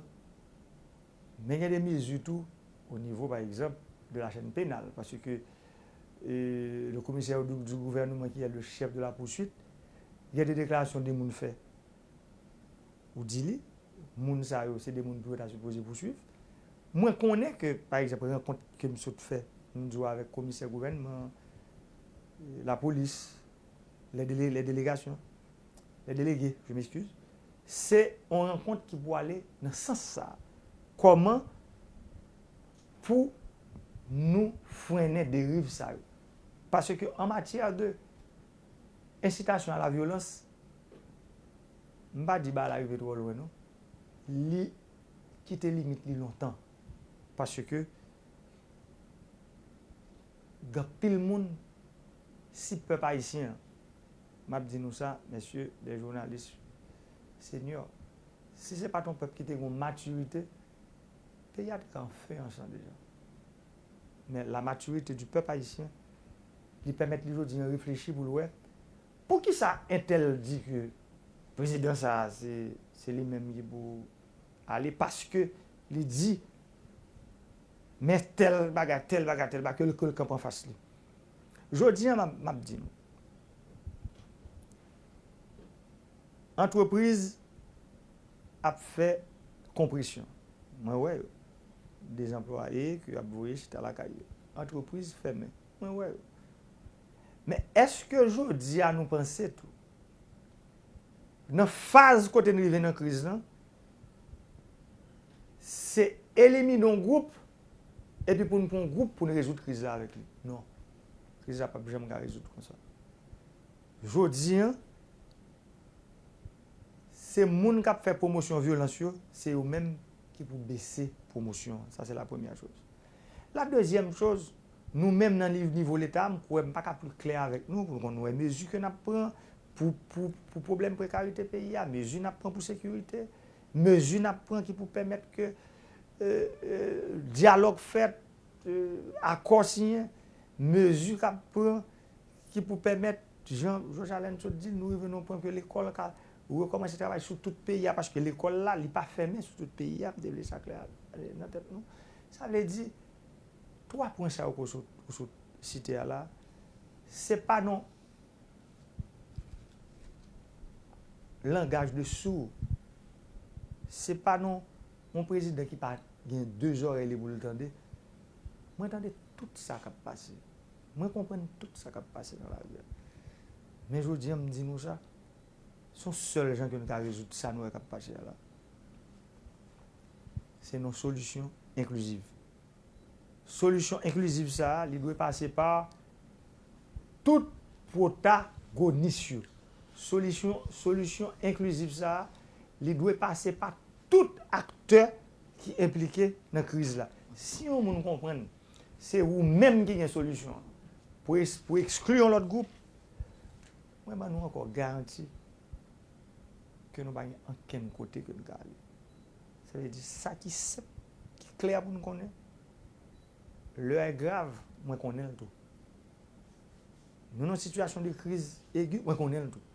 men gen de mezi tou o nivo, pa egzanp, de la chaîne pénale, paske euh, le commissaire du, du gouvernement qui est le chef de la poursuite, gen de deklarasyon de moun fè. Ou di li, moun sa yo, se de moun pou yo ta sipoze pouswiv. Mwen konnen ke, pa egzanp, rankont ke m sot fè, m di w avèk komisè gouvènman, euh, lapolis, les délé- les délégations, les délégués, je m'excuse, se yon rankont ki pou ale nan sans sa a. Kòman pou nou frennen deriv sa yo? Paske an matyè de ensitasyon a la vyolans, m pa di bagay la rive twò lwen non. Li kite limit li lontan. Paske gen anpil moun, si pèp ayisyen an, m ap di nou sa, mesye, de jounalis senyò, si se pa t yon pèp ki te gen yon matirite, peyi a te ka an fe an san deja. Men la matirite di pèp ayisyen, li pèmèt li jodi an reflechi pou l wè poukisa entèl di ke prezidan sa a se, se li menm ki pou ale, paske li di men tèl bagay, tèl bagay, tèl bagay, ke l, ke l kanpe anfas li. Jodi an, m ap, m ap di nou, antrepriz ap fè konpresyon. Mwen wè yo. Dezanplwaye ke y ap voye chita lakay yo. Antrepriz fèmen. Mwen wè yo. Men èske jodi a nou panse tou, nan faz kote n rive nan kriz lan, se elimine yon gwoup, epi pou n pran yon gwoup pou n rezoud kriz la avèk li? Non. Kriz la p ap janm ka rezoud konsa. Jodi an, se moun k ap fè pwomosyon vyolans yo, se yo menm ki pou bese pwomosyon an. Sa se la premyè choz. La dezyèm choz, nou menm nan nivo Leta, m kwè m pa ka pli klè avèk nou, pou nou konn wè mezi ke n ap pran pou, pou, pou pwoblèm prekarite peyi a, mezi n ap pran pou sekirite, mezi n ap pran ki pou pèmèt ke euh, euh, dyalòg fèt, euh, akò siyen, mezi k ap pran ki pou pèmèt, jan Jòj Alèn sot di l, nou rive nan yon pwen ke lekòl ka rekòmanse travay sou tout peyi a, paske lekòl la, li pa fèmen sou tout peyi a, m te vle sa klè nan tèt nou. Sa vle di, twa pwen sa yo ke w sot, ou sot site a la, se pa non langage de sourd. Se pa non yon prezidan ki pa gen de zòrèy li pou l tande. Mwen tande tout sa k ap pase. Mwen konprann tout sa k ap pase nan lari a. Men jodi a, m di nou sa, se yon sèl jan ke nou ka rezoud sa nou wè k ap pase a la. Se nan solisyon enkliziv. Solisyon enkliziv sa a, li dwe pase pa tout pwotagonis yo. Solisyon, solisyon enkliziv sa a, li dwe pase pa tout aktè ki enplike nan kriz la. Si yon moun konprann se ou menm ki gen solisyon an pou es-, pou ekskli yon lòt gwoup, mwen ban nou ankò garanti ke nou pa gen ankenn kote ke nou ka ale. Sa vle di sa ki senp, ki klè pou nou konnen, lè a grav, mwen konnen l tou. Nou nan sitiyasyon de kriz egi, mwen konnen l tou.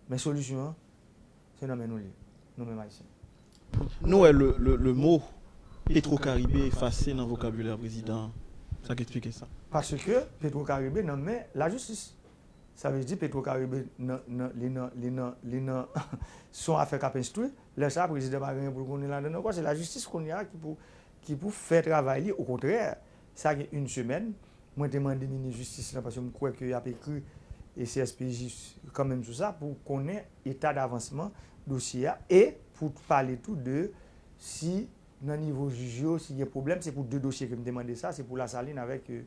Men solisyon an, se nan men nou li ye, nou menm Ayisyen. Nou wè le, le, le mo Petro Caribe efase nan vokabilè prezidan an. Sa k eksplike sa? Paske Petro Caribe nan men lajistis. Sa vle di Petro Caribe nan, nan, li nan, li nan, li nan, se yon afè k ap enstwi. Lè sa a, prezidan pa gen anyen pou l konnen ladan l ankò. Se lajistis kounye a ki pou, ki pou fè travay li. Okontrè, sa gen yon semèn, mwen te mande minis jistis lan, paske m kwè ke y ap ekri e C S P J kanmenm sou sa, pou konnen eta davansman dosye a e pou pale tou de si nan nivo jij yo, si gen pwoblèm, se pou de dosye ke m te mande sa, se pou Lasalin avèk e,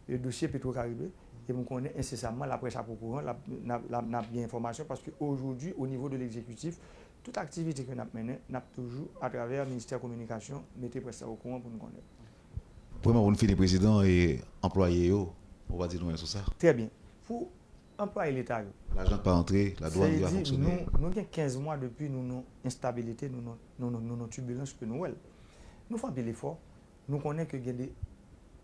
e, dosye Petro Caribe. E m konnen ensesamman, laprès ap okouran, l ap, n ap, l ap, n ap gen enfòmasyon, paske ojodwi, o nivo de legzekitif, tout aktivite ke n ap mennen, n ap toujou, atravè Ministè Kominikasyon, mete près la okouran pou n konnen. Premye, pou n fini, prezidan, e anplwaye yo, ou va di nou anyen sou sa? Trè byen. Pou anplwaye leta yo. Lajan k pa antre, ladwàn ki pa fonksyone. Nou, nou gen kenz mwa depi nou nan enstabilite, nou nan, nou, nou, nou nan tibilans ke nou wè l. Nou fè anpil efò, nou konnen ke gen de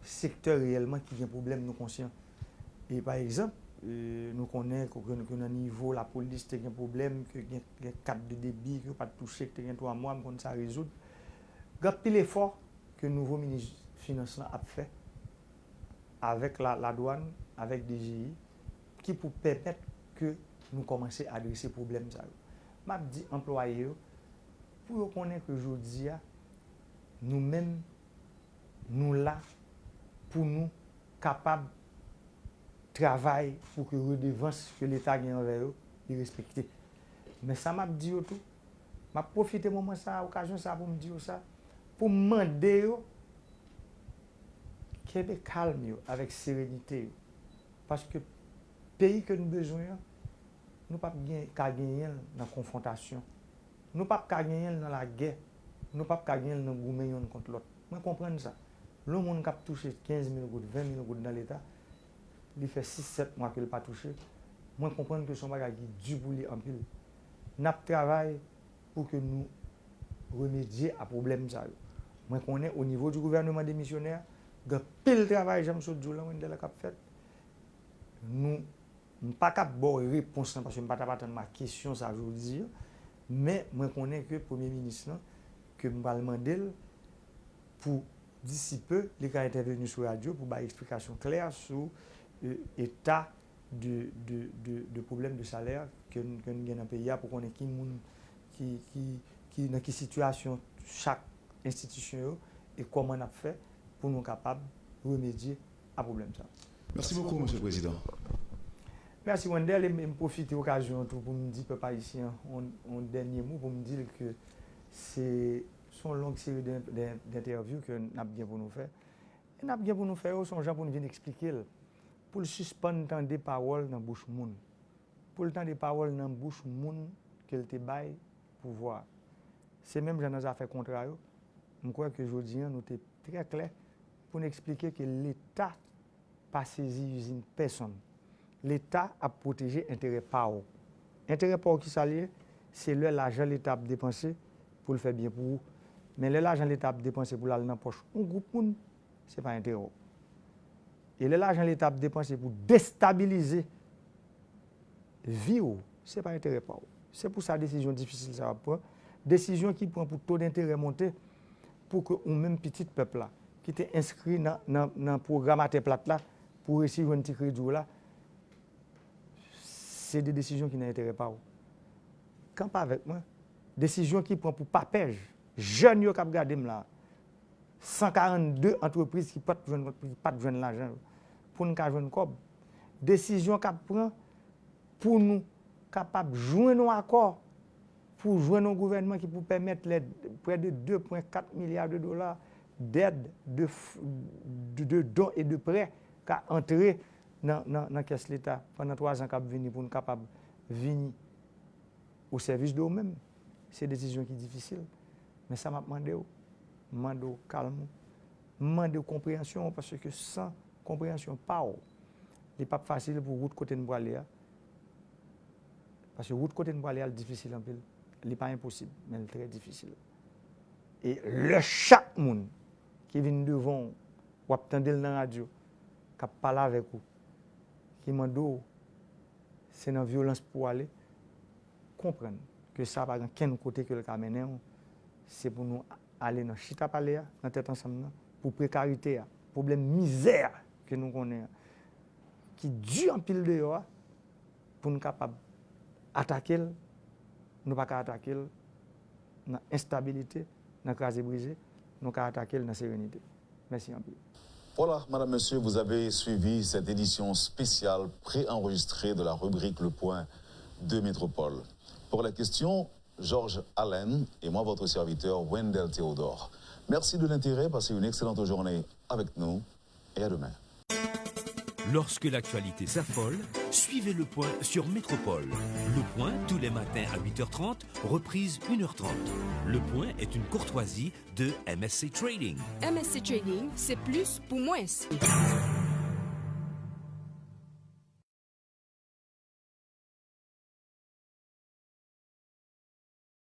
sektè reyèlman ki gen pwoblèm, nou konsyan. E pa egzanp, e, nou konnen ke, ke, ke nan nivo lapolis te gen pwoblèm, ke gen, gen kat de debi ke yo pa t touche, ke te gen twa mwa, m konn sa rezoud. Gen anpil efò ke nouvo minis finans lan ap fè avèk la, ladwàn, avèk D G I, ki pou pèmèt ke nou kòmanse adrese pwoblèm sa yo. M ap di anplwaye yo, pou yo konnen ke jodi a, nou menm, nou la pou nou kapab travay pou ke redevans ke Leta gen anvè yo, li respekte. Men sa m ap di yo tou, m ap pwofite moman sa a, okazyon sa a pou m di yo sa, pou m mande yo kenbe kalm yo avèk serenite yo. Paske peyi ke nou bezwen an, nou p ap gen, ka genyen l nan konfwontasyon. Nou p ap ka genyen l nan lagè. Nou p ap ka genyen l nan goumen yonn kont lòt. Mwen konprann sa. Lè yon moun k ap touche kenz mil goud, ven mil goud nan Leta, li fè sis, sèt mwa ke l pa touche, mwen konprann ke se yon bagay ki di pou li anpil. N ap travay pou ke nou remedye a pwoblèm sa yo. Mwen konnen o nivo di gouvèneman demisyonè, gen anpil travay, jan m sot di w lan, Wendell, k ap fèt. Nou, m pa kab ba w repons lan, paske m pa t ap atann m a kesyon sa jodi a, men mwen konnen ke premye minis lan, ke m pral mande l pou disi pe, li ka entèveni sou radyo pou bay eksplikasyon klè sou, e, eta de, de, de, de pwoblèm de salè ke n, ke n gen nan peyi a, pou konnen ki moun ki, ki, ki nan ki sitiyasyon chak enstitisyon yo, e kòman n ap fè pou nou kapab remedye a pwoblèm sa. Mèsi bokou, Mesye Prezidan. Mèsi, Wendell, e m, e m pwofite okazyon an tou pou m di pèp ayisyen an yon, yon dènye mo, pou m di l ke se, se yon long seri de, de, d'entèvyou ke n ap gen pou nou fè. E n ap gen pou nou fè yo, se yon jan pou n vin eksplike l, pou l sispann tande pawòl nan bouch moun, pou l tande pawòl nan bouch moun ke l te bay pouvwa a. Se menm jan nan zafè kontra yo, m kwè ke jodi a, nou te trè klè pou n eksplike ke Leta pa sezi izin pèsonn. Leta ap pwoteje enterè pa w. Enterè pa w, kisa l ye? Se lè lajan Leta ap depanse pou l fè byen pou ou. Men lè lajan Leta ap depanse pou l al nan pòch yon gwoup moun, se pa enterè w. E lè lajan Leta ap depanse pou destabilize vi w, se pa enterè pa w. Se pou sa desizyon difisil sa yo ap pran. Desizyon ki pran pou to denterè monte, pou ke ou menm pitit pèp la, ki te enskri nan, nan, nan pwogram Atè Plat la, pou resi jwenn ti kredi w la, se de desizyon ki nan enterè pa w. Kanpe avèk mwen. Desizyon ki pran pou PAPEJ, jèn yo k ap gade m la, san karannde antrepriz ki pa t jwenn, ki pa t jwenn lajan yo, pou n ka jwenn kòb. Desizyon k ap pran pou nou kapab jwenn yon akò, pou jwenn yon gouvènman ki pou pèmèt lè près de deux point quatre milliards de dollars d'aide, de, de, de dons et de prêts ka antre nan, nan, nan kès Leta pandan twa zan k ap vini pou n kapab vini o sèvis de ou menm. Se desizyon ki difisil. Men sa m ap mande w, m mande w kalm ou, m mande w konpreyansyon w, paske san konpreyansyon pa w, li p ap fasil pou wout kote n prale a. Paske wout kote n prale a, l difisil anpil. Li pa enposib, men l trè difisil. E lè chak moun ki vin devan w, w ap tande l nan radyo, k ap pale avèk ou, ki mande w, se nan vyolans pou w ale, konprann ke sa pa gen kenn kote ke l ka mennen w. Se pou nou ale nan chita pale a, nan tèt ansanm nan, pou prekarite a, pwoblèm mizè a ke nou konnen an, ki di anpil deyò a, pou n kapab atake l, nou pa ka atake l nan enstabilite, nan kraze brize, nou ka atake l nan serenite. Mèsi anpil. Voilà, madame, monsieur, vous avez suivi cette édition spéciale préenregistrée de la rubrique Le Point de Métropole. Pour la question, Georges Allen et moi, votre serviteur, Wendell Théodore. Merci de l'intérêt, passez une excellente journée avec nous et à demain. Lorsque l'actualité s'affole, suivez le point sur Métropole. Le point, tous les matins à huit heures trente, reprise une heure trente. Le point est une courtoisie de M S C Trading. M S C Trading, se plis pou mwens.